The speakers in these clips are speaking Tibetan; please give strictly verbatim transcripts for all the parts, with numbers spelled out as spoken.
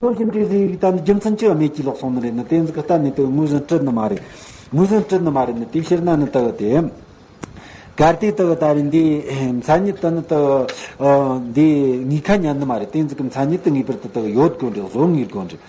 ལྟོ་ཞིམ་དྲི་ཟེར་ཡིག་ད་ནི་རྒྱུ་མཚན་ཅི་བ་མེད་ཀྱི་ལོག་སོང་ནི་རེད་ནི། དེ་ཟིག་གི་གཏན་ནས་དུ་ངོས་ཟིན་བྲིད་ནི་མ་རེད། ངོས་ཟིན་བྲིད་ནི་མ་རེད་ནི། དེ་ཕྱིར་ན་ནི་དུ་དེ། གལ་ཏེ་དུ་ད་རེད་འདི་མཚན་ཉིད་དུ་ནི་དུ་འདི་ངེས་ཁ་ཉན་ནི་མ་རེད། དེ་ཟིག་གི་མཚན་ཉིད་དུ་ངེས་པར་དུ་དུ་ཡོད་དགོས་འདྲི། བཟོ་ངེས་དགོས་འདྲི།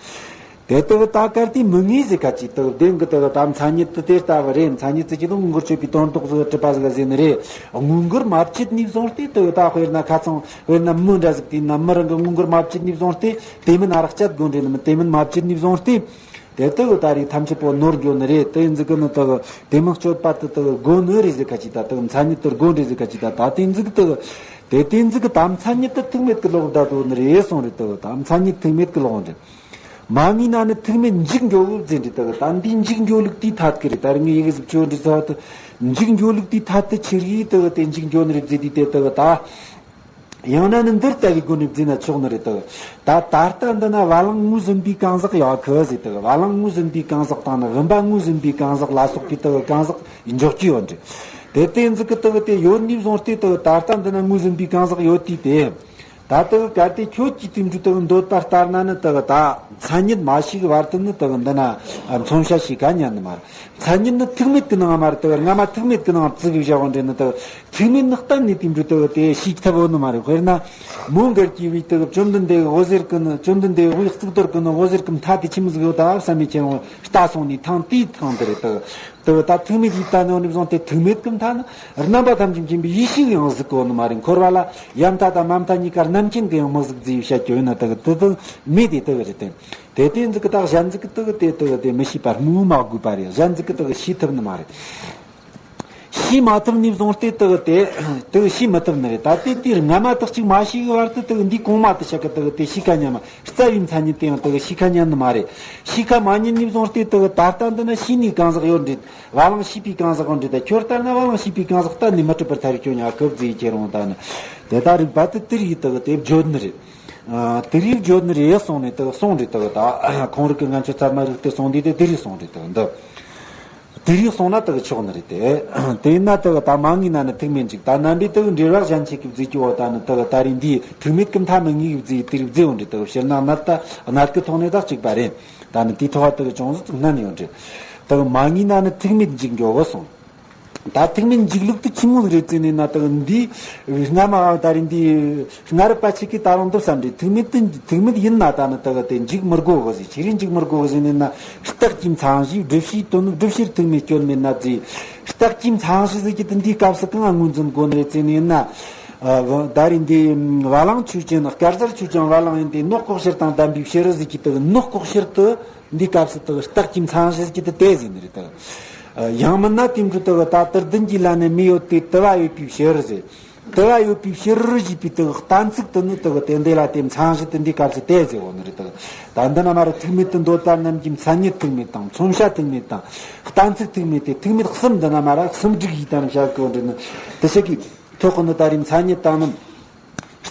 དེ་དུ་ད་གལ་ཏེ་མི་ངེས་ཟེར་ཁ་ཅིག་དུ་བདེན་གི་དུ་ད་མཚན་ཉིད་དུ་དེ་ལྟ་བུ་རེད། མཚན་ཉིད་ཟེར་གྱི་དུ་ངོ་འགུལ་ཆོད་པའི་དོན་ལྡོག་ཟིག་གྲུབ་པ་ཟིག་ཟེར་ནི་རེད། ངོ་འགུལ་མ་བྱེད་ནས་བཟུང་སྟེ་དུ་ད་དཔེར་ན་ཁ་ཚང་དཔེར་ན་མི་འདྲ་ཟིག་དེ་ན་མི་རང་གི་ངོ་འགུལ་མ་བྱེད་ནས་བཟུང་སྟེ། དེ་མིན་ཨ་རག་སྤྱད་དགོས་འདྲེ་ནི་མིན། དེ་མིན་མ་བྱེད་ནི་བཟུང་སྟེ། དེ་དག་ད་རེས་ཐམས་ཅད་པོ་ནོར་འགྱོ་ནི་རེད། དེ་འཛི་གི་ནི་དག་དེ་མིན་སྤྱོད་པ་དེ་དག་དགོས་ནི་རེད་ཟེར་ཁ་ཅིག་ད་དག་མཚན་ཉིད་དེ་དགོས་འདྲེ་ཟེར་ཁ་ཅིག་ད་ད་དེ་འཛི་གི་དག་དེ་དེ་འཛི་གི་ད་མཚན་ཉིད་དེ་ཐུག་མེད་ཀྱི་ལོག་ད་དོ་ནི་རེད་གསུངས་རེད། དག་ད་མཚན་ཉིད་ཐུག་མེད་ཀྱི་ལོག་འདྲེ། མ་ངེས་ན་ནི་ཐུག་མེད་འཇིག་འགྱོ་བོ་ཟེར་འདྲེ། དག་ད་འདིའི་འཇིག་འགྱོ་ལུགས་དེའི་ཐད་ཀྱི་རེད། ད་རེས་ངས་ཡི་གེ་ཟིག་བཅོས་འདྲེ་ཚོ་དེ་འཇིག་འགྱོ་ལུགས་དེའི་ཐད་དུ་ཆི་རེད། དག་དེ་འཇིག་འགྱོ་ནི་རེད་ཟེར་དུས་དེ་དག་ད། ཡང་ན་ནི་འདིར་ལྟ་བུའི་སྒོ་ནས་བརྫིས་ན་ཆོག་ནི་རེད་དོ། ད་ད་ལྟ་འདི་ན་བ་ལང་ངོས་ཟིན་པའི་གང་ཟག་ཡོད་གི་ཟེར་དོ། བ་ལང་ངོས་ཟིན་པའི་གང་ཟག་དང་ནི་བུམ་པ་ངོས་ཟིན་པའི་གང་ཟག་ལ་སོགས་པའི་དོ་གང་ཟག་འཇོག་རྒྱུ་ཡོད་འདྲི། དེ་ལྟའི་འཛི་གི་དོ་དེ་ཡོད་ནས་བཟུང་སྟེ་དོ་ད་ལྟ་འདི་ན་ངོས་ཟིན་པའི་གང་ཟག་ཡོད་དུས་དེ། ད་དོ་གལ་ཏེ་ཁྱོད་ཀྱིས་དེ་འདྲ་དོ་འདོད་པ་ལྟར་ན་ནི་དོ་ད་མཚན་ཉིད་མ་ཤེས་བར་དུ་ནི་དོ་འདི་ན་མཚོན་བྱ་ཤེས་ཁ་ཉན་ནི་མ་རེད། མཚན་ཉིད་ནི་ཐུག་མེད་ཀྱི་ནང་མ་རེད། དེ་སྔ་མ་ཐུག་མེད་ཀྱི་ནང་བརྩི་གི་བཞག་འདྲེ་ནི་དེ་ཐུག་མེད་ནི་གཏན་ནས་དེ་འདྲ་དེ་དེ་ཤེས་ཐུབ་བོ་ནི་མ་རེད། དཔེར་ན་མོ་འགལ་གྱི་བའི་དེ་བཅོམ་ལྡན་འདས་འོད་ཟེར་གི་ནི་བཅོམ་ལྡན་འདས་དབུའི་གཙུག་ཏོར་གི་ནི་འོད་ཟེར་གི་མཐའ་དེ་ཆི་མོ་ཟིག་ཡོད་ད་བསམ་མེད་ཁྱེད་རང་ལྟ་སོང་ནས་ཐང་དེའི་ཐང་དེ་རེད། དེ་དེ་ད་ཐུག་མེད་ཀྱི་ལྟ་ནོ་ནས་བཟུང་སྟེ་ཐུག་མེད་ཀྱི་མཐའ་ནི་རྣམ་པ་ཐམས་ཅད་མཁྱེན་པའི་ཡེ་ཤེས་ཡང་གཟིགས་གོ་ནི་མ་རེད། འཁོར་བ་ལ་ཡ་མཐའ་དང་མ་མཐའ་གཉིས་ཀ་རྣམ་མཁྱེན་གི་ཡང་མི་གཟིགས་ཟེར་བཤད་རྒྱུ་ཡོད་ན་དེ་དེ་དེ་མེད་དེ་དེ་རེད་དེ། དེ་དེ་འཛི་གི་དག་གཞན་འཛི་གི་དག་དེ་དག་དེ་མི་ཤེས་པ་སྨོས་མ་དགོས་པ་རེད། གཞན་འཛི་གི་དག་ཤེས་ཐུབ་ནི་མ་རེད། ཤེས་མ་ཐུབ་ནས་བཟུང་སྟེ་དག་དེ་དག་ཤེས་མི་ཐུབ་ནི་རེད། ད་དེ་དེ་སྔ་མ་དག་ཅིག་མ་ཤེས་གི་བར་དུ་དག་འདི་གོང་མ་དེ་བཤད་གི་དག་དེ་ཤེས་ཁ་ཉན་མ་རྩ་བའི་མཚན་ཉིད་དེ་ཡང་དག་ཤེས་ཁ་ཉན་ནི་མ་རེད། ཤེས་ཁ་མ་ཉན་ནས་བཟུང་སྟེ་དག་ད་ལྟ་འདི་ན་ཤེས་ནི་གང་ཟག་ཡོད་འདྲེ། བ་ལང་ཤེས་པའི་གང་ཟག་ཡོད་འདྲེ། ད་ཁྱོད་ལྟར་ན་བ་ལང་ཤེས་པའི་གང་ཟག་གཏན་ནས་མི་གྲུབ་པར་ཐལ་ཁྱོད་ཉ་ཁུབ་ཟེར་ཁྱེད་རང་ད་ནི་དེ་ད་རིགས་པ་དེ་དེ་རིགས་དག་དེ་བརྗོད་ནི་རེད། ཨ། དེ་རིགས་བརྗོད་ནི་རེད་གསུངས་ནས་དེ་གསུངས་རེད། དེ་ད་ཁོང་རིགས་ཀྱི་ངན་སྤྱོད་ཚད་མ་རིགས་དེ་གསུངས་དུས་དེ་དེ་རིགས་གསུངས་རེད། དེ་འདི་དེ་རིགས་གསུངས་ན་དེ་ཆོག་ནི་རེད་དེ། དེས་ན་དེ་ད་མ་ངེས་ན་ནི་ཐུག་མེད་འཇིག་ད་རྣམ་པའི་དེ་འབྲེལ་བ་གཞན་ཆེ་གི་བརྫིས་ཀྱི་འོ་ད་ནི་དེ་ད་རིགས་འདིའི་ཐུག་མེད་ཀྱི་མཐའ་མི་ངེས་གི་བརྫིས་དེ་རིགས་བརྫིས་འོ་འདྲི། དེ་ཕྱིར་ན་གནད་ད་གནད་ཀྱི་ཐོག་ནས་ད་གཅིག་པ་རེད། ད་ནི་དེའི་ཐོག་དེ་ཅུང་ཟད་ཅིག་སྣན་ཡོད་འདྲི། དེ་མ་ངེས་ན་ནི་ཐུག་མེད་འཇིག་འགྱོ་བ་གསུངས། ད་ཐུག་མེད་འཇིག་ལུགས་དེ་ཆི་མོ་རེད་ཟེར་ནས་ན། དག་འདི་སྔ་མ་ད་རེས་འདི་སྔ་རབས་པ་ཆེ་གེ་ད་རུང་འདི་བསམ་རེད། ཐུག་མེད་དེ་ཐུག་མེད་ཡིན་ན་ད་ནི་དག་དེ་འཇིག་མི་དགོ་གི་ཟེར། ཆི་རེད་འཇིག་མི་དགོ་གི་ཟེར་ནས་ན། རྟགས་ཀྱི་མཚན་གཞི་བསྒྲུབ་བྱའི་དོན་བསྒྲུབ་བྱར་ཐུག་མེད་སྐྱོན་མེད་ན་ཟེར། རྟགས་ཀྱི་མཚན་གཞི་ཟེར་གྱི་དེ་འདིའི་སྐབས་སུ་གང་ངོས་འཛིན་དགོ་ནི་རེད་ཟེར་ནས་ན། ཨ། ད་རེས་འདི་བ་ལང་ཆོས་ཅན། སྐལ་བཟང་ཆོས་ཅན་བ་ལང་ཡིན་ཏེ། ནོག་ལྐོག་ཤལ་དང་ལྡན་པའི་ཕྱིར་ཟེར་གྱི་དེ་ནོག་ལྐོག་ཤལ་དེ། འདི་སྐབས་སུ་དག་རྟགས་ཀྱི་མཚན་གཞི་ཟེར་གྱི་དེ་དེ་ཟེར་ནི་རེད་དག་ཡང་མིན་ན་དེ་འཕྲོ་དག་ད་དུ་ལྡན་གྱི་ལ་ནི་མེ་ཡོད་དེ་དུ་བ་ཡོད་པའི་ཕྱིར་ཟེར། དུ་བ་ཡོད་པའི་ཕྱིར་ཞེས་པའི་དག་གཏན་ཚིགས་དེ་ནི་དག་དེ་འདི་ལ་དེ་མཚན་གཞི་དེ་འདི་སྐབས་སུ་དེ་ཟེར་འོ་ནི་རེད་དག་ད་འདི་ན་མ་རེད། ཐུག་མེད་དུ་འདོད་པ་རྣམས་ཀྱི་མཚན་ཉིད་ཐུག་མེད་དང་། མཚོན་བྱ་ཐུག་མེད་དང་། གཏན་ཚིགས་ཐུག་མེད་དེ། ཐུག་མེད་གསུམ་འདི་ན་མ་རེད། གསུམ་སྒྲིག་ཡིག་དང་བྱ་དགོས་འདྲི་ནི་དེ་ཞིག་གིས་ཐོག་གི་ནི་ད་རེས་མཚན་ཉིད་དང་ནི།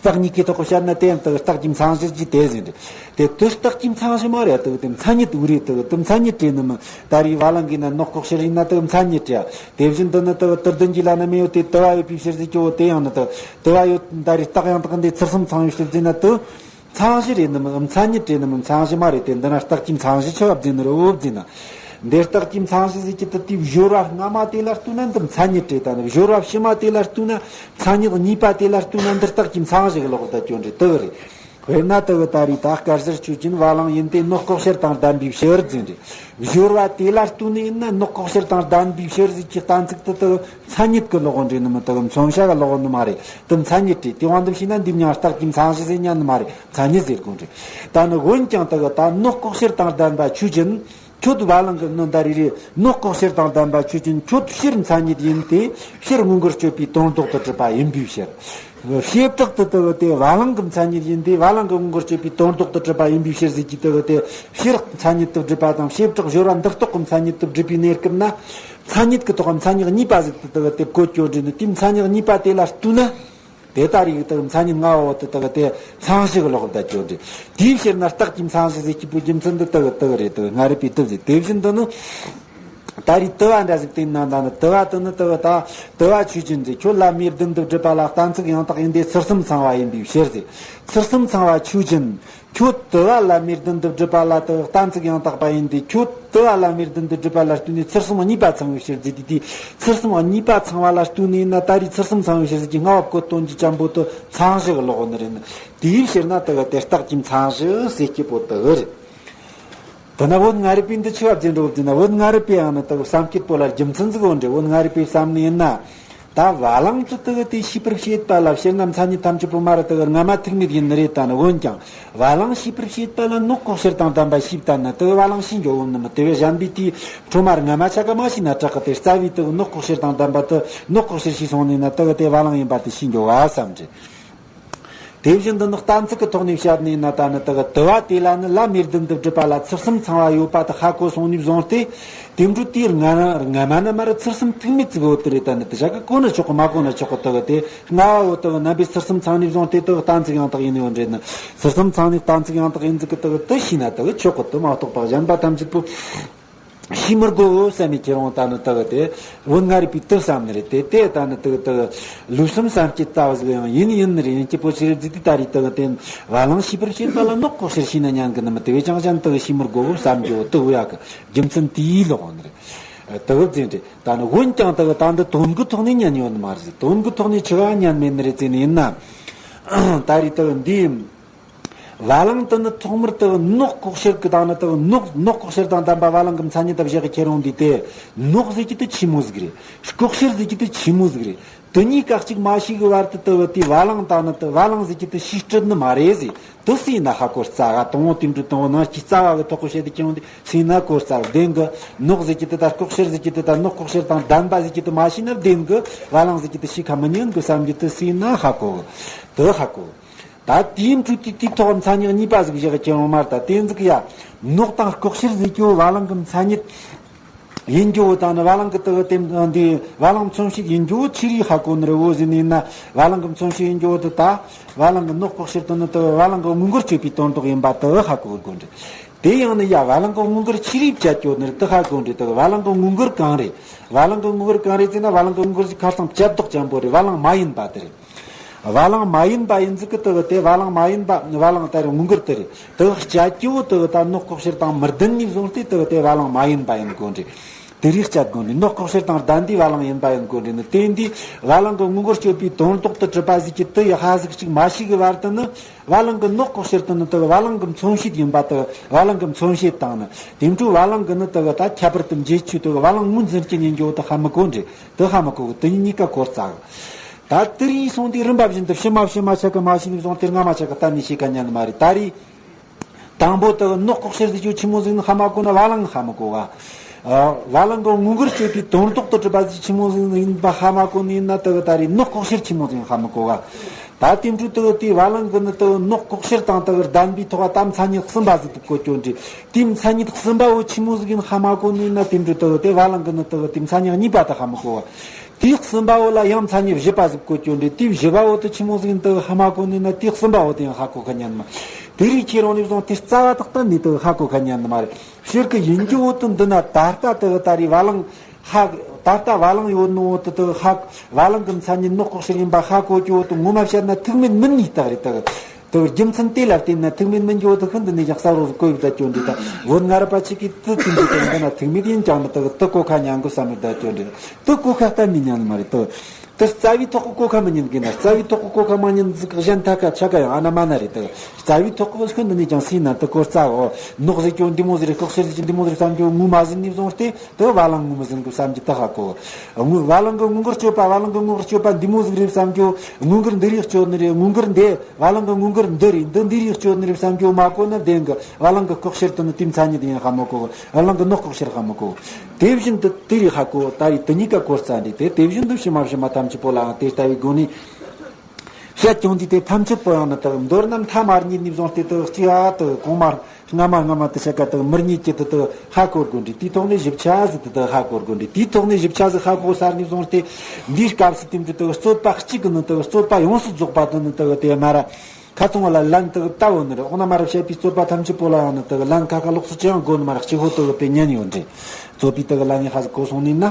རྟགས་གཉིས་ཀའི་ཐོག་བཤད་ན་དེ་ཡང་དག་རྟགས་ཀྱི་མཚན་གཞི་ཟེར་གྱི་དེ་ཟེར་འདྲི། དེ་དུ་རྟགས་ཀྱི་མཚན་གཞི་མ་རེད། དག་དེ་མཚན་ཉིད་དུ་རེད། དག་དེ་མཚན་ཉིད་རེད་ནི་མིན། ད་རེས་བ་ལང་གི་ན་ནོག་ལྐོག་ཤལ་ཡིན་ན་དག་མཚན་ཉིད་རེད། དེ་བཞིན་དུ་ནི་དག་དུ་ལྡན་གྱི་ལ་ནི་མེ་ཡོད་དེ་དུ་བ་ཡོད་པའི་ཕྱིར་ཟེར་གྱི་འོ་དེ་ཡང་ནི་དག་དུ་བ་ཡོད། ད་རེས་རྟགས་ཡང་དག་འདི་ཚུལ་གསུམ་ཚང་ཡོད་ཕྱིར་ཟེར་ན་དུ། མཚན་གཞི་རེད་ནི་མིན། མཚན་ཉིད་རེད་ནི་མིན། མཚན་གཞི་མ་རེད། དེ་འདི་ན་རྟགས་ཀྱི་མཚན་གཞི་ཆི་བ་བརྫིས་ནི་རེད་འོ་བརྫིས་ན། འདིར་རྟགས་ཀྱི་མཚན་གཞི་ཟེར་གྱི་དེ་དེའི་སྦྱོར་བ་སྔ་མ་དེ་ལ་ལྟོས་ན་འདི་མཚན་ཉིད་རེད། ད་ནི་སྦྱོར་བ་ཕྱི་མ་དེ་ལ་ལྟོས་ན། མཚན་ཉིད་གཉིས་པ་དེ་ལ་ལྟོས་ན་འདིར་རྟགས་ཀྱི་མཚན་གཞི་གི་ལོག་ད་སྐྱོན་རེད་དག་རེད། དཔེར་ན་དག་ད་རེས་ད་སྐལ་བཟང་ཆོས་ཅན་བ་ལང་ཡིན་ཏེ། ནོག་ལྐོག་ཤལ་དང་ལྡན་པའི་ཕྱིར་ཟེར་འདྲི། སྦྱོར་བ་དེ་ལ་ལྟོས་ནས་ཡིན་ན་ནོག་ལྐོག་ཤལ་དང་ལྡན་པའི་ཕྱིར་ཟེར་གྱི་གཏན་ཚིགས་དེ་དག་མཚན་ཉིད་ཀྱི་ལོག་འདྲེ་ནི་མིན། དག་མཚོན་བྱ་གི་ལོག་ནི་མ་རེད། དེ་མཚན་ཉིད་རེད། དེ་དབང་དུ་བྱས་ན་འདི་མྱང་རྟགས་ཀྱི་མཚན་གཞི་ཟེར་ཉན་ནི་མ་རེད། མཚན་ཉིད་ཟེར་དགོས་འདྲེ། ད་ནི་འོན་ཀྱང་དག་ད་ནོག་ལྐོག་ཤལ་དང་ལྡན་པ་ཆོས་ཅན། ཁྱོད་བ་ལང་གི་ནི་ད་རེ་རེ་ནོག་ལྐོག་ཤལ་དང་ལྡན་པ་ཆོས་ཅན། ཁྱོད་ཕྱིར་མཚན་ཉིད་ཡིན་ཏེ། ཕྱིར་མངོན་གྱུར་སྤྱོད་པའི་དོན་ལྡོག་ཏུ་གྲུབ་པ་ཡིན་པའི་ཕྱིར། བྱེ་བྲག་ཏུ་དུ་བ་དེ་བ་ལང་གི་མཚན་ཉིད་ཡིན་ཏེ། བ་ལང་གི་མངོན་གྱུར་སྤྱོད་པའི་དོན་ལྡོག་ཏུ་གྲུབ་པ་ཡིན་པའི་ཕྱིར་ཟེར་གྱི་དུ་བ་དེ་ཕྱིར་མཚན་ཉིད་དུ་སྒྲུབ་པ་དང་། བྱེ་བྲག་སྦྱོར་བ་འདི་རྟོག་གི་མཚན་ཉིད་དུ་སྒྲུབ་པའི་གནས་སྐབས་ན། མཚན་ཉིད་ཀྱི་ཐོག་མཚན་ཉིད་གཉིས་པ་ཟིག་ཏུ་དུ་བ་དེ་བཀོད་ཀྱོ་འདྲེ་ནི་དེ་མཚན་ཉིད་གཉིས་པ་དེ་ལ་ལྟོས་ན། དེ་ལྟར་ཡིག་དག་མཚན་ཉིད་ལྔ་བོ་དེ་དག་དེ་མཚན་གཞི་གི་ལོག་ད་ཅོ་འདི། དེའི་ཕྱིར་ན་རྟགས་ཀྱི་མཚན་གཞི་ཟེར་གྱི་པོ་རྒྱུ་མཚན་འདི་དག་དག་རེད་དག་སྔ་རབས་པའི་དུ་ཟེར། དེ་བཞིན་དུ་ནི། ད་རེས་དུ་བ་འདྲ་ཟིག་བསྟན་ན། ད་ནི་དུ་བ་དུ་ནི་དུ་བ་ད་དུ་བ་ཆོས་ཅན་ཟེར། ཁྱོད་ལ་མེ་བདུན་དུ་བསྒྲུབ་པ་ལ་གཏན་ཚིགས་ཡང་དག་ཡིན་ཏེ། ཚུལ་གསུམ་ཚང་བ་ཡིན་པའི་ཕྱིར་ཟེར། ཚུལ་གསུམ་ཚང་བ་ཆོས་ཅན། ཁྱོད་དུ་བ་ལ་མེ་བདུན་དུ་བསྒྲུབ་པ་ལ་དུ་གཏན་ཚིགས་ཡང་དག་པ་ཡིན་ཏེ། ཁྱོད་དུ་བ་ལ་མེ་བདུན་དུ་བསྒྲུབ་པ་ལ་ལྟོས་ནས་ཚུལ་གསུམ་གཉིས་པ་ཚང་བའི་ཕྱིར་ཟེར་དུས། དེ་ཚུལ་གསུམ་གཉིས་པ་ཚང་བ་ལ་ལྟོས་ནས་ཡིན་ན། ད་རེས་ཚུལ་གསུམ་ཚང་བའི་ཕྱིར་ཟེར་གྱི་སྔ་བ་བཀོད་དོན་གྱི་ཅན་པོ་དུ་ཚང་བཞི་གི་ལོག་ནི་རེད། དེའི་ཕྱིར་ན་དུ་གི་དེ་རྟགས་ཀྱི་མཚན་གཞི་ཟེར་གྱི་པོ་དུ་གི་རེད། དེ་ན་བོད་མངའ་རིས་པའི་འདི་ཆི་བ་བརྗོད་འགྲོ་བརྗོད་ན། བོད་མངའ་རིས་པའི་ཡང་ན་དུ་བསམ་སྤྱོད་པོ་ལ་རྒྱུ་མཚན་ཟིག་འོན་ཏེ། བོད་མངའ་རིས་པའི་བསམ་ནི་ཡིན་ན། ད་བ་ལང་དུ་དུ་དེ་ཤེས་པར་བྱེད་པ་ལ་ཕྱིར་ན་མཚན་ཉིད་ཐམས་ཅད་པོ་མ་ར་དུ་སྔ་མ་ཐུག་མེད་ཡིན་ནི་རེད། ད་ནི་འོན་ཀྱང་བ་ལང་ཤེས་པར་བྱེད་པ་ལ་ནོག་ལྐོག་ཤལ་དང་ལྡན་པ་ཤེས་ད་ན་དུ་བ་ལང་ཤེས་འགྱོ་འོང་ནི་མི་དེ་བས་གཞན་པའི་དེའི་ཁྲོ་མར་སྔ་མ་ཆ་ག་མ་ཤེས་ན་དྲག་གི། དེ་རྩ་བའི་དུ་ནོག་ལྐོག་ཤལ་དང་ལྡན་པ་དུ་ནོག་ལྐོག་ཤལ་ཤེས་སོང་ནི་ན་དུ་དེ་བ་ལང་ཡིན་པ་དེ་ཤེས་འགྱོ་བ་བསམ་རེད། དེ་བཞིན་དུ་ནི་གཏན་ཚིགས་ཀྱི་ཐོག་ནས་བཤད་ནས་ན། ད་ནི་དུ་གི་དུ་བ་དེ་ལ་ནི་ལ་མེ་བདུན་དུ་བསྒྲུབ་པ་ལ་ཚུལ་གསུམ་ཚང་བ་ཡོད་པ་དུ་ཧ་གོ་སོང་ནས་བཟུང་སྟེ། དེ་འཕྲོ་དེའི་སྔ་སྔ་མ་ན་མ་ར་ཚུལ་གསུམ་ཐུག་མེད་ཙིག་འོ་དུ་རེད། ད་ནི་དུ་བྱ་གི་གོ་ནི་ཆོག་གི་མ་གོ་ནི་ཆོག་གི། དུ་གི་དེ་སྔ་བ་འོ་དུ་གི་རྣམ་པའི་ཚུལ་གསུམ་ཚང་ནས་བཟུང་སྟེ་དུ་གི་གཏན་ཚིགས་ཡང་དག་ཡིན་ཡོད་རེད། ནི་ཚུལ་གསུམ་ཚང་ནས་གཏན་ཚིགས་ཡང་དག་ཡིན་ཙིག་གི་དུ་གི་དུ་ཤེས་ན་དུ་གི་ཆོག་གི། དུ་མ་གཏོགས་པ་གཞན་པ་ཐམས་ཅད་པོ། ཤེས་མི་དགོས་བསམ་མི་ཁྱེད་རང་ད་ནི་དག་དེ་བོད་མངའ་རིས་པའི་དུ་བསམ་ནི་རེད། དེ་དེ་ད་ནི་དག་དག་ལུགས་སམ་བསམ་སྐྱེ་ལྟ་བ་ཟིག་ཡང་ཡིན་ཡིན་ནི་རེད། ཡིན་གྱི་པོ་ཆི་རེད་ཟིག་དེ་ད་རེས་དག་དེ་བ་ལང་ཤེས་པར་བྱེད་པ་ལ་ནོག་ལྐོག་ཤལ་ཤེས་ན་ཉན་གི་ནི་མི་དེ་བས་ཅང་ཅང་དག་ཤེས་མི་དགོས་བསམ་རྒྱུ་དུ་ཡག་གི་རྒྱུ་མཚན་དེའི་ལོག་ནི་རེད། དག་ཟེར་རེད། ད་ནི་འོན་ཀྱང་དག་ད་འདི་དོན་གི་ཐོག་ནས་ཉན་ཡོད་ནི་མ་རེད། དོན་གི་ཐོག་ནས་ཆི་ག་ཉན་མེད་ནི་རེད་ཟེར་ནི་ཡིན་ན། ད་རེས་དག་འདི། བ་ལང་དུ་ནི་ཐོག་མར་དུ་ནོག་ལྐོག་ཤལ་གི་དང་ནི་དུ་ནོག་ནོག་ལྐོག་ཤལ་དང་ལྡན་པ་བ་ལང་གི་མཚན་ཉིད་དུ་བཞག་གི་ཁྱེད་རང་འདི་དེ། ནོག་ཟེར་གྱི་དུ་ཆི་མོ་ཟིག་རེད། ལྐོག་ཤལ་ཟེར་གྱི་དུ་ཆི་མོ་ཟིག་རེད། དུ་གཉིས་ཀ་གཅིག་མ་ཤེས་གི་བར་དུ་དུ་བ་དེ་བ་ལང་དང་ནི་དུ་བ་ལང་ཟེར་གྱི་དུ་ཤེས་སྲིད་ནི་མ་རེད་ཟེར། དུ་སྲིད་ན་ཧ་གོ་རྩ་ག་དང་བོ་དེ་འདྲ་དང་བོ་ནང་གི་རྩ་བ་གི་ཐོག་གི་བཤད་དུ་ཁྱེད་རང་འདི་སྲིད་ན་གོ་རྩ་བདེན་གི། ནོག་ཟེར་གྱི་དུ་ད་ལྐོག་ཤལ་ཟེར་གྱི་དུ་ད་ནོག་ལྐོག་ཤལ་དང་ལྡན་པ་ཟེར་གྱི་དུ་མ་ཤེས་ན་བདེན་གི། བ་ལང་ཟེར་གྱི་དུ་ཤེས་ཁ་མི་ཉན་གི་བསམ་གྱི་དུ་སྲིད་ན་ཧ་གོ་གི། དུ་ཧ་གོ་གི། ད་དེའི་འཕྲོས་དེ་དེའི་ཐོག་མཚན་ཉིད་གཉིས་པ་ཟིག་བཞག་གི་ཁྱེད་རང་མར་ད་དེ་ཟིག་ཡ། ནོག་དང་ལྐོག་ཤལ་ཟེར་རྒྱུ་བ་ལང་གི་མཚན་ཉིད་ཡིན་རྒྱུ་བོ་དང་ནི་བ་ལང་གི་དུ་དེ་འདི་བ་ལང་མཚོན་བྱེད་ཡིན་རྒྱུ་བོ་ཆི་རིགས་ཧ་གོ་ནི་རེད་བོ་ཟེར་ནི་ཡིན་ན། བ་ལང་གི་མཚོན་བྱེད་ཡིན་རྒྱུ་བོ་དུ་ད་བ་ལང་གི་ནོག་ལྐོག་ཤལ་དུ་ནི་དུ་བ་ལང་གི་དངོས་འགལ་གཅོད་པའི་དོན་དག་ཡིན་པ་དུ་ཧ་གོ་དགོས་རེད། དེ་ཡང་ནི་ཡ་བ་ལང་གི་དངོས་འགལ་ཆི་རིགས་བཅད་རྒྱུ་ནི་རེད་དུ་ཧ་གོ་རེད། དུ་བ་ལང་གི་དངོས་འགལ་གང་རེད། བ་ལང་གི་དངོས་འགལ་གང་རེད་ཟེར་ན། བ་ལང་གི་དངོས་འགལ་ཟིག་ཁ་སང་བཅད་ལྡོག་ཅན་པོ་རེད། བ་ལང་མ་ཡིན་པ་དེ་རེད། བ་ལང་མ་ཡིན་པ་ཡིན་ཟིག་གི་དུ་གི་དེ་བ་ལང་མ་ཡིན་པ་བ་ལང་ད་རེ་དངོས་འགལ་དེ་རེད། དུ་གི་བཅད་རྒྱུ་བོ་དུ་གི་ད་ནོག་ལྐོག་ཤལ་དང་མི་ལྡན་ནས་བཟུང་སྟེ་དུ་གི་དེ་བ་ལང་མ་ཡིན་པ་ཡིན་དགོས་རེད། དེ་རིགས་བཅད་དགོས་རེད། ནོག་ལྐོག་ཤལ་དང་ལྡན་དེ་བ་ལང་ཡིན་པ་ཡིན་དགོས་རེད། ནི་དེ་འདི་བ་ལང་གི་དངོས་འགལ་གཅོད་པའི་དོན་ལྡོག་ཏུ་གྲུབ་པ་ཟིག་གི་དུ་ཡི་ཧ་ཟིག་ཅིག་མ་ཤེས་གི་བར་དུ་ནི། བ་ལང་གི་ནོག་ལྐོག་ཤལ་དུ་ནི་དུ་གི་བ་ལང་གི་མཚོན་བྱེད་ཡིན་པ་དུ་བ་ལང་གི་མཚོན་བྱེད་དང་ནི། དེ་འཕྲོ་བ་ལང་གི་ནི་དུ་གི་ད་ཁྱད་པར་དུ་འབྱེད་ཆོས་དུ་གི་བ་ལང་ངོས་འཛིན་གྱི་ཉིན་འགྱོ་དུ་ཧ་མི་གོ་རེད། དུ་ཧ་མི་གོ་གི། དུ་གཉིས་ཀ་གོ་རྩ་གི། ད་དེ་རིང་སོང་དུས་རིམ་པ་བཞིན་དུ་ཕྱི་མ་ཕྱི་མ་ཆ་ག་མ་ཤེས་ནས་བཟུང་སྟེ་སྔ་མ་ཆ་ག་གཏན་ནས་ཤེས་ཀ་ཉན་ནི་མ་རེད། ད་རེས་དང་པོ་དུ་ནོག་ལྐོག་ཤལ་ཟེར་རྒྱུ་ཆི་མོ་ཟིག་ནི་ཧ་མ་གོ་ན་བ་ལང་ཧ་མི་གོ་ག། ཨ། བ་ལང་གི་དངོས་འགལ་གཅོད་པའི་དོན་ལྡོག་ཏུ་གྲུབ་པ་ཟིག་ཆི་མོ་ཟིག་ཡིན་པ་ཧ་མ་གོ་ནི་ཡིན་ན། དུ་གི་ད་རེས་ནོག་ལྐོག་ཤལ་ཆི་མོ་ཟིག་ཡིན་ཧ་མི་གོ་ག། ད་དེ་འཕྲོ་དུ་གི་དེ་བ་ལང་གི་ནི་དུ་ནོག་ལྐོག་ཤལ་དང་དུ་གི་ལྡན་པའི་ཐོག་ད་མཚན་ཉིད་གསུམ་པ་ཟིག་དུ་གོ་རྒྱུ་འདྲ། དེའི་མཚན་ཉིད་གསུམ་པ་བོ་ཆི་མོ་ཟིག་ཡིན་ཧ་མ་གོ་ནི་ཡིན་ན། དེ་འཕྲོ་དུ་གི་དེ་བ་ལང་གི་ནི་དུ་གི་དེ་མཚན་ཉིད་གཉིས་པ་དུ་ཧ་མི་གོ་བ། དེའི་གསུམ་པ་བོ་ལ་ཡང་མཚན་ཉིད་བཞི་པ་ཟིག་གོ་རྒྱུ་འདྲ། དེའི་བཞི་པ་བོ་དུ་ཆི་མོ་ཟིག་ཡིན་དུ་ཧ་མ་གོ་ནི་ཡིན་ན། དེའི་གསུམ་པ་བོ་དུ་ཡང་ཧ་གོ་ཁ་ཉན་མ། དེ་རིགས་ཁྱེད་རང་ནས་བཟུང་དེ་རྩ་བ་དག་གཏན་ནས་དུ་ཧ་གོ་ཁ་ཉན་ནི་མ་རེད། ཕྱིར་གི་ཡིན་རྒྱུ་བོ་དུ་འདི་ན་ད་ལྟ་དུ་ད་རེས་བ་ལང་ཧ། ད་ལྟ་བ་ལང་ཡོད་ནོ་དུ་དུ་ཧ། བ་ལང་གི་མཚན་ཉིད་ནོག་ལྐོག་ཤལ་ཡིན་པ་ཧ་གོ་རྒྱུ་བོ་དུ་ངོ་མ་བཤད་ན་ཐུག་མེད་མིན་ནི་རྟགས་རེད། དུ་དུ་རྒྱུ་མཚན་དེ་ལ་བརྟེན་ན་ཐུག་མེད་མིན་རྒྱུ་བོ་དུ་ཤིན་ཏུ་ནས་ཀྱང་གསལ་བོ་ཟིག་གོ་ཡི་ད་སྐྱོན་འདི་ད་བོད་སྔ་རབས་པ་ཆེ་གི་དུ་དུ་འདི་དུ་འདི་ན་ཐུག་མེད་ཡིན་ཀྱང་མི་དུ་དུ་གོ་ཁ་ཉན་དགོས་བསམ་མི་ད་སྐྱོན་འདི་དུ་གོ་ཁ་གཏན་ནས་ཉན་མ་རེད། དུ། དེ་རྩ་བའི་ཐོག་གི་གོ་ཁ་མི་ཉན་གི་ན། རྩ་བའི་ཐོག་གི་གོ་ཁ་མ་ཉན་ཟིག་གཞན་ཐ་ཁ་ཆ་ག་ཡང་ཨ་ན་མ་ན་རེད། དེ་རྩ་བའི་ཐོག་གི་ཤིན་ཏུ་ནས་ཀྱང་སྲིད་ན་དེ་གོ་རྩ་འོ། ནོག་ཟེར་རྒྱུ་འདི་མོ་ཟིག་རེད། ལྐོག་ཤལ་ཟེར་རྒྱུ་འདི་མོ་ཟིག་རེད་བསམ་རྒྱུ་ངོ་མ་ཟིན་ནས་བཟུང་སྟེ་དེ་བ་ལང་ངོ་མ་ཟིན་གི་བསམ་རྒྱུ་དེ་ཧ་གོ། ངོ་བ་ལང་གི་དངོས་འགལ་གཅོད་པ། བ་ལང་གི་དངོས་འགལ་གཅོད་པ་འདི་མོ་ཟིག་རེད་བསམ་རྒྱུ། དངོས་འགལ་འདི་རིགས་གཅོད་ནི་རེད། དངོས་འགལ་འདི་བ་ལང་གི་དངོས་འགལ་འདི་རེད། འདི་འདི་རིགས་གཅོད་ནི་རེད་བསམ་རྒྱུ་མ་གོ་ན་བདེན་གི། བ་ལང་གི་ལྐོག་ཤལ་དེ་ནི་དེའི་མཚན་ཉིད་ཡིན་ཧ་མི་གོ། བ་ལང་གི་ནོག་ལྐོག་ཤལ་ཧ་མི་གོ། དེ་བཞིན་དུ་དེ་རིགས་ཧ་གོ། ད་རེས་དེ་གཉིས་ཀ་གོ་རྩ་འདི་དེ་དེ་བཞིན་དུ་ཕྱི་མ་ཕྱི་མ་ཐམས་ཅད་པོ་ལའང་དེ་ལྟ་བུའི་སྒོ་ནས་བཤད་ཀྱང་འདི་དེ་ཐམས་ཅད་པོ་ཡང་ནི་དག་མདོར་ན་མཐའ་མ་གཉིས་ནས་བཟུང་སྟེ་དག་གཅིག་ཨ་དག་གོང་མ་སྔ་མ་སྔ་མ་དེ་ཆ་ག་དག་མི་གཉིས་ཀྱི་དེ་དག་ཧ་གོ་དགོས་འདྲི། དེའི་ཐོག་ནས་ཞིབ་ཆ་ཟིག་དེ་དག་ཧ་གོ་དགོས་འདྲི། དེའི་ཐོག་ནས་ཞིབ་ཆ་ཟིག་ཧ་གོ་སར་ནས་བཟུང་སྟེ་འདིའི་སྐབས་སུ་དེ་འདྲ་དག་རྩོད་པ་གཅིག་གི་ནི་དག་རྩོད་པ་ཡོངས་སུ་རྫོགས་པ་དེ་ནི་དག་དེ་མ་ར། ཁ་ཚང་བ་ལ་ལན་དག་ལྟ་བོ་ནི་རེད། འོ་ན་མ་རབས་བཤད་པའི་རྩོད་པ་ཐམས་ཅད་པོ་ལ་ཡང་ནི་དག་ལན་ཁ་ཁ་ལོག་སུ་ཅི་ཡང་དགོས་ནི་མ་རེད། གཅིག་པོ་དག་དེ་ཉན་ཡོད་འདྲེ། རྩོད་པའི་དག་ལན་ཡང་ཧ་ཟིག་གོ་སོང་ནི་ན།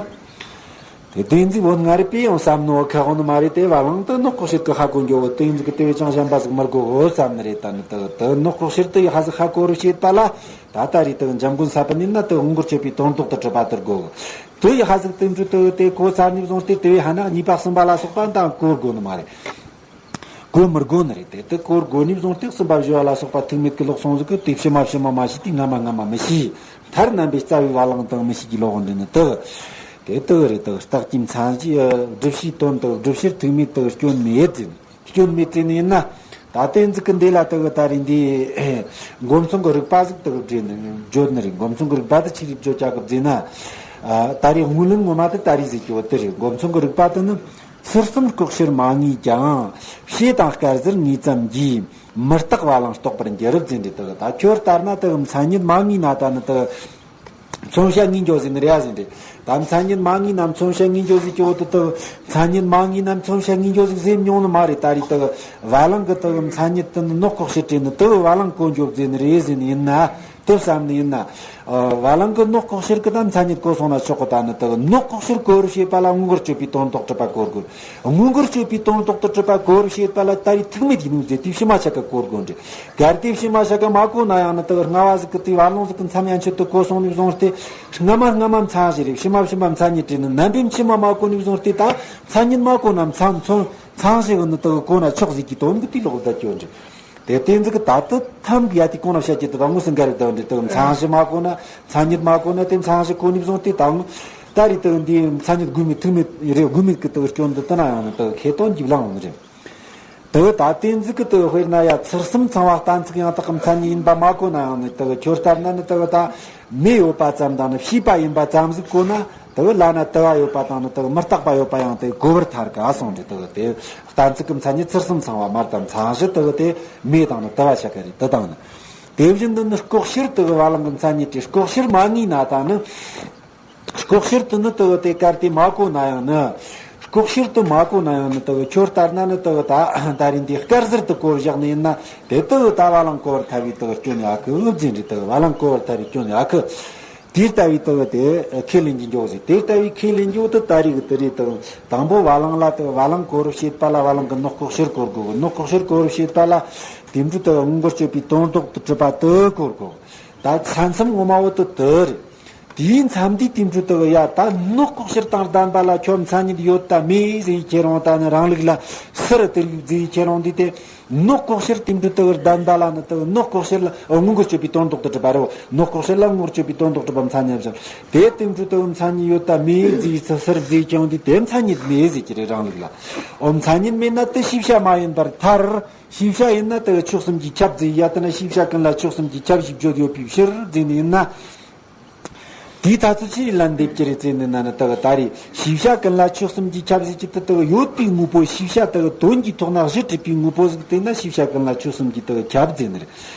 དེ་དེ་འཛིག་བོ་ང་རེ་པས་ཡང་བསམ་ནོ་ཁ་ཧོ་ནི་མ་རེད། དེ་བ་ལང་དུ་ནོ་ལྐོག་ཤེར་གི་ཧ་གོ་འགྱོ་བོ་དེ་འཛིག་གི་དེ་བས་ཅང་གཞན་པ་ཟིག་མར་གོ་ཧོ་བསམ་ནི་རེད། ད་ནི་དག་དུ་ནོ་ལྐོག་ཤེར་དུ་ཡི་ཧ་ཟིག་ཧ་གོ་རུ་བྱེད་པ་ལ། ད་ད་རེས་དག་འཇམ་མགོན་ས་པ་ནི་ན་དག་དངོས་འགལ་ཆོད་པའི་དོན་ལྡོག་ཏུ་གྲུབ་པ་དུ་དགོ་གི། དུ་ཡི་ཧ་ཟིག་དུ་འབྲུ་དུ་དེ་གོ་ཚར་ནི་བཟུང་སྟེ་དེ་བས་ཧ་ན་གཉིས་པ་གསུམ་པ་ལ་སོགས་པ་འདང་གོ་དགོ་ནི་མ་རེད། གོ་མི་དགོ་ནི་རེད། དེ་དེ་གོ་དགོ་ནི་བཟུང་སྟེ་གསུམ་པ་བཞི་བ་ལ་སོགས་པ་ཐུག་མེད་ཀྱི་ལོག་སོང་ཟིག་གི་དེ་ཕྱི་མ་ཕྱི་མ་མ་ཤེས་དེ་སྔ་མ་སྔ་མ་མི་ཤེས། མཐར་རྣམ་པའི་རྩ་བའི་བ་ལང་དང་མི་ཤེས་ཀྱི་ལོག་འདྲེ་ནི་དུ། དེ་དུ་རེད། དུ་རྟགས་ཀྱི་མཚན་གཞི་སྒྲུབ་བྱའི་དོན་དུ་སྒྲུབ་བྱེད་ཐུག་མེད་དུ་སྐྱོན་མེད་ཟེར། སྐྱོན་མེད་ཟེར་ནི་ཡིན་ན། ད་ལྟའི་འཛིག་གི་འདི་ལ་དུ་ད་རེས་འདི་མགོ་མཚུངས་ཀྱི་རིགས་པ་ཟིག་དུ་བརྗོད་ནི་བརྗོད་ནི་རེད། མགོ་མཚུངས་ཀྱི་རིགས་པ་དུ་ཆི་རིགས་བརྗོད་བྱ་གི་བརྫིས་ན། ད་རེས་དངོས་ལན་ངོ་མ་དུ་ད་རེས་ཟིག་གི་བོ་དུ་རེད། མགོ་མཚུངས་ཀྱི་རིགས་པ་དུ་ནི། ཚུལ་གསུམ་ལྐོག་ཤེར་མ་ངེས་ཀྱང་། བྱས་དང་སྐལ་ཟུར་ངེས་ཙམ་གྱིས། མི་རྟག་བ་ལང་རྟོགས་པར་འགྱུར་རབས་ཟེར་འདྲི་དུ། ད་ཁྱོད་ལྟར་ན་དུ་མཚན་ཉིད་མ་ངེས་ན་ད་ནི་དུ། མཚོན་བྱ་ངེས་འགྱོ་ཟིན་རེད་ཟིན་རེད། ད་མཚན་ཉིད་མ་ངེས་ན་མཚོན་བྱ་ངེས་འགྱོ་ཟིག་ཀྱི་འོག་ཏུ་དུ། མཚན་ཉིད་མ་ངེས་ན་མཚོན་བྱ་ངེས་འགྱོ་ཟིག་ཟེར་མྱོང་ནི་མ་རེད། ད་རེས་དུ་བ་ལང་གི་དུ་མཚན་ཉིད་དུ་ནི་ནོ་ལྐོག་ཤེར་དྲན་ནི་དུ་བ་ལང་གོ་འགྱོ་ཟིན་རེད་ཟིན་ཡིན་ན། དེ་བསམ་ནི་ཡིན་ན། བ་ལང་གི་ནོ་ལྐོག་ཤེར་གི་ད་མཚན་ཉིད་གོ་སོང་ན་ཆོག་གི། ད་ནི་དུ་ནོ་ལྐོག་ཤེར་གོ་རུ་བྱེད་པ་ལ་དངོས་འགལ་གཅོད་པའི་དོན་ལྡོག་གྲུབ་པ་གོ་དགོས། དངོས་འགལ་གཅོད་པའི་དོན་ལྡོག་ཏུ་གྲུབ་པ་གོ་རུ་བྱེད་པ་ལ་ད་རེས་ཐུག་མེད་ཡིན་ནོ་ཟེར་དེ་ཕྱི་མ་ཆ་ག་གོ་དགོས་འདྲི། གལ་ཏེ་ཕྱི་མ་ཆ་ག་མ་གོ་ན་ཡང་ནི་དུ་སྔ་བ་ཟིག་གི་དེ་བ་ལང་ཟིག་གི་མཚམས་ཡན་ཆད་དུ་གོ་སོང་ནས་བཟུང་སྟེ། སྔ་མ་སྔ་མ་མཚན་གཞི་རེད། ཕྱི་མ་ཕྱི་མ་མཚན་ཉིད་དྲན་ནི་རྣམ་པའི་ཕྱི་མ་མ་གོ་ནས་བཟུང་སྟེ་ད་མཚན་ཉིད་མ་གོ་ན་མཚན་མཚོན་མཚན་གཞི་གི་ནི་དུ་གོ་ན་ཆོག་ཟིག་གི་དོན་གི་དེ་ལོག་ད་སྐྱོན་འདྲི། དེ་བསྟན་འཛིན་གྱི་ད་ལྟ་ཐམ་གྱི་ཡ་དེ་གོང་ན་བཤད་ཀྱི་དེ་དང་དངོས་སུ་འགལ་རེད་དང་འདྲི་དང་མཚན་གཞི་མ་གོ་ན་མཚན་ཉིད་མ་གོ་ན་དེ་མཚན་གཞི་གོ་ནི་བཟུང་སྟེ་དང་ད་རེད་དང་འདི་མཚན་ཉིད་དགོས་མེད་ཐུག་མེད་རེད། དགོས་མེད་ཀྱི་དག་སྐྱོན་འདི་ལྟ་ན་ཡང་ནི་དག་ཁེ་དོན་གྱི་ལང་འོང་རེད། དེ་ད་བསྟན་འཛིན་གྱི་དག་དཔེར་ན་ཡ་ཚུལ་གསུམ་ཚང་བ་གཏན་ཚིགས་ཡང་དག་གི་མཚན་ཉིད་ཡིན་པ་མ་གོ་ན་ཡང་ནི་དག་ཁྱོད་ལྟར་ན་ནི་དག་ད་མེ་ཡོད་པ་ཙམ་དང་ནི་ཤེས་པ་ཡིན་པ་ཙམ་ཟིག་གོ་ན། དེ་བས་ལ་ན་དུ་བ་ཡོད་པ་དང་ནི་དེ་བས་མི་རྟག་པ་ཡོད་པ་ཡང་དེ་གོ་བར་ཐལ་ག་གསུངས་ཏེ། དེ་བས་དེ་གཏན་ཚིགས་ཀྱི་མཚན་ཉིད་ཚུལ་གསུམ་ཚང་བ་མར་དང་མཚན་གཞི་དེ་བས་དེ་མེ་དང་ནི་དུ་བ་བྱ་ག་རེད། དེ་དང་ནི་དེ་བཞིན་དུ་ནི་ལྐོག་ཤེར་དེ་བས་བ་ལང་གི་མཚན་ཉིད་ཀྱི་ལྐོག་ཤེར་མ་ངེས་ན་ད་ནི་ལྐོག་ཤེར་དེ་ནི་དེ་བས་དེ་གལ་ཏེ་མ་གོ་ན་ཡང་ནི་ལྐོག་ཤེར་དེ་མ་གོ་ན་ཡང་ནི་དེ་བས་ཁྱོད་ལྟར་ན་ནི་དེ་བས་ད་ད་རིང་འདི་སྐལ་ཟུར་དུ་གོ་བཞག་ནི་ཡིན་ན་དེ་དེ་བས་ད་བ་ལང་གོ་བར་ཐལ་བའི་དེ་བས་སྐྱོན་ཡོད་གི་འུ་འཛིན་རེད། དེ་བས་བ་ལང་གོ་བར་ཐལ་བའི་སྐྱོན་ཡོད་གི། དེ་ལྟ་བུའི་དུ་བ་དེ་ཁས་ལེན་གྱི་འཇོག་ཟིག་དེ་ལྟ་བུའི་ཁས་ལེན་འཇོག་དུ་ད་རེས་ཀྱི་དུ་རེས་དུ་དང་པོ་བ་ལང་ལ་དུ་བ་ལང་གོ་རུ་བྱེད་པ་ལ་བ་ལང་གི་ནོ་ལྐོག་ཤེར་གོ་དགོས། ནོ་ལྐོག་ཤེར་གོ་རུ་བྱེད་པ་ལ་དེ་འདྲ་དུ་དངོས་འགལ་གཅོད་པའི་དོན་ལྡོག་ཏུ་གྲུབ་པ་དུ་གོ་དགོས། ད་ས་མཚམས་ངོ་མ་བོ་དུ་དུ་རེད། དེའི་མཚམས་འདིའི་དེ་འདྲ་དུ་ཡ་ད་ནོ་ལྐོག་ཤེར་དང་ལྡན་པ་ལ་ཁྱོད་མཚན་ཉིད་ཡོད་ད་མེད་ཟེར་ཁྱེད་རང་ད་ནི་རང་ལུགས་ལ་སུ་རུ་དུ་ལུགས་ཟེར་ཁྱེད་རང་འདི་དེ། ནོ་ལྐོག་ཤེར་དེ་འདྲ་དུ་བར་ལྡན་པ་ལ་ནི་དུ་ནོ་ལྐོག་ཤེར་ལ་དངོས་འགལ་གཅོད་པའི་དོན་ལྡོག་ཏུ་གྲུབ་པ་རེད། ནོ་ལྐོག་ཤེར་ལ་དངོས་འགལ་གཅོད་པའི་དོན་ལྡོག་གྲུབ་པ་མཚན་ཉིད་བཞག་དེ་དེ་འདྲ་དུ་མཚན་ཉིད་ཡོད་ད་མེད་ཟེར་ཚུལ་ཟེར་ཀྱང་དེ་དེ་མཚན་ཉིད་མེད་ཟེར་གྱི་རེད་རང་ལུགས་ལ། འོ་མཚན་ཉིད་མེད་ན་དེ་ཤེས་བྱ་མ་ཡིན་པར་ཐལ། ཤེས་བྱ་ཡིན་ན་དེ་ཆོས་གསུམ་གྱིས་ཁྱབ་ཟེར་ཡ་དེ་ན་ཤེས་བྱ་ཀུན་ལ་ཆོས་གསུམ་གྱིས་ཁྱབ་ཞེས་བརྗོད་ཡོད་པའི་ཕྱིར་ཟེར་ནི་ཡིན་ན། དེའི་ཐ་ཚིག་ཕྱིར་ལན་འདེབས་ཀྱི་རེད་ཟེར་ནས་ན་ནི་དག་ད་རེས་ཤེས་བྱ་ཀུན་ལ་ཆོས་གསུམ་གྱིས་ཁྱབ་ཟེར་གྱི་དེ་དག་ཡོད་པའི་དངོས་པོ་ཤེས་བྱ་དག་དོན་གྱི་ཐོག་ན་གཞི་གྲུབ་པའི་དངོས་པོ་ཟིག་དེ་ན་ཤེས་བྱ་ཀུན་ལ་ཆོས་གསུམ་གྱིས་དག་ཁྱབ་ཟེར་ནི་རེད།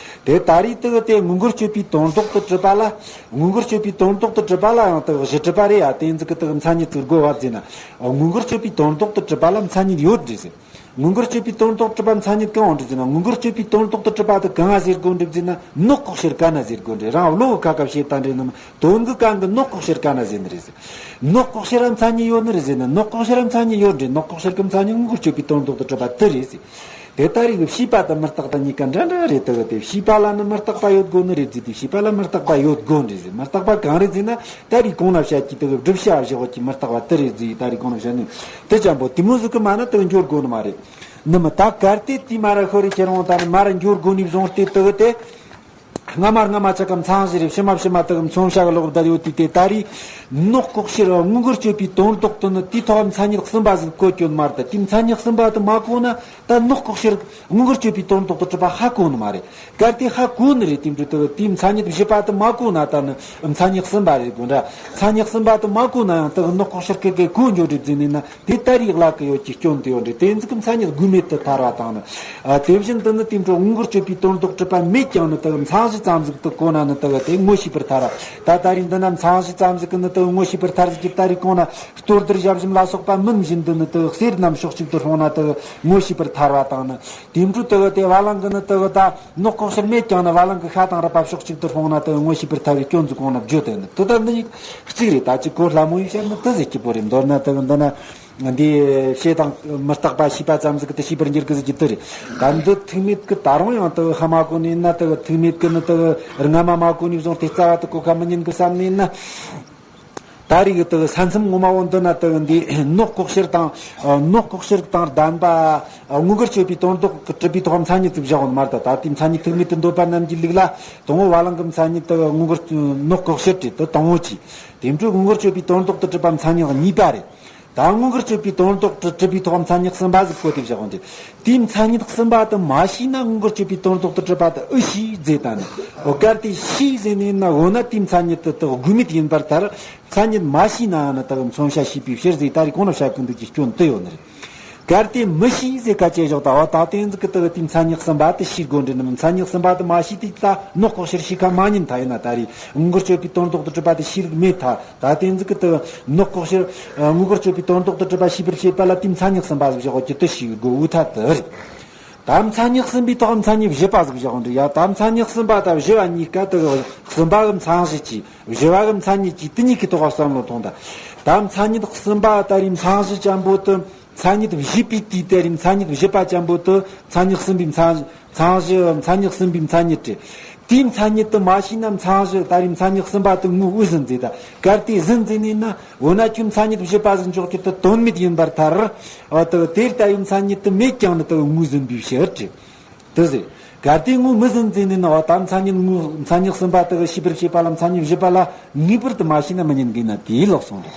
དེ་ད་རེས་དག་དེ་དངོས་འགལ་གཅོད་པའི་དོན་ལྡོག་ཏུ་གྲུབ་པ་ལ། དངོས་འགལ་གཅོད་པའི་དོན་ལྡོག་ཏུ་གྲུབ་པ་ལ་ཡང་དག་གཞི་གྲུབ་པ་རེད་ཡ། དེ་ཟིག་གི་དག་མཚན་ཉིད་ཚུར་དགོས་བ་ཟེར་ན། དངོས་འགལ་གཅོད་པའི་དོན་ལྡོག་ཏུ་གྲུབ་པ་ལ་མཚན་ཉིད་ཡོད་རེད་ཟེར། དངོས་འགལ་གཅོད་པའི་དོན་ལྡོག་གྲུབ་པ་མཚན་ཉིད་གང་འོང་འདྲི་ཟེར་ན། དངོས་འགལ་གཅོད་པའི་དོན་ལྡོག་ཏུ་གྲུབ་པ་དེ་གང་ང་ཟེར་དགོས་འདྲི་ཟེར་ན། ནོ་ལྐོག་ཤེར་ག་ན་ཟེར་དགོས་འདྲི། རང་བློ་གི་ཁ་ཁ་བྱེད་དང་འདྲི་ནམ་དོན་གི་གང་གི་ནོ་ལྐོག་ཤེར་ག་ན་ཟེར་ནི་རེད་ཟེར། ནོ་ལྐོག་ཤེར་ར་མཚན་ཉིད་ཡོད་ནི་རེད་ཟེར་ན། ནོ་ལྐོག་ཤེར་ར་མཚན་ཉིད་ཡོད་འདྲི། ནོ་ལྐོག་ཤེར་གི་མཚན་ཉིད་དངོས་འགལ་གཅོད་པའི་དོན་ལྡོག་ཏུ་གྲུབ་པ་དེ་རེད་ཟེར། དེ་ལྟར་ཡིན་ཤེས་པ་དང་མི་རྟག་པ་གཉིས་ཀ་འདྲ་འདྲ་རེད། དེ་གི་དེ་ཤེས་པ་ལ་ནི་མི་རྟག་པ་ཡོད་དགོས་ནི་རེད་ཟེར། དེ་ཤེས་པ་ལ་མི་རྟག་པ་ཡོད་དགོས་འདྲི་ཟེར། མི་རྟག་པ་གང་རེད་ཟེར་ན། ད་རེས་གོང་ན་བཤད་ཀྱི་དེ་གི་བསྒྲུབ་བྱ་བཞི་བོ་གི་མི་རྟག་པ་དེ་རེད་ཟེར། ད་རེས་གོང་ན་བཤད་ནི་དེ་ཅན་པོ་དེ་མོ་ཟིག་གི་མ་ན་དེ་གི་འགྱུར་དགོས་ནི་མ་རེད། ནི་མི་ད་གལ་ཏེ་དེ་མ་ར་ཤོར་རེ་ཁྱེད་རང་ད་ནི་མ་ར་འགྱུར་དགོས་ནི་བཟུང་སྟེ་དེ་གི་དེ། སྔ་མ་སྔ་མ་ཆ་ག་མཚན་གཞི་རེད། ཕྱི་མ་ཕྱི་མ་དེ་གི་མཚོན་བྱ་གི་ལོག་བསྡད་ཡོད་དུས་དེ་ད་རེས་ནོ་ལྐོག་ཤེར་དངོས་འགལ་གཅོད་པའི་དོན་ལྡོག་ཏུ་ནི་དེའི་ཐོག་མཚན་ཉིད་གསུམ་པ་ཟིག་གོ་སྐྱོན་མ་རེད། དེ་མཚན་ཉིད་གསུམ་པ་དེ་མ་གོ་ན། ད་ནོ་ལྐོག་ཤེར་དངོས་འགལ་གཅོད་པའི་དོན་ལྡོག་ཏུ་གྲུབ་པ་ཧ་གོ་ནི་མ་རེད། གལ་ཏེ་ཧ་གོ་ནི་རེད། དེ་འདྲ་དེ་དེའི་མཚན་ཉིད་བཞི་པ་དེ་མ་གོ་ན་ད་ནི་མཚན་ཉིད་གསུམ་པ་རེད་དགོས་འདྲ། མཚན་ཉིད་གསུམ་པ་དེ་མ་གོ་ན་ཡང་དེ་ནོ་ལྐོག་ཤེར་སྐད་ཀའི་གོ་འགྱོ་འདྲི་ཟེར་ནས་ན། དེ་ལྟར་ཡིག་ལ་གི་ཡོད་ཀྱི་སྐྱོན་དེ་ཡོད་འདྲི། དེ་ཚིག་མཚན་ཉིད་དགོས་མེད་དུ་ཐལ་བ་དང་ནི། ཨ་དེ་བཞིན་དུ་ནི་དེ་འདྲ་དངོས་འགལ་གཅོད་པའི་དོན་ལྡོག་གྲུབ་པ་མེད་ཀྱང་ནི་དེ་མཚན་གཞི་ ཙམ་ཟིག་ཏུ་གོ་ན་ནི་དེ་གི་དེ་ངོ་ཤེས་པར་ཐལ། ད་ད་རེས་འདི་ན་མཚན་གཞི་ཙམ་ཟིག་གི་ནི་དེ་གི་ངོ་ཤེས་པར་ཐལ་ཟིག་གི། ད་རེས་གོང་ན་ལྟོ་ལྡིར་ཞབས་ཞུམ་ལ་སོགས་པ་མིན་བཞིན་དུ་ནི་དེ་གི་གསེར་རྣམས་ཕྱོགས་གཅིག་ཏུ་སྤུངས་ན་དེ་གི་ངོ་ཤེས་པར་ཐལ་བ་དང་ནི། དེ་འཕྲོ་དེ་གི་དེ་བ་ལང་གི་ནི་དེ་གི་ད་ནོག་ལྐོག་ཤལ་མེད་ཀྱང་ནི་བ་ལང་གི་ཤ་དང་རུས་པ་ཕྱོགས་གཅིག་ཏུ་སྤུངས་ན་དེ་གི་ངོ་ཤེས་པར་ཐལ་བའི་སྐྱོན་ཟིག་གོང་ན་བརྗོད་དེ་ནི་དེ་ད་འདི་གཅིག་རེད། ད་ཅིག་གོ་སླ་མོ་ཡིན་བཤད་ནི་དེ་ཟིག་སྐྱིད་པོ་རེད། མདོར་ན་དེ་གི་འདི་ན། འདི་ཤེས་དང་མི་རྟག་པ་ཤེས་པ་ཙམ་ཟིག་གི་དེ་ཤེས་པར་འགྱུར་གི་ཟིག་གི་དེ་རེད། ད་འདི་ཐུག་མེད་གི་ད་རུང་ཡང་དེ་ཧ་མ་གོ་ནི་ཡིན་ན། དེ་ཐུག་མེད་གི་ནི་དེ་སྔ་མ་མ་གོ་ནི་བཟུང་དེ་རྩ་བ་དེ་གོ་ཁ་མི་ཉན་གི་བསམ་ནི་ཡིན་ན། ད་རེས་གི་དེ་ས་མཚམས་ངོ་མ་བོ་འདི་ན་དེ་འདི་ནོག་ལྐོག་ཤལ་དང་ནོག་ལྐོག་ཤལ་དང་ལྡན་པ། མངོན་གྱུར་སྤྱོད་པའི་དོན་ལྡོག་གི་གྲུབ་པའི་ཐོག་མཚན་ཉིད་ཅིག་བཞག་ཡོད་མ་རེད། ད་ད་དེའི་མཚན་ཉིད་ཐུག་མེད་དུ་འདོད་པ་རྣམས་ཀྱི་ལུགས་ལ་དང་པོ་བ་ལང་གི་མཚན་ཉིད་དེ་མངོན་གྱུར་ནོག་ལྐོག་ཤལ་རེད། དེ་དང་པོ་གཅིག་དེ་འཕྲོས་མངོན་གྱུར་སྤྱོད་པའི་དོན་ལྡོག་ཏུ་གྲུབ་པ་མཚན་ཉིད་གཉིས་པ་རེད། ད་མངོན་གྱུར་སྤྱོད་པའི་དོན་ལྡོག་ཏུ་གྲུབ་པའི་ཐོག་མཚན་ཉིད་གསུམ་པ་ཟིག་བཀོད་དེ་བཞག་འོང་དུས། དེའི་མཚན་ཉིད་གསུམ་པ་དེ་མ་ཤེས་ན་མངོན་གྱུར་སྤྱོད་པའི་དོན་ལྡོག་ཏུ་གྲུབ་པ་དེ་ཨེ་ཤེས་ཟེར། ད་ནི་འོ་གལ་ཏེ་ཤེས་ཟེར་ནས་ན། འོ་ན་དེའི་མཚན་ཉིད་དེ་དག་དགོས་མེད་ཡིན་པར་ཐལ། མཚན་ཉིད་མ་ཤེས་ན་ནི་དག་མཚོན་བྱ་ཤེས་པའི་ཕྱིར་ཟེར། ད་རེས་གོང་ན་བཤད་ཀྱི་འདུག་ཀྱི་སྐྱོན་དེ་ཡོད་ནི་རེད། གལ་ཏེ་མི་ཤེས་ཟེར་ཁ་ཅེ་བཞག་ད་བ་ད་དེ་ཟིག་གི་དག་དེའི་མཚན་ཉིད་གསུམ་པ་དེ་ཤེས་དགོས་འདྲི་ནི། མཚན་ཉིད་གསུམ་པ་དེ་མ་ཤེས་དུས་ད་ནོག་ལྐོག་ཤལ་ཤེས་ཁ་མ་ཉན་ཐལ། ཡིན་ན་ད་རེས་མངོན་གྱུར་སྤྱོད་པའི་དོན་ལྡོག་ཏུ་གྲུབ་པ་དེ་ཤེས་རིག་མེད་ཐལ། ད་དེ་ཟིག་གི་དེ་ནོག་ལྐོག་ཤལ་མངོན་གྱུར་སྤྱོད་པའི་དོན་ལྡོག་ཏུ་གྲུབ་པ་ཤེས་པར་བྱེད་པ་ལ་དེའི་མཚན་ཉིད་གསུམ་པ་ཟིག་བཞག་གི་དེ་ཤེས་དགོས་འུ་ཐ་དེ་རེད། ད་མཚན་ཉིད་གསུམ་པའི་ཐོག་མཚན་ཉིད་བཞི་པ་ཟིག་བཞག་འདྲི་ཡ། ད་མཚན་ཉིད་གསུམ་པ་དང་བཞི་བ་གཉིས་ཀ་དེ་གསུམ་པ་གི་མཚན་གཞི་གཅིག་བཞི་བ་གི་མཚན་ཉིད་གཅིག་དེ་གཉིས་ཀྱི་ཐོག་བསམ་བློ་ཐོངས་ད། ད་མཚན་ཉིད་གསུམ་པ་ད་རེས་མཚན་གཞི་ཅན་པོ་དེ། མཚན་ཉིད་བཞི་པའི་དུས་དེ་རེད། མཚན་ཉིད་བཞི་པ་ཅན་པོ་དེ་མཚན་ཉིད་གསུམ་པའི་མཚན་མཚན་གཞི། མཚན་ཉིད་གསུམ་པའི་མཚན་ཉིད་དེ། དེའི་མཚན་ཉིད་དེ་མ་ཤེས་ན་མཚན་གཞི་ད་རེས་མཚན་ཉིད་གསུམ་པ་དེ་ངོ་བོ་ཟིན་ཟེར། ད་གལ་ཏེ་ཟིན་ཟེར་ནས་ན། འོ་ན་ཁྱོད་མཚན་ཉིད་བཞི་པ་ཟིན་འཇོག་རྒྱུ་དེ་དོན་མེད་ཡིན་པར་ཐལ། འོ་དེ་དེ་ལྟ་བུའི་མཚན་ཉིད་དེ་མེད་ཀྱང་ནི་དེ་ངོ་ཟིན་པའི་ཕྱིར་ཏེ། དེ་ཟེར། གལ་ཏེ་ངོ་མི་ཟིན་ཟེར་ནས་ན། འོ་ད་མཚན་ཉིད་ངོ་མཚན་ཉིད་གསུམ་པ་དེ་ཤེས་པར་བྱེད་པ་ལ་མཚན་ཉིད་བཞི་པ་ལ་ངེས་པར་དུ་མ་ཤེས་ན་མི་ཉན་གི་ན་དེ་ལོག་སོང་རེད།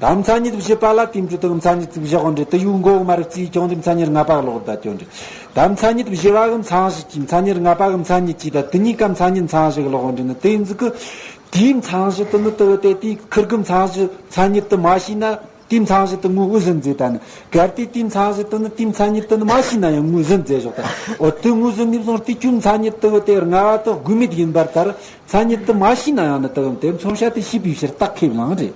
ད་མཚན་ཉིད་བཞི་པ་ལ་དེ་འདྲ་དེ་མཚན་ཉིད་ཅིག་བཞག་འོང་རེད། དེ་ཡུལ་མགོ་མ་རུ་རྩིས་ཀྱང་དེ་མཚན་ཉིད་ལྔ་པ་ལོག་ད་ཀྱང་རེད། ད་མཚན་ཉིད་བཞི་པ་གི་མཚན་གཞི་གཅིག་མཚན་ཉིད་ལྔ་པ་གི་མཚན་ཉིད་གཅིག་ད་དེ་གཉིས་ཀ་མཚན་ཉིད་མཚན་གཞི་གི་ལོག་འོང་རེད་ན། དེ་ཟིག་གི་དེའི་མཚན་གཞི་དེ་ནི་དེ་དེ་དེའི་ཁིར་གི་མཚན་གཞི་མཚན་ཉིད་དེ་མ་ཤེས་ན། དེའི་མཚན་གཞི་དེ་ངོ་བོ་ཟིན་ཟེར། ད་ནི་གལ་ཏེ་དེའི་མཚན་གཞི་དེ་ནི་དེའི་མཚན་ཉིད་དེ་ནི་མ་ཤེས་ན་ཡང་ངོ་ཟིན་ཟེར་ཞོག་ད། འོ་དེ་ངོ་ཟིན་ནས་བཟུང་སྟེ་ཁྱོད་མཚན་ཉིད་དེ་དེ་ལྔ་བ་དེ་དགོས་མེད་ཡིན་པར་ཐལ། མཚན་ཉིད་དེ་མ་ཤེས་ན་ཡང་ནི་དེ་དེ་མཚོན་བྱ་དེ་ཤེས་པའི་ཕྱིར་རྟགས་ཁས་བླངས་རེད།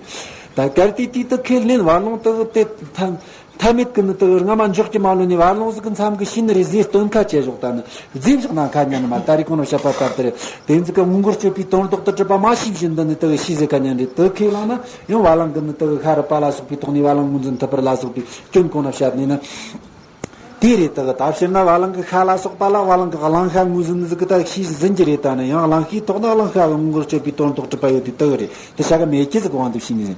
ད་གལ་ཏེ་དེ་དེ་ཁས་ལེན་བ་ལོང་དེ་དེ་ཐ་ཐ་མེད་ཀྱི་ནི་དེ་སྔ་མ་འཇོག་གི་མ་ལོན་ནས་བ་ལོང་ཟིག་གི་མཚམས་ཀྱི་ཤེས་ནི་རེད་ཟེར་སྟོན་ཁ་བྱས་ཞོག་ད་ནི། རྫས་བཞག་ན་ཁ་ཉན་ནི་མ། ད་རེས་གོང་ན་བཤད་པ་ལྟར་དེ་རེད། དེ་ཟིག་གི་མངོན་གྱུར་སྤྱོད་པའི་དོན་ལྡོག་ཏུ་གྲུབ་པ་མ་ཤེས་བཞིན་དུ་ནི་དེ་ཤེས་ཟེར་ཁ་ཉན་རེད། དེ་ཁས་བླངས་ན་ཡང་བ་ལང་གི་ནི་དེ་ཤ་རུས་པ་ལ་སོགས་པའི་ཐོག་ནས་བ་ལང་ངོས་འཛིན་ཐུབ་པར་ལ་སོགས་པའི་སྐྱོན་གོང་ན་བཤད་ནས་ན། དེ་རེད། དེ་ད་ཕྱིར་ན་བ་ལང་གི་ཤ་ལ་སོགས་པ་ལ་བ་ལང་གི་གླང་ཤ་ངོས་ཟིན་ཟིག་གི་ད་ཤེས་ཟིན་གྱི་རེད། ད་ནི་ཡང་གླང་ཤའི་ཐོག་ན་གླང་ཤ་གི་མངོན་གྱུར་སྤྱོད་པའི་དོན་ལྡོག་གྲུབ་པ་ཡོད་དུས་དེ་རེད། དེ་བྱ་ག་མེད་ཀྱི་ཟིག་དབང་དུ་བྱས་ནས་ཟིན།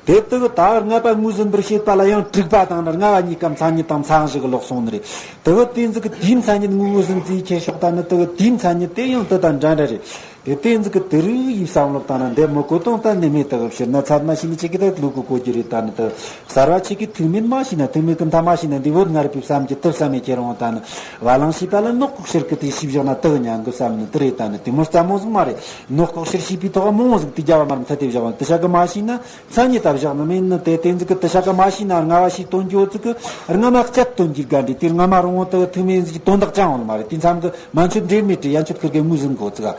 དེ་དག་ད་ལྔ་པ་ངོས་ཟིན་པར་བྱེད་པ་ལ་ཡང་དྲུག་པ་དང་ནི་ལྔ་བ་གཉིས་ཀ་མཚན་ཉིད་དང་མཚན་གཞི་གི་ལོག་སོང་ནི་རེད། དེ་བ་དེ་ཟིག་གི་དེའི་མཚན་ཉིད་ངོ་བོ་ཟིན་ཙིའི་ཁྱེར་ཤོག་ད་ནི་དེ་བ་དེའི་མཚན་ཉིད་དེ་ཡང་དེ་དང་འདྲ་འདྲ་རེད། དེ་དེ་ཟིག་གི་དེ་རིགས་ཡིས་བསམ་བློ་བཏང་ན་འདི་མི་གོ་དོན་གཏན་ནས་མེད། དེ་བ་ཕྱིར་ན་ཚད་མ་ཤེས་ནི་ཆེ་གི་དེ་ལུག་གི་གོ་རྒྱུ་རེད། ད་ནི་དེ་གསར་བ་ཆེ་གི་ཐུག་མེད་མ་ཤེས་ན་ཐུག་མེད་གི་མཐའ་མ་ཤེས་ན་འདི་བོད་ངར་པའི་བསམ་གྱི་དེ་བསམ་མེད་ཁྱེར་འོང་། ད་ནི་བ་ལང་ཤེས་པ་ལ་ནོག་ལྐོག་ཤལ་གི་དེ་ཤེས་བཞག་ན་དེ་ཉན་གི་བསམ་ནི་དེ་རེད། ད་ནི་དེ་མོ་རྩ་མོ་ཟིག་མ་རེད། ནོག་ལྐོག་ཤལ་ཤེས་པའི་ཐོག་མང་བོ་ཟིག་དེ་རྒྱ་བ་མར་མཐའ་དེ་བཞག་འོང་དེ་ཤ་གི་མ་ཤེས་ན། མཚན་ཉིད་ད་བཞག་ནི་མིན་ནི། དེ་དེ་ཟིག་གི་དེ་ཤ་ག་མ་ཤེས་ན་ལྔ་བ་ཤེས་དོན་རྒྱུ་ཟིག་གི་སྔ་མ་བཤད་དོན་རྒྱུ་དགའ་འདྲི་དེ་སྔ་མ་རུང་བོ་དེ་ཐུག་མེད་ཟིག་གི་དོན་དག་ཅང་འོང་མ་རེད། དེ་མཚམས་གི་མ་མཆོད་འབྲེལ་མེད་དྲི་ཡན་ཆོད་ཁུར་གི་ངོས་ཟིན་གོ་ཙི་ག།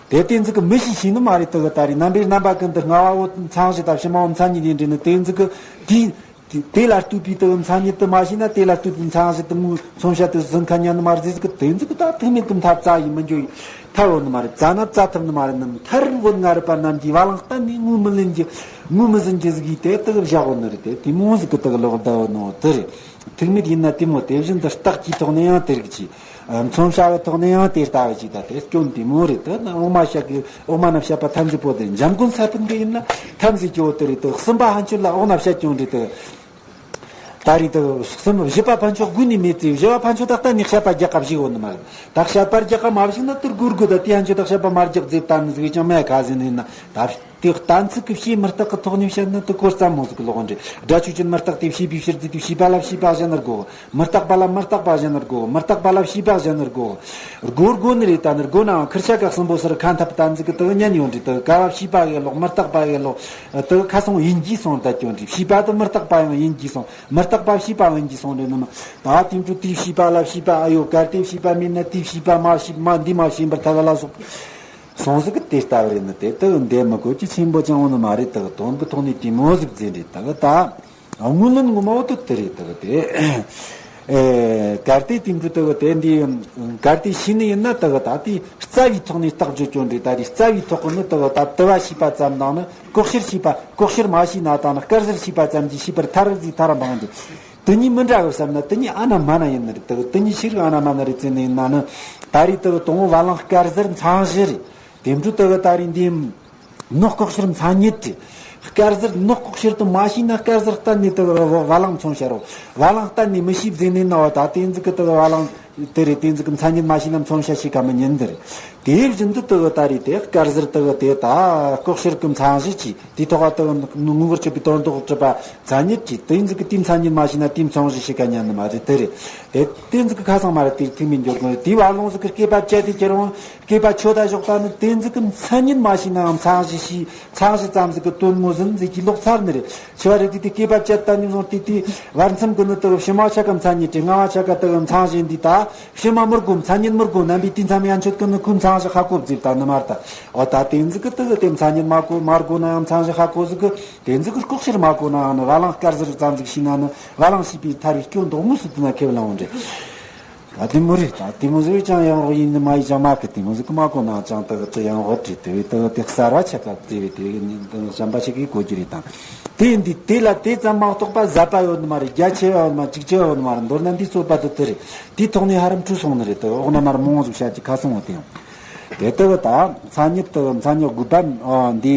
དེ་དེ་ཟིག་གི་མི་ཤེས་ཤེས་ནི་མ་རེད། དེ་གི་ད་རེས་རྣམ་པའི་རྣམ་པ་ཀུན་ཏུ་སྔ་བ་བོ་མཚན་གཞི་ད་ཕྱི་མ་བོ་མཚན་ཉིད་ཡིན་འདྲི་ནི་དེ་ཟིག་གི་དེ། དེ་དེ་ལ་ལྟོས་པའི་དེ་མཚན་ཉིད་དེ་མ་ཤེས་ན་དེ་ལ་ལྟོས་པའི་མཚན་གཞི་དེ་ངོས་མཚོན་བྱ་དེ་ཟིན་ཁ་ཉན་ནི་མ་རེད་ཟེར་གི། དེ་ཟིག་གི་ད་ཐུག་མེད་དུ་མཐའ་རྩ་ཡིན་མི་འགྱོ་ཡིན་ཐབས་ཡོད་ནི་མ་རེད། རྩ་ན་རྩ་ཐུབ་ནི་མ་རེད། ནམ་མཐར་བོད་ང་རུ་པ་རྣམས་ཀྱིས་བ་ལང་གཏན་ནས་ངོས་མི་ལེན་རྒྱུ་ངོས་མི་ཟིན་རྒྱུ་ཟིག་གིས་དེ་དེ་གི་བཞག་ཡོད་ནི་རེད། དེ་དེ་མོ་ཟིག་གི་དེ་གི་ལོག་བསྡད་ཡོད་ནོ་དེ་རེད། ཐུག་མེད་ཡིན་ན་དེ་མོ་དེ་བཞིན་དུ་རྟགས་ཀྱི་ཐོག་ནས་ཡང་དེ་རིགས་ཀྱི། མཚོན་བྱ་བའི་ཐོག་ནས་ཡང་དེ་ལྟ་བུ་ཅིག་ད་དེ་སྐྱོན་དེ་མོ་རེད། དེ་ན་འོག་མ་བཤད་གི་འོག་མ་ན་བཤད་པ་ཐམས་ཅད་པོ་དེ་འཇམ་མགོན་ས་པཎ་གི་ཡིན་ན་ཐམས་ཅད་ཀྱི་འོ་དེ་རེད། དེ་གསུམ་པ་ཕན་ཆོད་ལ་འོག་ན་བཤད་ཀྱང་རེད། དེ་ད་རེད། དེ་གསུམ་བཞི་པ་ཕན་ཆོད་དགོས་ནི་མེད་ཚེ་བཞི་པ་ཕན་ཆོད་ད་གཏན་ནས་བཤད་པ་རྒྱག་ག་བཞིག་འོ་ནི་མ་རེད། ད་བཤད་པ་རྒྱག་ག་མ་བཞིག་ན་དེ་སྒོར་དགོས། ད་དེ་ཕན་ཆོད་ད་བཤད་པ་མ་རྒྱག་ཟེར་ད་ནི་ཟིག་ཀྱང་མེད་ག་ཟེར་ནི་ཡིན་ན་ད། དེ་གཏན་ཚིགས་ཀྱི་བྱས་མི་རྟག་གི་ཐོག་ནས་བཤད་ན་དེ་གོ་རྩ་མོ་ཟིག་ལོག་འདྲི། སྒྲ་ཆོས་ཅན་མི་རྟག་སྟེ་བྱས་པའི་ཕྱིར་ཟེར་དུས་བྱས་པ་ལ་བྱས་པ་གཞན་ན་དགོས། མི་རྟག་པ་ལ་མི་རྟག་པ་གཞན་ན་དགོས། མི་རྟག་པ་ལ་བྱས་པ་གཞན་ན་དགོས། དགོས་དགོས་ནི་རེད། ད་ནི་དགོས་ནའང་ཁུར་ཆ་ག་གསུམ་པོ་སར་ཁ་འཐབ་གཏན་ཚིགས་ཀྱི་དེ་ཉན་ཡོང་འདྲི། དེ་ག་བ་བྱས་པ་གི་ལོག་མི་རྟག་པ་གི་ལོག་དེ་ཁ་སང་ཡིན་གྱིས་སོང་ད་ཀྱང་འདྲི། བྱས་པ་དེ་མི་རྟག་པ་ཡང་ཡིན་གྱིས་སོང་། མི་རྟག་པ་བྱས་པ་ཡིན་གྱིས་སོང་འདྲི་ནི་མ། ད་དེ་འཕྲོ་དེའི་བྱས་པ་ལ་བྱས་པ་ཨ་ཡོད་གལ་ཏེ་བྱས་པ་མིན་ན་དེའི་བྱས་པ་མ་བྱས་མ་འདི་མ་བྱས་པར་ཐལ་བ་ལ་སོགས། སོང་ཟིག་གི་དེ་ལྟ་བུ་རེད་ནི་དེ་དག་འདས་མི་དགོས་ཀྱི་ཆེན་པོ་ཅང་བོ་ནི་མ་རེད། དག་དོན་གི་ཐོག་ནས་དེ་མོ་ཟིག་ཟེར་རེད། དག་ད་དངོས་ལན་ངོ་མ་བོ་དུ་དེ་རེད། དག་དེ་ཨེ་གལ་ཏེ་དེ་འདྲ་དག་དེ་འདི་གལ་ཏེ་ཤེས་ནི་ཡིན་ན་དག་ད་དེ་རྩ་བའི་ཐོག་ནས་རྟགས་བརྗོད་སྐྱོན་རེད། ད་དེ་རྩ་བའི་ཐོག་གི་ནི་དག་ད་དུ་བ་ཤེས་པ་ཙམ་དང་ནི་ལྐོག་གཤེར་ཤེས་པ་ལྐོག་གཤེར་མ་ཤེས་ན་དང་ནི་དཀར་ཟལ་ཤེས་པ་ཙམ་གྱིས་ཤེས་པར་ཐལ་ཟིག་ཐལ་ར་འབངས་འདི། དེ་གཉིས་མི་འདྲ་བར་བསམ་ན་དེ་གཉིས་ཨ་ན་མ་ན་ཡིན་ནི་རེད། དེ་དེ་གཉིས་ཤི་རིགས་ཨ་ན་མ་ན་རེད་ཟེར་ནི་ཡིན་ན་ནི། ད་རེས་དེ་དང་བ་ལང་དཀར་ཟལ་མཚང་གཞི་རེད། དེ་འཕྲོ་དེ་ད་རེས་འདི་ནོག་ལྐོག་ཤེར་མཚན་ཉིད་རེད། དཀར་ཟལ་ནོག་ལྐོག་ཤེར་དུ་མ་ཤེས་ན་དཀར་ཟལ་གཏན་ནས་དེ་བ་ལང་མཚོན་བྱ་རོགས། བ་ལང་གཏན་ནས་མི་ཤེས་ཟེར་ནི་ཡིན་ན་བ་ད་དེ་ཟིག་གི་དེ་བ་ལང་དེ་རེད། དེ་ཟིག་གི་མཚན་ཉིད་མ་ཤེས་ན་མཚོན་བྱ་ཤེས་ཀ་མི་ཉན་འདི་རེད། དེ་བཞིན་དུ་དེ་ད་རེས་དེ་དཀར་ཟལ་དེ་དེ་ད་ལྐོག་ཤེར་གི་མཚང་གཞི་གྱིས། དེའི་ཐོག་ལ་དེ་ངོ་བོར་ཆོད་པའི་དོན་རྟོགས་གྲུབ་པ་མཚན་ཉིད་ཀྱིས་དེ་ཟིག་གི་དེའི་མཚན་ཉིད་མ་ཤེས་ན་དེའི་མཚོན་བྱ་ཤེས་ཀ་ཉན་ནི་མ་རེད། དེ་རེད། དེ་དེ་ཟིག་གི་ཁ་སང་མ་རེད། དེའི་ཐུག་མི་འགྱུར་དགོས། དེའི་བ་ལང་ཟིག་གི་སྐེད་པ་བཅད་དེ་ཁྱེར་འོང་། སྐེད་པ་ཆོད་ད་ཞོག་ད་ནི་དེ་ཟིག་གི་མཚན་ཉིད་མ་ཤེས་ནའང་མཚང་གཞི་ཤེས། མཚང་གཞི་ཙམ་ཟིག་གི་དོན་ངོ་ཟིན་ཟིག་གི་ལོག་ཚར་ནི་རེད། ཆེ་བ་རེད། དེ་དེ་སྐེད་པ་བཅད་ད་ནི་བཟུང་སྟེ་དེ་བར་མཚམས་གི་ནི་དེ་ཕྱི་མ་ཆ་ག་མཚན་ཉིད་རེད། སྔ་མ་ཆ་ག་དེ་མཚང་གཞི་འདི་ད། ཕྱི་མ་མི་དགོས། མཚན་ཉིད་མི་དགོས། རྣམ་པའི་དུས་མཚམས་ཡན་ཆོད་ཀུན་ནི་ཁོའི་མཚང་གཞི་ཧ་གོ་བརྫིས་ད་ནི་མ་རེད་ད། འོ་ད་དེ་ཟིག་གི་དེ་གི་དེ་མཚན་ཉིད་མ་གོ་མ་དགོས་ནའང་མཚང་གཞི་ཧ་གོ་ཟིག་གི་དེ་ཟིག་གི་ལྐོག་ཤེར་མ་གོ་ནའང་ནི་བ་ལང་དཀར་ཟལ་ཙམ་ཟིག་ཤེས་ན་ནི་བ་ལང་ཤེས་པའི་ཐར་བའི་སྐྱོན་དོག་མོ་སུ་དུ་ན་ཁེ་བ་ལང་འོང་རེད། ད་དེ་མོ་རེད། ད་དེ་མོ་ཟིག་ཅང་ཡང་རོགས་ཡིན་ནི་མ་ཡིན་ཅང་མ་གི་དེ་མོ་ཟིག་གི་མ་གོ་ནའང་ཅང་དེ་གི་དེ་ཡང་རོགས་རེད། དེ་བས་དེ་གི་དེ་གསར་བ་ཆ་ག་དེ་བས་དེ་གི་ནི་དེ་གི་བྱམས་པ་ཆ་གིས་གོ་རྒྱུ་རེད་དང་། དེ་ཡིན་དུས་དེ་ལ་དེ་ཙམ་མ་གཏོགས་པ་ཟད་པ་ཡོད་ནི་མ་རེད། རྒྱ་ཆེ་བ་ཡོད་ནི་མ་རེད། ཅིག་ཆེ་བ་ཡོད་ནི་མ་རེད། མདོར་ན་འདིའི་རྩོད་པ་དེ་དེ་རེད། དེའི་ཐོག་ནས་ཧ་རམ་འཁྲུལ་སོང་ནི་རེད། དེ་འོག་ན་མར་མང་ཟིག་བཤད་ཀྱི་ཁ་སང་བ་དེ་ཡང་། དེ་ལྟ་བུ་དང་མཚན་ཉིད་དེ་མཚན་ཉིད་དགུ་པ་འདི་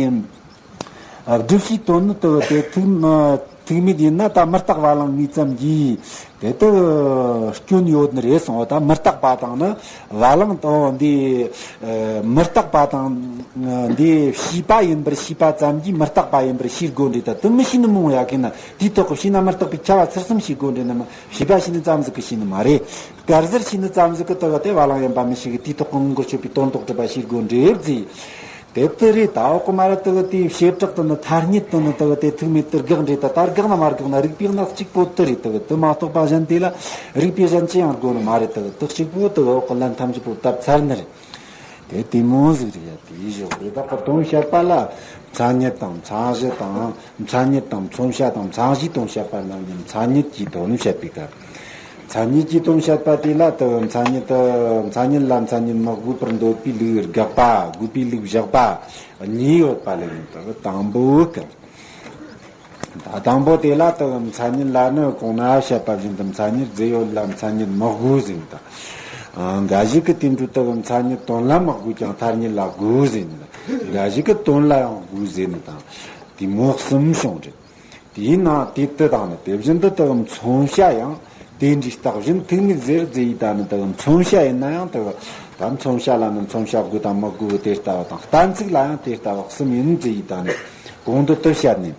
སྒྲུབ་བྱའི་དོན་ནི་དེ་དེ་ཐུག་ཐུག་མེད་ཡིན་ན་ད་མི་རྟག་བ་ལང་ངེས་ཙམ་གྱིས་དེ་ལྟ་བུ་སྐྱོན་ཡོད་ནི་རེད་གསུངས། ད་མི་རྟག་པ་དང་ནི་བ་ལང་དང་འདི་མི་རྟག་པ་དང་འདི་ཤེས་པ་ཡིན་པར་ཤེས་པ་ཙམ་གྱིས་མི་རྟག་པ་ཡིན་པར་ཤེས་དགོས་འདྲ། ད་དེ་མི་ཤེས་ནི་མང་ཡ་གི་ན་དེའི་ཐོག་གི་ཤེས་ན་མི་རྟག་པའི་ཁྱབ་པ་ཚུལ་གསུམ་ཤེས་དགོས་འདྲ་ནི་མ། ཤེས་པ་ཤེས་ནི་ཙམ་ཟིག་གི་ཤེས་ནི་མ་རེད། དཀར་ཟལ་ཤེས་ནི་ཙམ་ཟིག་གི་དེ་གི་དེ་བ་ལང་ཡིན་པ་མི་ཤེས་གི་དེའི་ཐོག་གི་ངོ་བོར་ཆོད་པའི་དོན་རྟོགས་གྲུབ་པ་ཤེས་དགོས་འདྲ་བརྫིས། དེ་ལྟ་རེད། ད་འོག་གི་མ་ར་དེ་གི་དེའི་བྱེ་བྲག་ཏུ་ནི་ཐ་སྙད་དུ་ནི་དེ་གི་དེ་ཐུག་མེད་དེ་དགག་འདྲ། ད་ད་དགག་ན་མ་དགག་ན་རིགས་པའི་གནས་གཅིག་པོ་དེ་རེད། དེ་གི་དེ་མ་གཏོགས་པ་གཞན་དེ་ལ་རིགས་པའི་གཞན་ཅི་ཡང་དགོས་ནི་མ་རེད། དེ་གི་དེ་གཅིག་པོ་དེ་གི་འོག་གི་ལན་ཐམས་ཅད་པོ་བཏབ་ཚར་ནི་རེད། དེ་དེ་མོ་ཟིག་རེད་ཡ། དེའི་ཞོག་རེད། ད་གི་དོན་བཤད་པ་ལ་མཚན་ཉིད་དང་མཚན་གཞི་དང་མཚན་ཉིད་དང་མཚོན་བྱ་དང་མཚན་གཞིའི་དོན་བཤད་པ་རྣམས་ཀྱི་མཚན་ཉིད་ཀྱི་དོན་བཤད་པའི་སྐབས། མཚན་ཉིད་ཀྱི་དོན་བཤད་པ་དེ་ལ་དེ་མཚན་ཉིད་དེ་མཚན་ཉིད་ལ་མཚན་ཉིད་མི་དགོས་པར་འདོད་པའི་ལུགས་དགག་པ། དགོས་པའི་ལུགས་བཞག་པ་གཉིས་ཡོད་པ་ལས་ནི་དེ་དང་པོའི་སྐབས། ད་དང་པོ་དེ་ལ་དེ་མཚན་ཉིད་ལ་ནི་གོང་ན་བཤད་པ་བཞིན་དུ་མཚན་ཉིད་རྫས་ཡོད་ལ་མཚན་ཉིད་མི་དགོས་ཟེར་ནི་དང་། འགའ་ཞིག་གིས་དེ་འདྲའི་དེ་མཚན་ཉིད་དོན་ལ་མི་དགོས་ཀྱང་ཐ་སྙད་ལ་དགོས་ཟེར་ནི་དང་། འགའ་ཞིག་གིས་དོན་ལ་ཡང་དགོས་ཟེར་ནི་དང་། དེ་མོ་གསུམ་བྱུང་རེད། དེའི་ནང་དེ་དེ་དང་ནི་དེ་བཞིན་དུ་དེ་མཚོན་བྱ་ཡང་དེ་འདྲའི་རྟགས་བཞིན་ཐུག་མེད་ཟེར་རྫས་ཡིན། ད་ནི་དེ་མཚོན་བྱ་ཡིན་ན་ཡང་དེ་ད་མཚོན་བྱ་ལ་ནི་མཚོན་བྱ་དགོས་དང་མི་དགོས་དེ་ལྟ་བུ་དང་གཏན་ཚིགས་ལ་ཡང་དེ་ལྟ་བུ་གསུམ་ཡིན་རྫས་ཡིན། ད་ནི་གོང་དུ་དེ་བཤད་ནས།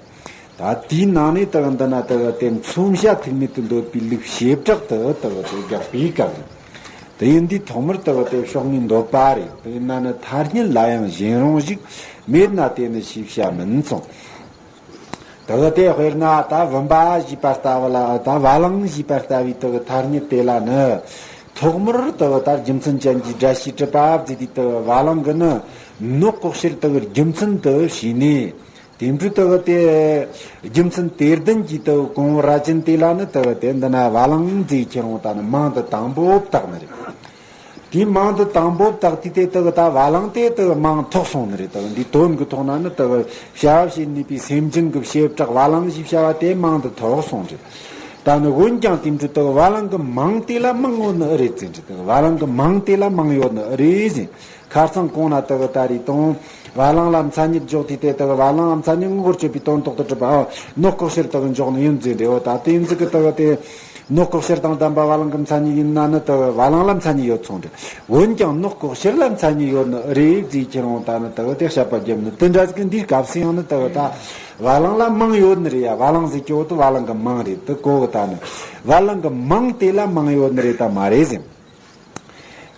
ད་དེའི་ནང་ནས་དེ་འདི་ན་དེ་དེ་མཚོན་བྱ་ཐུག་མེད་དུ་འདོད་པའི་ལུགས་བྱེ་བྲག་ཏུ་དེ་དེ་དགག་པའི་སྐབས། དེ་ཡིན་དུས་ཐོག་མར་དེ་དེ་ཕྱོགས་ནས་འདོད་པ་རེད། དེ་ཡིན་ན་ནི་ཐ་སྙད་ལ་ཡང་གཞན་རུང་ཞིག་མེད་ན་དེ་ནི་ཤེས་བྱ་མིན་གསུངས། དེ་དེ་དཔེར་ན་ད་བུམ་པ་ཞེས་པ་ལྟ་བུ་ལ་ད་བ་ལང་ཞེས་པ་ལྟ་བུའི་དེ་ཐ་སྙད་དེ་ལ་ནི་ཐོག་མར་དེ་ད་རྒྱུ་མཚན་ཅན་གྱི་སྒྲ་ཞེས་གྲུབ་པ་བརྫིས་ཏེ་དེ་བ་ལང་གི་ནི་ནོག་ལྐོག་གཤེར་དེ་རྒྱུ་མཚན་དུ་བྱས་ནས། དེ་འཕྲོ་དེ་གི་དེ་རྒྱུ་མཚན་དེར་ལྡན་གྱི་དེ་གོང་བུ་རྭ་ཅན་དེ་ལ་ནི་དེ་གི་དེ་འདི་ན་བ་ལང་རྫས་ཁྱེར་འོང་ད་ནི་མིང་དེ་དང་པོ་བཏགས་ནི་རེད། དེའི་མིང་དེ་དང་པོ་བཏགས་དུས་དེ་དེ་གི་ད་བ་ལང་དེ་དེ་གི་མིང་ཐོགས་སོང་ནི་རེད། དེ་གི་འདིའི་དོན་གི་ཐོག་ན་ནི་དེ་གི་བྱ་བ་བྱེད་ནུས་པའི་སེམས་ཅན་གི་བྱེ་བྲག་བ་ལང་ཞེས་བྱ་བ་དེ་མིང་དེ་ཐོགས་སོང་རེད། ད་ནི་འོན་ཀྱང་དེ་འཕྲོ་དེ་གི་བ་ལང་གི་མིང་དེ་ལ་མིང་ཡོད་ནི་ཨེ་རེད་ཟེར་ནི་རེད། དེ་གི་བ་ལང་གི་མིང་དེ་ལ་མིང་ཡོད་ནི་ཨེ་རེད་ཟེར། ཁ་སང་གོང་ན་དེ་གི་ད་རེས་དང་བ་ལང་ལ་མཚན་ཉིད་འཇོག་དུས་དེ་དེ་གི་བ་ལང་ལ་མཚན་ཉིད་ངོ་བོར་ཆོད་པའི་དོན་རྟོགས་དུ་གྲུབ་པ། ཨ་ནོག་ལྐོག་གཤེར་དེ་གི་འཇོག་ནི་ཡིན་ཟེར་འདྲ་བོ། ད་དེ་ཡིན་ཟིག་གི་དེ་གི་དེ་ནོག་ལྐོག་གཤེར་དང་ལྡན་པ་བ་ལང་གི་མཚན་ཉིད་ཡིན་ན་ནི་དེ་གི་བ་ལང་ལ་མཚན་ཉིད་ཡོད་སོང་རེད། འོན་ཀྱང་ནོག་ལྐོག་གཤེར་ལ་མཚན་ཉིད་ཡོད་ནི་རེད་ཟེར་ཁྱེར་འོང་ད་ནི་དེ་གི་དེ་བཤད་པ་རྒྱབ་ནི་དེ་འདྲ་ཟིག་གི་འདིའི་སྐབས་སུ་ཡང་ནི་དེ་གི་ད་བ་ལང་ལ་མིང་ཡོད་ནི་རེད་ཡ། བ་ལང་ཟེར་གྱི་འོ་དེ་བ་ལང་གི་མིང་རེད། དེ་གོ་གི་ད་ནི་བ་ལང་གི་མིང་དེ་ལ་མིང་ཡོད་ནི་རེད་ད་མ་རེད་ཟེར།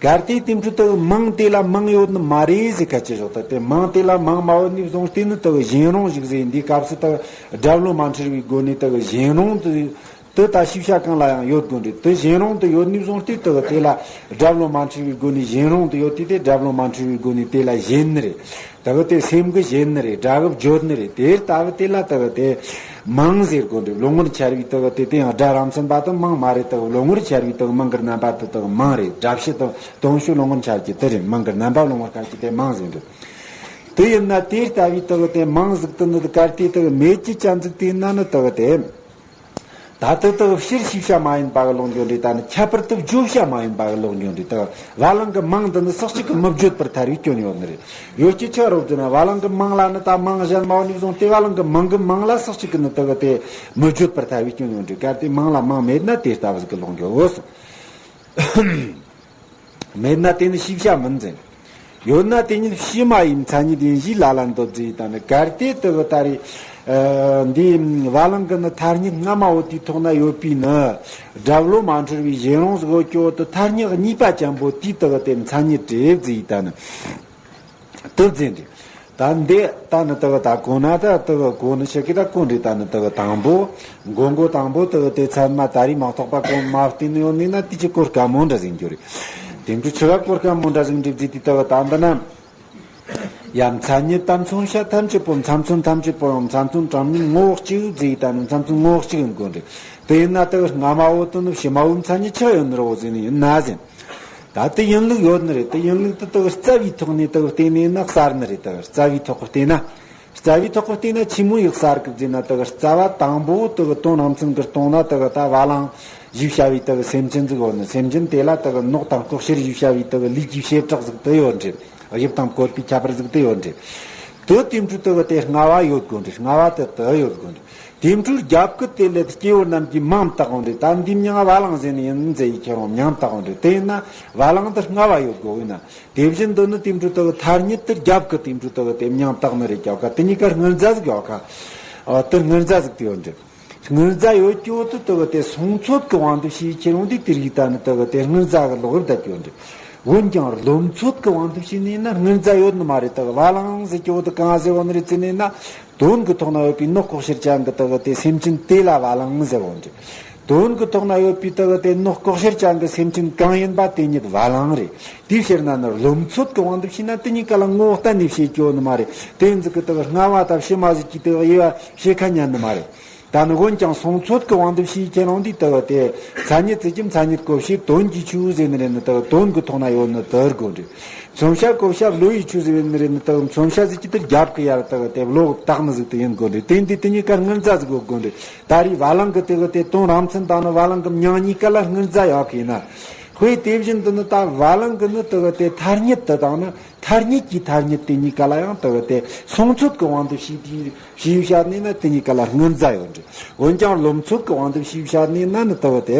གལ་ཏེ་དེ་འཕྲོ་དེ་མིང་དེ་ལ་མིང་ཡོད་ནི་མ་རེད་ཟེར་ཁ་ཆེ་ཞོག་ད་དེ་མིང་དེ་ལ་མིང་མ་ཡོད་ནི་བཟུང་སྟེ་ནི་དེ་གཞན་རུང་ཞིག་ཟེར། འདིའི་སྐབས་སུ་དེ་སྒྲ་བློ་མ་འཁྲུལ་བའི་སྒོ་ནས་དེ་གཞན་རུང་དེ་ དེ་ད་ཤེས་བྱ་གང་ལ་ཡང་ཡོད་དགོས་རེད། དེ་གཞན་རང་དུ་ཡོད་ནས་བཟུང་སྟེ་དེ་གི་དེ་ལ་སྒྲ་བློ་མ་འཁྲུལ་བའི་སྒོ་ནས། གཞན་རང་དུ་ཡོད་དུས་དེ་སྒྲ་བློ་མ་འཁྲུལ་བའི་སྒོ་ནས་དེ་ལ་ཞེན་ནི་རེད། དེ་གི་དེ་སེམས་ཀྱིས་ཞེན་ནི་རེད། སྒྲ་གིས་བརྗོད་ནི་རེད། དེ་ལྟ་བུ་དེ་ལ་དེ་གི་དེ་མིང་ཟེར་དགོས་རེད། བློ་ངོར་འཆར་བའི་དེ་གི་དེ་དེ་ཡང་སྒྲ་རང་མཚན་པ་དེ་མིང་མ་རེད། དེ་གི་བློ་ངོར་འཆར་བའི་དེ་གི་མིང་གི་རྣམ་པ་དེ་དེ་གི་མིང་རེད། སྒྲ་བྱས་དང་དོན་ཕྱིར་བློ་ངོར་འཆར་གྱི་དེ་རེད། མིང་གི་རྣམ་པ་བློ་ངོར་འཆར་གྱི་དེ་མིང་ཟེར་འདུག་དེ་ཡིན་ན་དེ་ལྟ་བུའི་དེ་གི་དེ་མིང་ཟིག་དེ་ནི་གལ་ཏེ་དེ་གི་མེད་ཀྱི་ཅན་ཟིག་དེ་ཡིན་ན་ནི་དེ་གི་དེ། ད་ལྟ་དག་སྤྱིར་ཤེས་བྱ་མ་ཡིན་པ་གི་ལོག་འགྱོ་འདྲ། ད་ནི་ཁྱད་པར་དུ་བརྗོད་བྱ་མ་ཡིན་པ་གི་ལོག་འགྱོ་འདྲ། དག་བ་ལང་གི་མིང་འདི་ནི་སུ་གཅིག་གིས་མི་བརྗོད་པར་ཐལ་བའི་སྐྱོན་ཡོད་ནི་རེད། ཡོད་ཀྱི་ཆོག་རོབ་ཟེར་ན། བ་ལང་གི་མིང་ལ་ནི་ད་མིང་གཞན་མ་ནས་བཟུང་སྟེ་བ་ལང་གི་མིང་གི་མིང་ལ་སུ་གཅིག་གིས་ནི་དག་དེ་མི་བརྗོད་པར་ཐལ་བའི་སྐྱོན་ཡོད་འདྲ། གལ་ཏེ་མིང་ལ་མིང་མེད་ན་དེ་ལྟ་བུ་ཟིག་གི་ལོག་འགྱོ་འོས་སོ། མེད་ན་དེ་ནི་ཤེས་བྱ་མིན་ཟེར། ཡོད་ན་དེ་ཉིད་ཕྱི་མ་ཡིན། མཚན་ཉིད་ཡིན་ཞེས་ལ་ལ་འདོད་ཟེར། ད་ནི་གལ་ཏེ་དེ་གི་ད་རེས་འདི་བ་ལང་གི་ནི་ཐ་སྙད་སྔ་མ་བོ་དེའི་ཐོག་ན་ཡོད་པའི་ནི་སྒྲ་བློ་མ་འཁྲུལ་བའི་གཞན་རང་ཟིག་ཡོད་ཀྱི་འོ་དེ་ཐ་སྙད་གཉིས་པ་ཅན་པོ་དེའི་དེ་གི་དེ་མཚན་ཉིད་རེད་ཟེར། ད་ནི་དེ་ཟེར་འདི། ད་འདི་ད་ནི་དེ་གི་ད་གོ་ན་ད་དེ་གི་གོ་ནི་ཤེས་ཀི་ད་གོ་འདྲ། ད་ནི་དེ་གི་དང་པོ་མགོ་མགོ་དང་པོ་དེ་གི་དེ་ཚད་མ་ད་རེས་མ་གཏོགས་པ་གོ་མ་བསྟན་ནི་ཡོད་ནི་ན་དེ་ཅི་གོ་དཀའ་མོ་འདྲ་ཟིག་འགྱོ་རེད། དེ་འདྲ་ཆི་ག་གོ་དཀའ་མོ་འདྲ་ཟིག་འགྲིག་ཟིག་དེ་དེ་གི་ད་འདི་ན། ཡང་མཚན་ཉིད་དང་མཚོན་བྱ་ཐམས་ཅད་པོ། མཚམས་མཚོན་ཐམས་ཅད་པོ་ཡང་མཚམས་མཚོན་གྲངས་ཉིད་ངོ་བོ་གཅིག་ཟེར། ད་ནི་མཚམས་མཚོན་ངོ་བོ་གཅིག་ཡིན་དགོས་འདྲ། དེ་ཡིན་ན་དེ་གི་སྔ་མ་བོ་དེ་ནི་ཕྱི་མ་བོའི་མཚན་ཉིད་ཆི་ཡོད་ནི་རེད་འོ་ཟེར་ནི་ཡིན་ན་ཟེར། ད་དེ་ཡིན་ལུགས་ཡོད་ནི་རེད། དེ་ཡིན་ལུགས་དེ་དག་རྩ་བའི་ཐོག་ནས་དག་བལྟས་ནས་ན་གསལ་ནི་རེད། དག་རྩ་བའི་ཐོག་བལྟས་ན། རྩ་བའི་ཐོག་བལྟས་ན་ཆི་མོ་ཡག་གསལ་གི་ཟེར་ན། དག་རྩ་བ་དང་པོ་དག་དོན་རང་མཚན་གི་སྟེང་ན་དག་ད་བ་ལང་ཞེས་བྱ་བའི་དག་སེམས་ཅན་ཟིག་ཡོད་ནི། སེམས་ཅན་དེ་ལ་དག་ནོག་དང་ལྐོག་གྱུར་ཞེས་བྱ་བའི་དག་ལུས་ཀྱི་བྱེ་བྲག་ཟིག་དེ་ཡོད་འདྲ། དབྱིབས་དང་བཀོད་པའི་ཁྱད་པར་ཟིག་དེ་ཡོད་འདྲ། དེ་དེ་འཕྲོ་དག་དེ་སྔ་བ་ཡོད་དགོས་འདྲ། སྔ་བ་དེ་དེ་ཡོད་དགོས་འདྲ། དེ་འཕྲོའི་རྒྱབ་ཀྱི་དེ་ལས་སྐྱེ་བོ་རྣམས་ཀྱིས་མིང་བཏགས་འོང་འདྲ། ད་འདི་མིང་བ་ལང་ཟེར་ནི་ཡིན་ཟེར་ཡི་ཁྱེད་རང་མིང་བཏགས་འོང་འདྲ། དེ་ཡིན་ན་བ་ལང་དེ་སྔ་བ་ཡོད་དགོས་ཡིན་ན། དེ་བཞིན་དུ་ནི་དེ་འཕྲོ་དག་ཐ་སྙད་དེ་རྒྱབ་ཀྱི་དེ་འཕྲོ་དག་དེ་མིང་བཏགས་ནི་རེད་ཀྱག་ག། དེ་གཉིས་ཀ་སྔོན་རྫ་ཟིག་ཡོད་ཀ། ཨ་དེ་སྔོན་རྫ་ཟིག་དེ་ཡོད་འདྲ། སྔོན་རྫ་ཡོད་ཀྱི་འོ་དེ་དག་དེ་སོང་ཚོད་ཀྱི་དབང་དུ་བྱས་ཁྱེད་རང་དེ་དེ་རིགས་ད་ནི་དག་དེ་སྔོན་རྫ་གི་ལོག་རིབ་བསྡད་ཀྱི་ཡོད་འདྲ། འོན་ཀྱང་རློམ་ཚོད་ཀྱི་དབང་དུ་བྱས་ནས་ན་སྔོན་རྫ་ཡོད་ནི་མ་རེད། དག་བ་ལང་ཟེར་གྱི་འོ་དེ་གང་ཟེར་བ་ནི་རེད་ཟེར་ནས་ན། དོན་གྱི་ཐོག་ན་ཡོད་པའི་ནོག་ལྐོག་གྱུར་ཅན་གྱི་དག་དེ་སེམས་ཅན་དེ་ལ་བ་ལང་ཟེར་བ་འདྲ། དོན་གྱི་ཐོག་ན་ཡོད་པའི་དག་དེ་ནོག་ལྐོག་གྱུར་ཅན་གྱི་སེམས་ཅན་གང་ཡིན་པ་དེ་ཉིད་བ་ལང་རེད། དེའི་ཕྱིར་ན་ནི་རློམ་ཚོད་ཀྱི་དབང་དུ་བྱས་ན་དེ་གཉིས་ཀ་ལ་ངོ་བོ་གཏན་ནས་བྱེད་ཀྱི་ཡོད་ནི་མ་རེད། དེ་ཡིན་ཙང་གི་དག་སྔ་བ་དང་ཕྱི་མ་ཟིག་གི་དག་དབྱེ་བ་ཕྱེ་ཁ་ཉན་ནི་མ་རེད། ད་ནི་འོན་ཀྱང་སོང་ཚོད་ཀྱི་དབང་དུ་བྱས་ཁྱེད་རང་འདི་དག་དེ་མཚན་ཉིད་ཟེར་གྱི་མཚན་ཉིད་གོ་བྱེད། དོན་གྱི་ཆོས་ཟེར་ནི་རེད་ནི་དག་དོན་གྱི་ཐོག་ན་ཡོད་ནི་དེ་དགོས་འདྲ། མཚོན་བྱ་གོ་བྱ་བློ་ཡི་ཆོས་ཟེར་ནི་རེད་ནི་དག་མཚོན་བྱ་ཟེར་གྱི་དེ་རྒྱབ་ཀྱི་ཡར་དག་དེ་བློ་བཏགས་ནི་ཟིག་དེ་ཡིན་དགོས་འདྲ། དེ་འདི་དེ་གཉིས་ཀ་སྔོན་རྫ་ཟིག་ཡོད་དགོས་འདྲ། ད་རེས་བ་ལང་གི་དེ་གི་དེ་དོན་རང་མཚན་དང་ནི་བ་ལང་གི་མིང་གཉིས་ཀ་ལ་སྔོན་རྫ་ཡོད་གི་ཡིན་ན། དཔེ་དེ་བཞིན་དུ་ནི་ད་བ་ལང་གི་ནི་དེ་གི་དེ་ཐ་སྙད་དེ་དང་ནི་ཐ་སྙད་ཀྱི་ཐ་སྙད་དེ་གཉིས་ཀ་ལ་ཡང་དེ་གི་དེ་སོང་ཚོད་ཀྱི་དབང་དུ་བྱས་དེ་བྱས་བཤད་ནས་ན་དེ་གཉིས་ཀ་ལ་སྔོན་རྫ་ཡོད་འདྲ། འོན་ཀྱང་རློམ་ཚོད་ཀྱི་དབང་དུ་བྱས་བཤད་ནས་ན་ནི་དེ་གི་དེ།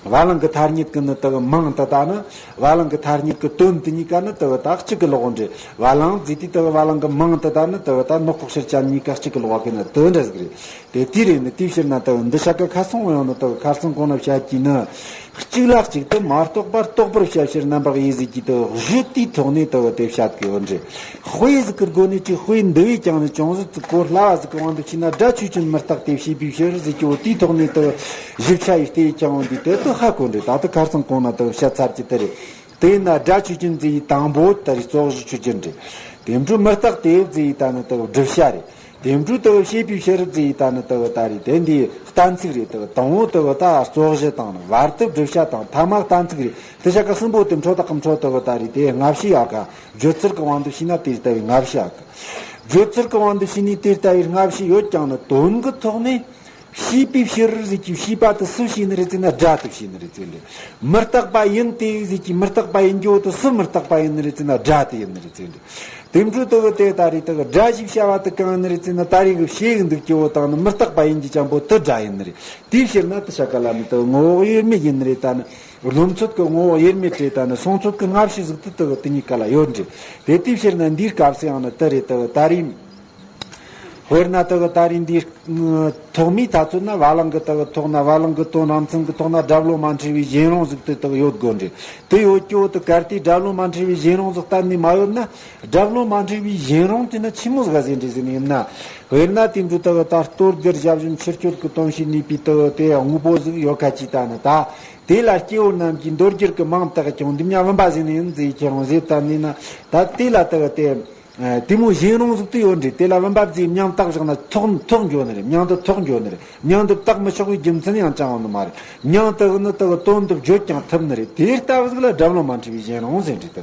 བ་ལང་གི་ཐ་སྙད་ཀྱི་ནི་དག་མིང་དེ་དག་ནི། བ་ལང་གི་ཐ་སྙད་ཀྱི་དོན་དེ་གཉིས་ཀ་ནི་དག་དག་གཅིག་གི་ལོག་འདྲ། བ་ལང་ཟེར་དུས་དག་བ་ལང་གི་མིང་དེ་དག་ནི་དག་དག་ནོག་ལྐོག་གྱུར་ཅན་གཉིས་ཀ་གཅིག་གི་ལོག་གི་ནི་དེ་འདྲ་ཟིག་རེད། དེ་དེ་རེད་ནི་དེའི་ཕྱིར་ན་དག་འདི་ཤ་ཀ་ཁ་སང་ཡང་ནི་དག་ཁ་སང་གོང་ན་བཤད་ཀྱི་ནི། གཅིག་ལ་གཅིག་ཏུ་མ་གཏོགས་པར་རྟོག་པར་བྱ་ཕྱིར་རྣམ་པར་དབྱེ་ཟེར་གྱི་དག་གཞི་དེའི་ཐོག་ནས་དག་དེ་བཤད་གི་ཡོད་འདྲ། དཔེ་ཟིག་གི་སྒོ་ནས་ཅིག་དཔེ་འདི་བས་ཀྱང་ནི་ཅུང་ཟད་ཙིག་གོ་སླ་བ་ཟིག་གི་དབང་དུ་བྱས་ན། སྒྲ་ཆོས་ཅན་མི་རྟག་སྟེ་བྱས་པའི་ཕྱིར་ཟེར་གྱི་འོ་དེའི་ཐོག་ནས་དུ་ཞིབ་ཆ་ཡིས་བལྟས་ཀྱང་འོ་འདི་དེ་དུ་ཧ་གོ་འདྲ། ད་དུ་ཁ་སང་གོང་ན་དུ་བཤད་ཚར་གྱི་དེ་རེད། དེས་ན་སྒྲ་ཆོས་ཅན་ཟེར་ཡི་དང་པོ་ད་རེས་རྩོག་གཞི་ཆོས་ཅན་རེད། དེ་འཕྲོ་མི་རྟག་སྟེ་ཟེར་ཡི་ད་ནི་དུ་བསྒྲུབ་བྱ་རེད། དེ་འཕྲོ་དུ་བྱས་པའི་ཕྱིར་ཟེར་ཡི་ད་ནི་དུ་ད་རེད། དེ་འདི་གཏན་ཚིགས་རེད། དུ་དང་པོ་དུ་ད་རྩོག་གཞི་དང་ནི་བར་དུ་བསྒྲུབ་བྱ་དང་ཐ་མ་གཏན་ཚིགས་རེད། དེ་བྱ་ག་གསུམ་པོ་དེ་འཕྲོ་དག་གི་འཕྲོ་དུ་ད་རེད། དེ་སྔ་ཕྱི་ཡོད་ག་བརྗོད་ཚུལ་གྱི་དབང་དུ་བྱས་ན་དེ་ལྟ་བུའི་སྔ་ཕྱི་ཡོད་ག་བརྗོད་ཚུལ་གྱི་དབང་དུ་བྱས་ནས་དེ་ལྟ་བུའི་སྔ་ཕྱི་ཡོད་ཀྱང་ནི་དོན་གྱི་ཐོག་ནས་བྱས་པའི་ཕྱིར་ཟེར་གྱི་བྱས་པ་དེ་སུ་བྱས་ནི་རེད་ཟེར་ན་སྒྲ་དེ་བྱས་ནི་རེད་ཟེར་འདི། མི་རྟག་པ་ཡིན་ཏེ་ཟེར་གྱི་མི་རྟག་པ་ཡིན་རྒྱུ་དེ་སུ་མི་རྟག་པ་ཡིན་ནི་རེད་ཟེར་ན་སྒྲ་དེ་ཡིན་ནི་རེད་ཟེར་འདི། དེ་འཕྲོ་དུ་གི་དེ་ད་རེས་དུ་གི་སྒྲ་ཞེས་བྱ་བ་དེ་གང་ཡིན་ནི་རེད་ཟེར་ན་ད་རེས་གི་བྱས་གི་འདུག་ཀྱི་འོ་དང་ནི་མི་རྟག་པ་ཡིན་གྱི་ཅན་པོ་དེ་སྒྲ་ཡིན་ནི་རེད། དེའི་ཕྱིར་ན་དེ་བྱ་ག་ལ་ནི་དུ་ངོ་བོ་དབྱེར་མེད་ཡིན་ནི་རེད། ད་ནི་རློམ་ཚོད་ཀྱི་ངོ་བོ་དབྱེར་མེད་རེད། ད་ནི་སོང་ཚོད་ཀྱི་སྔ་ཕྱི་ཟིག་དེ་དུ་གི་དེ་གཉིས་ཀ་ལ་ཡོད་འདྲ། དེ་དེའི་ཕྱིར་ན་འདིའི་སྐབས་སུ་ཡང་ནི་དེ་རེད། དུ་གི་ད་རེས་ དཔེར་ན་དེ་གི་ད་རིང་འདིའི་ཐོག་མའི་ད་ཚོད་ན་བ་ལང་གི་དེ་གི་ཐོག་ན་བ་ལང་གི་དོན་རང་མཚན་གི་ཐོག་ན་སྒྲ་བློ་མ་འཁྲུལ་བའི་གཞན་རང་ཟིག་དེ་དེ་གི་ཡོད་དགོས་འདྲ། དེ་ཡོད་ཀྱི་འོ་དེ་གལ་ཏེ་སྒྲ་བློ་མ་འཁྲུལ་བའི་གཞན་རང་ཟིག་གཏན་ནས་མ་ཡོད་ན། སྒྲ་བློ་མ་འཁྲུལ་བའི་གཞན་རང་དེ་ན་ཆི་མོ་ཟིག་ག་ཟེར་འདྲ་ཟེར་ནི་ཡིན་ན། དཔེར་ན་དེ་འདྲ་དེ་གི་ད་ལྟོ་ལྡིར་བཞག་བཞིན་ཕྱིར་བསྐྱོད་ཀྱི་དོན་བྱེད་ནུས་པའི་དེ་གི་དེ་དངོས་པོ་ཟིག་ཡོད་ཁ་ཅིག་ད་ནི་ད། དེ་ལ་སྐྱེ་བོ་རྣམས་ཀྱིས་མདོ་སྒྱུར་གྱི་མིང་བཏགས་ཀྱང་འདི་མྱ་བུམ་པ་ཟེར་ནི་ཡིན་ཟེར་ཁྱེད་རང་ཟེར་བཏང་ནི་ན། ད་དེ་ལ་དེ་གི་དེ། ཨ། དེ་མོ་གཞན་རང་ཟིག་ཏུ་ཡོད་འདྲ། དེ་ལ་བུམ་པ་བརྫིས་མིང་བཏགས་བཞག་ན་ཐོགས་ཐོགས་འགྱོ་ནི་རེད། མིང་དུ་ཐོགས་འགྱོ་ནི་རེད། མིང་དུ་བཏགས་མི་ཆོག་པའི་རྒྱུ་མཚན་ཡང་ཅང་ཡོད་ནི་མ་རེད། མིང་དེ་གི་ནི་དེ་གི་དོན་དུ་བརྗོད་ཀྱང་ཐུབ་ནི་རེད། དེ་ལྟ་བུ་ཟིག་ལ་སྒྲ་བློ་མ་འཁྲུལ་བའི་གཞན་རང་ཟེར་འདྲ་དེ།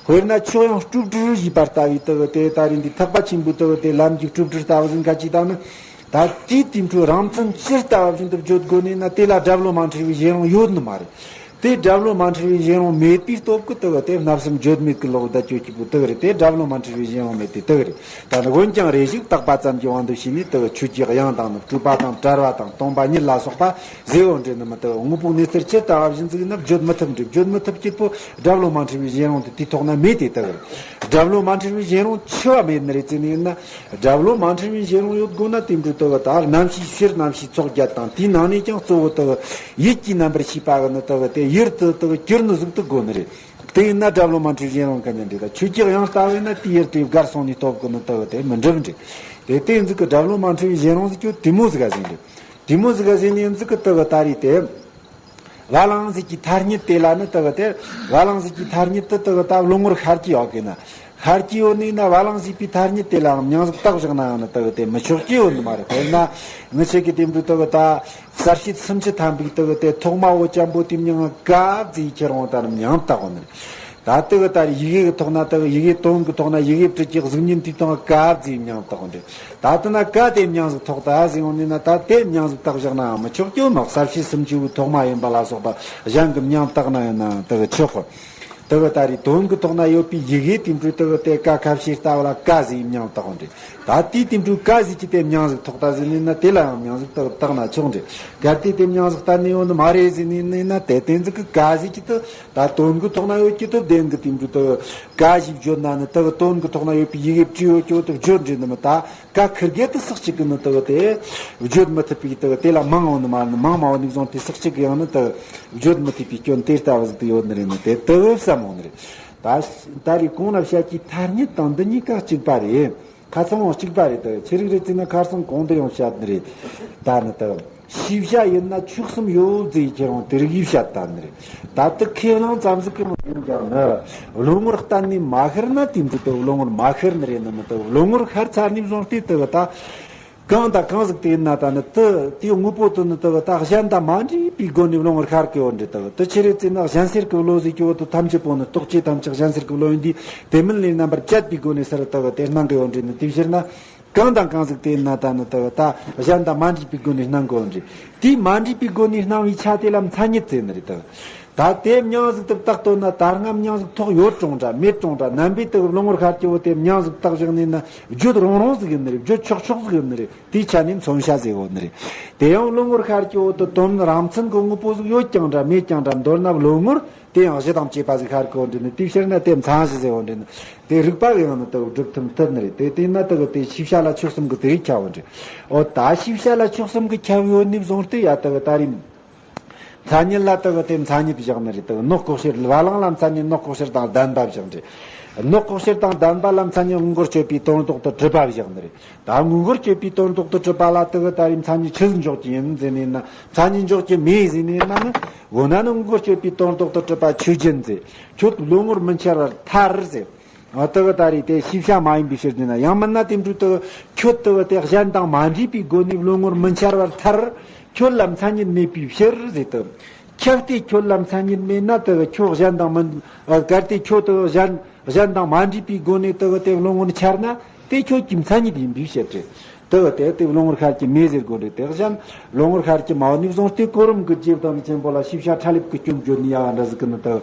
དཔེར་ན་ཆོས་དབྱིངས་སྤྲོས་བྲལ་ཞེས་པ་ལྟ་བུའི་དེ་གི་དེ་ད་རིང་འདི་ཐེག་པ་ཆེན་པོའི་དེ་གི་དེ་ལམ་གྱི་སྤྲོས་བྲལ་ལྟ་བུ་ཟིག་ག་ཅིག་དང་ནི། ད་དེའི་དེ་འཕྲོ་རང་མཚན་ཇི་ལྟ་བ་བཞིན་དུ་བརྗོད་དགོས་ནི་ན། དེ་ལ་སྒྲ་བློ་མ་འཁྲུལ་བའི་གཞན་རང་ཡོད་ནི་མ་རེད། དེ་སྒྲ་བློ་མ་འཁྲུལ་བའི་གཞན་རང་མེད་པའི་སྟོབས་ཀྱིས་དེ་གི་དེ་བརྣབ་སེམས་བརྗོད་མེད་ཀྱི་ལོག་བརྡ་གཅོད་གཅིག་པུ་དེ་གི་རེད། དེ་སྒྲ་བློ་མ་འཁྲུལ་བའི་གཞན་རང་མེད་དེ་དེ་གི་རེད། ད་ནི་འོན་ཀྱང་རེ་ཞིག་བརྟག་པ་ཙམ་གྱི་དབང་དུ་བྱས་ནས་དེ་གི་ཆོས་ཀྱི་དབྱིངས་དང་ནི་སྤྲོས་པ་དང་བྲལ་བ་དང་སྟོང་པ་ཉིད་ལ་སོགས་པ་ཟེར་བ་འདྲ་ནི་མི་དེ་གི་དངོས་པོའི་གནས་ཚུལ་ཇི་ལྟ་བ་བཞིན་ཟིག་ན་བརྗོད་མི་ཐུབ་འདྲ། བརྗོད་མི་ཐུབ་གཅིག་པུ་སྒྲ་བློ་མ་འཁྲུལ་བའི་གཞན་རང་དེ་དེའི་ཐོག་ན་མེད་དེ་དེ་གི་རེད། སྒྲ་བློ་མ་འཁྲུལ་བའི་གཞན་རང་འཆི་བ་མེད་ནི་རེད་ཟེར་ནི་ཡིན་ན། སྒྲ་བློ་མ་འཁྲུལ་བའི་གཞན་རང་ཡོད་དགོས་ན་དེ་འདྲ་དེ་གི་ད་རྣམ་ཤེས་ཕྱིར་རྣམ་ཤེས་ཚོགས་བརྒྱད་དང་། དེའི་ནང་ནས་ཀྱང་གཙོ་བོ་དེ་གི་ཡིད་ཀྱི་རྣམ་པར་ཤེས་པ་གི་ནི་དེ་གི་དེ་ཡུལ་དུ་དེ་གི་གྱུར་ནི་ཟིག་ཏུ་དགོས་ནི་རེད། དེ་ཡིན་ན་སྒྲ་བློ་མ་འཁྲུལ་གཞན་རང་གི་ཉིན་རེད། ད་ཆོས་ཀྱི་དབྱིངས་ལྟ་བས་ན་དེའི་ཡུལ་དེ་བགར་སོང་ནི་སྟོབས་གི་ནི་དེ་གི་དེ་མི་འགྲུབ་འདྲ། དེ་དེ་ཟིག་གི་སྒྲ་བློ་མ་འཁྲུལ་བའི་གཞན་རང་ཟིག་ཀྱང་དེ་མོ་ཟིག་ག་ཟེར་འདྲ། དེ་མོ་ཟིག་ག་ཟེར་ནི་ཡིན་ཟིག་གི་དེ་གི་ད་རེད་དེ། བ་ལང་ཟིག་གི་ཐ་སྙད་དེ་ལ་ནི་དེ་གི་དེ། བ་ལང་ཟིག་གི་ཐ་སྙད་དེ་དེ་གི་ད་བློ་ངོར་ཤར་གྱི་ཡོད་གི་ན། ཤར་གྱི་ཡོད་ནི་ན་བ་ལང་ཟིག་པའི་ཐ་སྙད་དེ་ལའང་མིང་ཟིག་བཏགས་བཞག་ནའང་ནི་དེ་གི་དེ་མི་ཆོག་གི་ཡོད་ནི་མ་རེད། དཔེར་ན་ངི་ཆོ་གི་དེ་འདྲ་དེ་གི་ད་གསལ་བྱེད་སུམ་ཅུ་ཐམ་པའི་དེ་གི་དེ་ཐོག་མ་བོ་ཅན་པོ་དེའི་མིང་ཀ་བརྫིས་ཁྱེར་འོང་ད་ནི་མིང་བཏགས་འོང་ནི་རེད། ད་དེ་གི་ད་ཡི་གེ་གི་ཐོག་ན་དེ་གི་ཡི་གེ་དོན་གི་ཐོག་ན་ཡི་གེ་བྲི་གི་གཟུགས་བརྙན་དེའི་སྟེང་ཀ་བརྫིས་མིང་བཏགས་འོང་རེད། ད་དེ་ན་ཀ་དེ་མིང་ཟིག་ཐོགས་ད་ཟིག་འོང་ནི་ན། ད་དེ་མིང་ཟིག་བཏགས་བཞག་ནའང་མི་ཆོག་གི་ཡོད་ནོ། གསལ་བྱེད་སུམ་ཅུ་བོའི་ཐོག་མ་ཡིན་པ་ལ་སོགས་པ་གཞན་གི་མིང་བཏགས་ན་ཡིན་ནའང་དེ་གི་ཆོག་གི། དེ་གི་ད་རེད། དོན་གི་ཐོག་ན་ཡོད་པའི་ཡི་གེ་དེ་འདྲ་དེ་གི་དེ་ཀ་ཁ་ཕྱེ་ལྟ་བུ་ལ་ཀ་ཟེར་མིང་བཏགས་འོང་རེད། ད་དེའི་དེ་འདྲ་ཀ་ཟེར་གྱི་དེ་མིང་ཟིག་ཐོགས་ད་ཟིག་ནི་ན། དེ་ལའང་མིང་ཟིག་དེ་གི་བཏགས་ན་ཆོག་འདྲ། གལ་ཏེ་དེ་མིང་ཟིག་གཏན་ནས་ཡོད་ནི་མ་རེད་ཟེར་ནི་ཡིན་ན། དེ་དེ་ཟིག་གི་ཀ་ཟེར་གྱི་དེ་ད་དོན་གི་ཐོག་ན་ཡོད་ཀྱི་དེ་བདེན་གི་དེ་འདྲ་དེ་ཀ་ཞིག་བརྗོད་ན་ནི་དེ་གི་དོན་གི་ཐོག་ན་ཡོད་པའི་ཡི་གེ་བྲིས་ཡོད་ཀྱི་དེ་བརྗོད་འདྲ་ནི་མི་ད། ཀ་ཁེར་གེ་དེ་སུ་གཅིག་གི་ནི་དེ་གི་དེ་བརྗོད་མི་ཐུབ་པའི་དེ་གི་དེ་ལ་མིང་འོང་ནི་མ་ནི། མིང་མ་འོང་ནི་བཟུང་སྟེ་སུ་གཅིག་གི་ཡང་ནི་དེ་གི་བརྗོད་མི་ཐུབ་པའི་སྐྱོན་དེ་ལྟ་བུ་ཟིག་དེ་ཡོད་ནི་རེད་ནི། དེ་དེ་བས་བསམ་འོང་ནི་རེད། ད་ད་རེས་གོང་ན་བཤད་ཀྱི་ཐ་སྙད་དང་འདི་གཉིས་ཀ་གཅིག་པ་རེད། ཁ་ཚང་བ་གཅིག་པ་རེད། དེ་གི་ཆི་རིགས་རེད་ཟེར་ན་ཁ་སང་གོང་དུ་ཡང་བཤད་ནི་རེད། ད་ནི་དེ་གི་ཤེས་བྱ་ཡིན་ན་ཆོས་གསུམ་ཡོད་ཟེར་ཁྱེད་རང་དེ་རིགས་བཤད་ད་ནི་རེད། ད་དེ་ཁས་བླངས་ཙམ་ཟིག་གི་མི་ཡིན་ཀྱང་ནི། བློ་ངོར་གཏན་ནས་མ་ཤར་ན་དེ་འདྲ་དེ་བློ་ངོར་མ་ཤར་ནི་རེད་ནི་མི་དེ། བློ་ངོར་ཤར་ཚར་ནས་བཟུང་སྟེ་དེ་གི་ད་གང་དང་གང་ཟིག་དེ་ཡིན་ན། ད་ནི་དེ་དེའི་དངོས་པོ་དེ་ནི་དེ་གི་ད་གཞན་དང་མ་འདྲེས་པའི་སྒོ་ནས་བློ་ངོར་ཤར་གི་ཡོད་འདྲ། དེ་གི་དེ་ཆི་རེད་ཟེར་ན་གཞན་སེལ་གི་བློ་ཟེར་གི་བོ་དེ་ཐམས་ཅད་པོ་ནི། རྟོག་བཅས་ཐམས་ཅད་གཞན་སེལ་གི་བློ་ཡིན་དུས་དེ་མིན་ལས་རྣམ་པར་བཅད་པའི་སྒོ་ནས་ཟེར་དེ་གི་དེ་སྣང་གི་ཡོད་འདྲ་ནི། དེའི་ཕྱིར་ན། གང་དང་གང་ཟིག་དེ་ཡིན་ན་ད་ནི་དེ་གི་ད་གཞན་དང་མ་འདྲེས་པའི་སྒོ་ནས་སྣང་གི་ཡོད་འདྲ། དེའི་མ་འདྲེས་པའི་སྒོ་ནས་སྣང་བའི་ཆ་དེ་ལ་མཚན་ཉིད་ཟེར་ནི་རེད་དེ། ད་དེ་མིང་ཟིག་དེ་བཏགས་བཏོན་ན་ད་སྔ་མིང་ཟིག་ཐོགས་ཡོད་རུང་འདྲ་མེད་རུང་འདྲ། རྣམ་པའི་དེ་གི་བློ་ངོར་ཤར་གྱི་བོ་དེ་མིང་ཟིག་བཏགས་བཞག་ནས་ན་བརྗོད་རུང་རུང་ཟིག་ཡིན་ནི་རེད། བརྗོད་ཆོག་ཆོག་ཟིག་ཡིན་ནི་རེད། དེའི་ཆ་ནས་མཚོན་བྱ་ཟེར་གོ་ནི་རེད། དེ་ཡང་བློ་ངོར་ཤར་གྱི་བོ་དེ་དོན་རང་མཚན་གི་དངོས་པོ་ཟིག་ཡོད་ཀྱང་འདྲ་མེད་ཀྱང་འདྲ། མདོར་ན་བློ་ངོར་དེ་ཡང་གཞི་དང་བཅས་པ་ཟིག་ཤར་གི་ཡོད་འདྲ་ནི། དེའི་ཕྱིར་ན་དེ་མཚན་གཞི་ཟེར་གོ་འདྲ་ནི། དེ་རིགས་པ་གི་ཡང་ནི་དེ་སྒྲུབ་ཐུབ་ཐུབ་ནི་རེད། དེ་དེ་ན་དེ་གི་དེ་ཤེས་བྱ་ལ་ཆོས་གསུམ་གི་དེ་རིགས་ཁྱབ་ཡོད་འདྲ། འོ་ད་ཤེས་བྱ་ལ་ཆོས་གསུམ་གི་ཁྱབ་ཡོད་ནི་བཟུང་སྟེ་ཡ་དེ་གི་ད་རེས་མཚན་ཉིད་ལ་དེ་གི་དེ་མཚན་ཉིད་བཞག་ནི་རེད། དེ་གི་ནོག་ལྐོག་གྱུར། བ་ལང་ལ་མཚན་ཉིད་ནོག་ལྐོག་གྱུར་དང་ལྡན་པ་བཞག་འདྲ། ནོག་ལྐོག་གྱུར་དང་ལྡན་པ་ལ་མཚན་ཉིད་དངོས་འགལ་གཅོད་པའི་དོན་ལྡོག་ཏུ་གྲུབ་པ་བཞག་ནི་རེད། ད་དངོས་འགལ་གཅོད་པའི་དོན་ལྡོག་ཏུ་གྲུབ་པ་ལ་དེ་གི་ད་རེས་མཚན་ཉིད་ཆི་ཟིག་འཇོག་གི་ཡིན་ཟེར་ནས་ན། མཚན་ཉིད་འཇོག་གི་མེད་ཟེར་ནས་ན་ནི། འོ་ན་ནི་དངོས་འགལ་གཅོད་པའི་དོན་ལྡོག་ཏུ་གྲུབ་པ་ཆོས་ཅན་ཟེར། ཁྱོད་བློ་ངོར་མི་འཆར་བར་ཐལ་ཟེར། ཨ་དེ་གི་ད་རེས་དེ་ཤེས་བྱ་མ་ཡིན་པའི་ཕྱིར་ཟེར་ན། ཡང་མིན་ན་དེ་འདྲ་དེ་གི་ཁྱོད་དེ་གི་དེ་གཞན་དང་མ་འདྲེས་པའི་སྒོ་ནས་བློ་ངོར་མི་འཆར་བར་ཐལ། ཁྱོད་ལ་མཚན་ཉིད་མེད་པའི་ཕྱིར་ཟེར་དེ། ཁྱབ་སྟེ་ཁྱོད་ལ་མཚན་ཉིད་མེད་ན་དེ་གི་ཁྱོད་གཞན་དང་མི། ཨ་གལ་ཏེ་ཁྱོད་དེ་གི་གཞན། གཞན་དང་མ་འདྲེས་པའི་སྒོ་ནས་དེ་གི་དེ་བློ་ངོར་འཆར་ན་དེ་ཁྱོད་ཀྱི་མཚན་ཉིད་ཡིན་པའི་ཕྱིར་ཏེ། དེ་གི་དེ་དེ་བློ་ངོར་ཤར་གྱི་མེད་ཟེར་དགོས་རེད། དེ་གཞན་བློ་ངོར་ཤར་གྱི་མ་ཡོད་ནས་བཟུང་སྟེ་གོ་རིམ་གྱི་རྗེས་དང་ཆེན་པོ་ལ་ཤེས་བྱ་ཕྲ་ལེབ་ཀྱི་སྐྱོན་བརྗོད་ནི་ཡ་འདྲ་ཟིག་གི་ནི་དེ།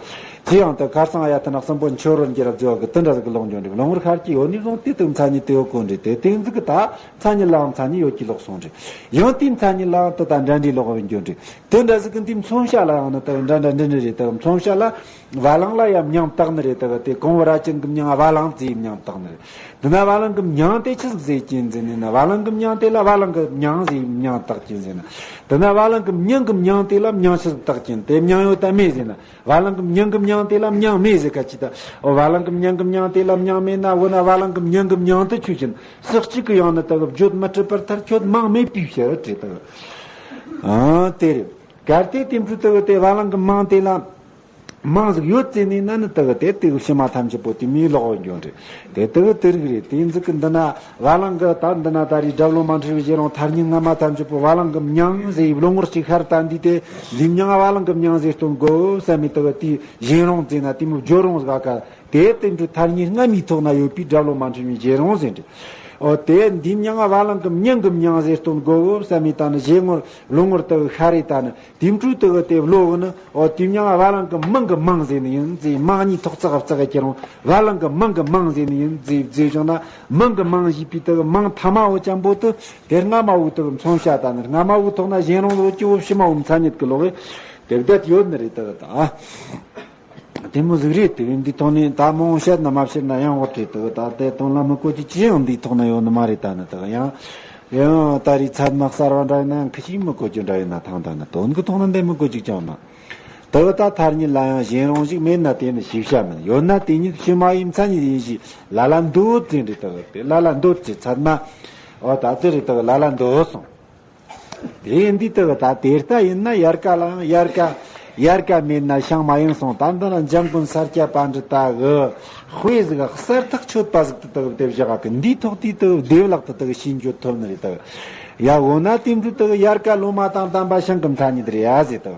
ཅི་ཡང་དེ་ཁ་སང་ཡ་ཐི་ན་གསུམ་པོ་མཆོད་རོལ་གྱི་རབ་རྫོགས་གི་དེ་འདྲ་ཟིག་གི་ལོག་འགྱོ་རེད། བློ་ངོར་ཤར་གྱི་ཡོད་ནས་བཟུང་སྟེ་དེ་མཚན་ཉིད་དེ་ཡོད་དགོས་རེད། དེ་དེ་ཟིག་གི་ད་མཚན་ཉིད་ལའང་མཚན་ཉིད་ཡོད་ཀྱི་ལོག་སོང་རེད། ཡང་དེའི་མཚན་ཉིད་ལའང་དེ་ད་འདྲ་འདྲའི་ལོག་འགྱོ་རེད། དེ་འདྲ་ཟིག་གི་འདི་མཚོན་བྱ་ལ་ཡང་ནི་དེ་འདྲ་འདྲ་འདྲ་འདྲ་རེད། དེ་མཚོན་བྱ་ལ། བ་ལང་ལ་ཡང་མྱང་བཏགས་ནི་རེད། དེ་གི་དེ་གོང་བུ་ར་ཅན་གི་མྱང་བ་ལང་ཟེར་མྱང་བཏགས་ནི་རེད། འདི་ན་བ་ལང་གི་མྱང་དེ་ཆི་ཟིག་ཟེར་གྱིན་ཟེར་ནི་ན། བ་ལང་གི་མྱང་དེ་ལ་བ་ལང་གི་མྱང་ཟེར་མྱང་བཏགས་གྱིན་ཟེར་ན། འདི་ན་བ་ལང་གི་མྱང་གི་མྱང་དེ་ལ་མྱང་ཆི་ཟིག་བཏགས་གྱིན་དེ་མྱང་ཡོད་ད་མེད་ཟེར་ན། བ་ལང་གི་མྱང་གི་མྱང་དེ་ལ་མྱང་མེད་ཟེར་ག་ཅི་ད། འོ་བ་ལང་གི་མྱང་གི་མྱང་དེ་ལ་མྱང་མེད་ན། འོ་ན་བ་ལང་གི་མྱང་གི་མྱང་དེ་ཆོས་ཅན། ས་གཅིག་གི་ཡང་ན་དེ་གི་བརྗོད་མི་སྲིད་པར་ཐལ། ཁྱོད་མིང་མེད་པའི་ཕྱིར་དྲིས་དེ་གི། ཨ་དེ་རེད། གལ་ཏེ་དེ་འཕྲོས་དེ་གི་དེ་བ་ལང་གི་མིང་དེ་ལ་མིང་ཟིག་ཡོད་ཟེར་ནས་ན་ནི་དེ་གི་དེ་དེ་གི་ཕྱི་མ་ཐམས་ཅད་པོ་དེ་མིའི་ལོག་འོ་འགྱོ་འདྲི། དེ་དེ་གི་དེ་རིགས་རེད། དེ་ཟིག་གི་འདི་ན་བ་ལང་གི་ད་འདི་ན་ད་རེས་སྒྲ་བློ་མ་འཁྲུལ་བའི་བཞེད་རུང་ཐ་སྙད་སྔ་མ་ཐམས་ཅད་པོ་བ་ལང་གི་མྱང་ཟེར་བའི་བློ་ངོར་ཅིག་ཤར་ད་འདི་དེ་འདི་མྱང་བ་ལང་གི་མྱང་ཟེར་སྟོན་དགོས་བསམ་མི་དེ་གི་དེ་བཞེད་རུང་ཟེར་ན་དེ་མོ་བརྗོད་རུང་ཟིག་ག་དེ་དེ་འཕྲོས་ཐ་སྙད་སྔ་མའི་ཐོག་ན་ཡོད་པའི་སྒྲ་བློ་མ་འཁྲུལ་བའི་བཞེད་རུང་ཟེར་འདྲི། འོ་དེ་འདི་མྱང་བ་ལང་གི་མྱང་གི་མྱང་ཟེར་སྟོན་དགོས་བསམ་མི་ད་ནི་བཞེད་ངོར་བློ་ངོར་དེ་གི་ཤར་རེ་ད་ནི། དེ་འཕྲོས་དེ་གི་དེ་བློ་གི་ནི། འོ་དེ་མྱང་བ་ལང་གི་མིང་གི་མིང་ཟེར་ནི་ཡིན་ཟེར། མིང་གཉིས་ཐོག་བརྩེགས་བརྩེགས་ཀྱི་རུང་བ་ལང་གི་མིང་གི་མིང་ཟེར་ནི་ཡིན་ཟེར་ཟེར་བྱུང་ན། མིང་གི་མིང་ཞེས་པའི་དེ་གི་མིང་ཐ་མ་བོ་ཅན་པོ་དེ་དེ་སྔ་མ་བོ་དེ་གི་མཚོན་བྱ་ད་ནི། སྔ་མ་བོ་ཐོག་ན་བཞེད་རུང་ལོ་ཀྱི་བོ་ཕྱི་མ་བོ་མཚན་ཉིད་ཀྱི་ལོག་གི་དེ་བསྡད་ཡོད་ནི་རེད་དེ་གི་ད། དེ་མོ་ཟིག་རེད། དེ་འདི་ཐོག་ནས་ད་མང་བཤད་ན་མ་བཤད་ན་ཡང་འོ་དེ་དེ་གི་ད་དེ་དོན་ལ་མི་གོ་རྒྱུ་ཅི་ཡང་འདིའི་ཐོག་ན་ཡོད་ནི་མ་རེད། ད་ནི་དེ་གི་ཡང་ཡང་ད་རེས་ཚད་མ་གསར་བ་འདྲ་ཡིན་ན་ཡང་ཁི་ཅིག་མི་གོ་རྒྱུ་འདྲ་ཡིན་ན་ཐང་། ད་ནི་དོན་གི་ཐོག་ན་འདི་མི་གོ་རྒྱུ་ཅང་ན། དེ་གི་ད་ཐ་སྙད་ལ་ཡང་བཞེད་རུང་ཞིག་མེད་ན་དེ་ནི་ཞིབ་བཤད་མིན། ཡོད་ན་དེ་ཉིད་ཕྱི་མ་ཡིན་མཚན་ཉིད་ཡིན་ཞེས་ལ་ལ་འདོད་ཟེར་འདྲི། དེ་གི་དེ་ལ་ལ་འདོད་ཟེར་ཚད་མ། འོ་ད་དེ་རེད། དེ་གི་ལ་ལ་འདོད་སོང་། དེ་འདི་དེ་གི་ད་དེ་ལྟ་ཡིན་ན་ཡལ་ག་ལའང་ཡལ་ག་ཡལ་ག་མེད་ན་ཤིང་མ་ཡིན་གསུངས། ད་འདི་ན་འཇམ་མགོན་ས་སྐྱ་པཎྜི་ཏ་གི་དཔེ་ཟིག་གསལ་ཐག་ཆོད་པ་ཟིག་ཏུ་དེ་གི་དེ་བཞག་གི། འདིའི་ཐོག་དེའི་དེ་གི་བདེ་བླག་ཏུ་དེ་གི་ཤེས་འགྱོ་ཐུབ་ནི་རེད། དེ་གི་ཡ་འོ་ན་དེ་འདྲ་དེ་གི་ཡལ་ག་ལོ་མ་དང་ལྡན་པ་ཤིང་གི་མཚན་ཉིད་རེད་ཡ་ཟེར། དེ་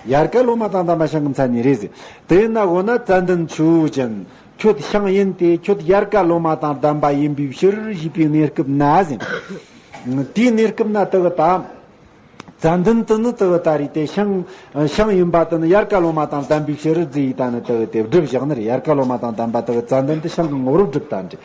གི་ཡལ་ག་ལོ་མ་དང་ལྡན་པ་ཤིང་གི་མཚན་ཉིད་རེད་ཟེར། དེ་ཡིན་ན་འོ་ན་ཙན་དན་ཆུ་བོ་ཅན་ཁྱོད་ཤིང་ཡིན་ཏེ་ཁྱོད་ཡལ་ག་ལོ་མ་དང་ལྡན་པ་ཡིན་པའི་ཕྱིར་ཞེས་པའི་གནས་སྐབས་ན་ཟེར། དེའི་གནས་སྐབས་ན་དེ་གི་ད་ཙན་དན་དེ་ནི་དེ་གི་ད་རེད། དེ་ཤིང་ཤིང་ཡིན་པ་དེ་ནི་ཡལ་ག་ལོ་མ་དང་ལྡན་པའི་ཕྱིར་ཟེར་ཡི་ད་ནི་དེ་གི་དེ་སྒྲུབ་བཞག་ནི་རེད། ཡལ་ག་ལོ་མ་དང་ལྡན་པ་དེ་གི་ཙན་དན་དེ་ཤིང་གི་ངོ་བོར་སྒྲུབ་ད་འདྲི།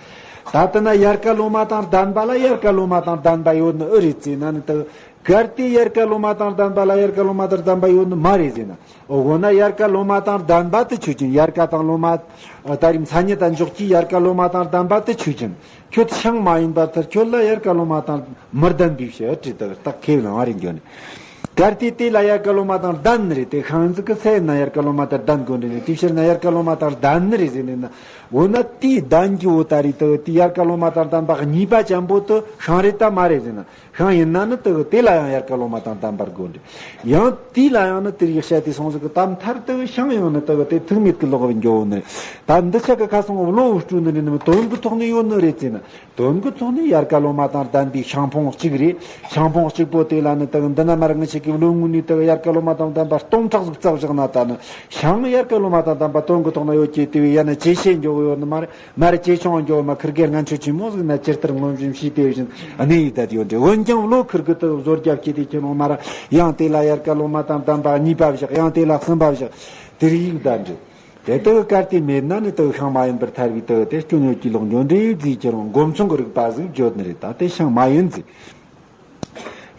ད་དེ་ན་ཡལ་ག་ལོ་མ་དང་ལྡན་པ་ལ་ཡལ་ག་ལོ་མ་དང་ལྡན་པ་ཡོད་ནི་ཨེ་རེད་ཟེར་ན་ནི་དེ་གི། གལ་ཏེ་ཡལ་ག་ལོ་མ་དང་ལྡན་པ་ལ་ཡལ་ག་ལོ་མ་དང་ལྡན་པ་ཡོད་ནི་མ་རེད་ཟེར་ན། འོ་འོ་ན་ཡལ་ག་ལོ་མ་དང་ལྡན་པ་དེ་ཆོས་ཅན། ཡལ་ག་དང་ལོ་མ་ད་རེས་མཚན་ཉིད་དང་འཇོག་གི་ཡལ་ག་ལོ་མ་དང་ལྡན་པ་དེ་ཆོས་ཅན། ཁྱོད་ཤིང་མ་ཡིན་པར་ཐལ། ཁྱོད་ལ་ཡལ་ག་ལོ་མ་དང་མི་ལྡན་པའི་ཕྱིར་དྲིས་དེ་གི་རྟགས་ཁས་བླངས་པ་རེད་འགྱོ་ནི། གལ་ཏེ་དེ་ལ་ཡལ་ག་ལོ་མ་དང་ལྡན་ནི་རེད། དེ་ཤིང་ཟིག་གི་ས་ཡིན་ན་ཡལ་ག་ལོ་མ་དང་ལྡན་དགོས་འདྲི་ནི། དེའི་ཕྱིར་ན་ཡལ་ག་ལོ་མ་དང་ལྡན་ནི་རེད་ཟེར་ནི་ན། འོ་ན་དེའི་ལྡན་གྱི་འོ་ད་རེད་དེ་གི་དེ་ཡལ་ག་ལོ་མ་དང་ལྡན་པ་གཉིས་པ་ཅན་པོ་དེ་ཤིང་རེད་ད་མ་རེད་ཟེར་ན། ཤིང་ཡིན་ན་ནི་དེ་གི་དེ་ལ་ཡང་ཡལ་ག་ལོ་མ་དང་ལྡན་པར་དགོས་འདྲི། ཡང་དེ་ལ་ཡང་ནི་དེ་རིགས་བཤད་དེ་སོང་ཟིག་གི་ད་མཐར་དེ་གི་ཤིང་ཡང་ནི་དེ་གི་དེ་ཐུག་མེད་ཀྱི་ལོག་པར་འགྱོ་ནི། ད་འདི་ཆ་གི་ཁ་སང་བློ་བུ་སྤྲོད་ནི་རེད་ནི་མི་དོན་གི་ཐོག་ནས་ཡོད་ནི་རེད་ཟེར་ན། དོན་གི་ཐོག་ནས་ཡལ་ག་ལོ་མ་དང་ལྡན་པའི་ཤིང་ཕུང་གཅིག་རེད། ཤིང་ཕུང་གཅིག་པོ་དེ་ལ་ནི་དེ་གི་འདི་ན་མར་ངི་ཆ་གི་བློ་ངོ་ནས་དེ་གི་ཡལ་ག་ལོ་མ་དང་ལྡན་པ་སྟོང་ཕྲག་ཟིག་བཙལ་བཞག་ན་ད་ནི་ཤིང་ཡལ་ག་ལོ་མ་དང་ལྡན་པ་དོན་གི་ཐོག་ན་ཡོད་ཀྱི་དེ་བས་ཡ་ན་ཇེ་ཆེ་འགྱོ་གི་ཡོད་ནི་མ་རེད། མར་ཇེ་ཆུང་འགྱོ་མ་ཁིར་གེ་ངན་ཆོས་ཆེན་མོ་ཟིག་ན་ཇི་ལྟར་མངོན་སུམ་ཤེས་དེ་བཞིན་གནས་ཡི་བསྡད་ཡོད་འདྲ། འོན་ཀྱང་བློ་ཁིར་གེ་དེ་བཟོ་རྒྱབ་སྐྱེ་དེ་ཁྱེད་རང་མར་ཡང་དེ་ལ་ཡལ་ག་ལོ་མ་དང་ལྡན་པ་གཉིས་པ་བཞག་ཡང་དེ་ལ་གསུམ་པ་བཞག་དེར་ཡིག་བསྡད་འདྲ། དེ་དག་གལ་ཏེ་མེད་ན་ནི་དག་ཤིང་མ་ཡིན་པར་ཐལ་བའི་དག་དེ་སྐྱོན་ཡོད་ཀྱི་ལོག་འགྱོ་འདྲ་ཟིག་ཁྱེད་རང་སྒོམ་ཚང་གི་རིགས་པ་ཟིག་བརྗོད་ནི་རེད། ད་དེ་ཤིང་མ་ཡིན་ཟིག་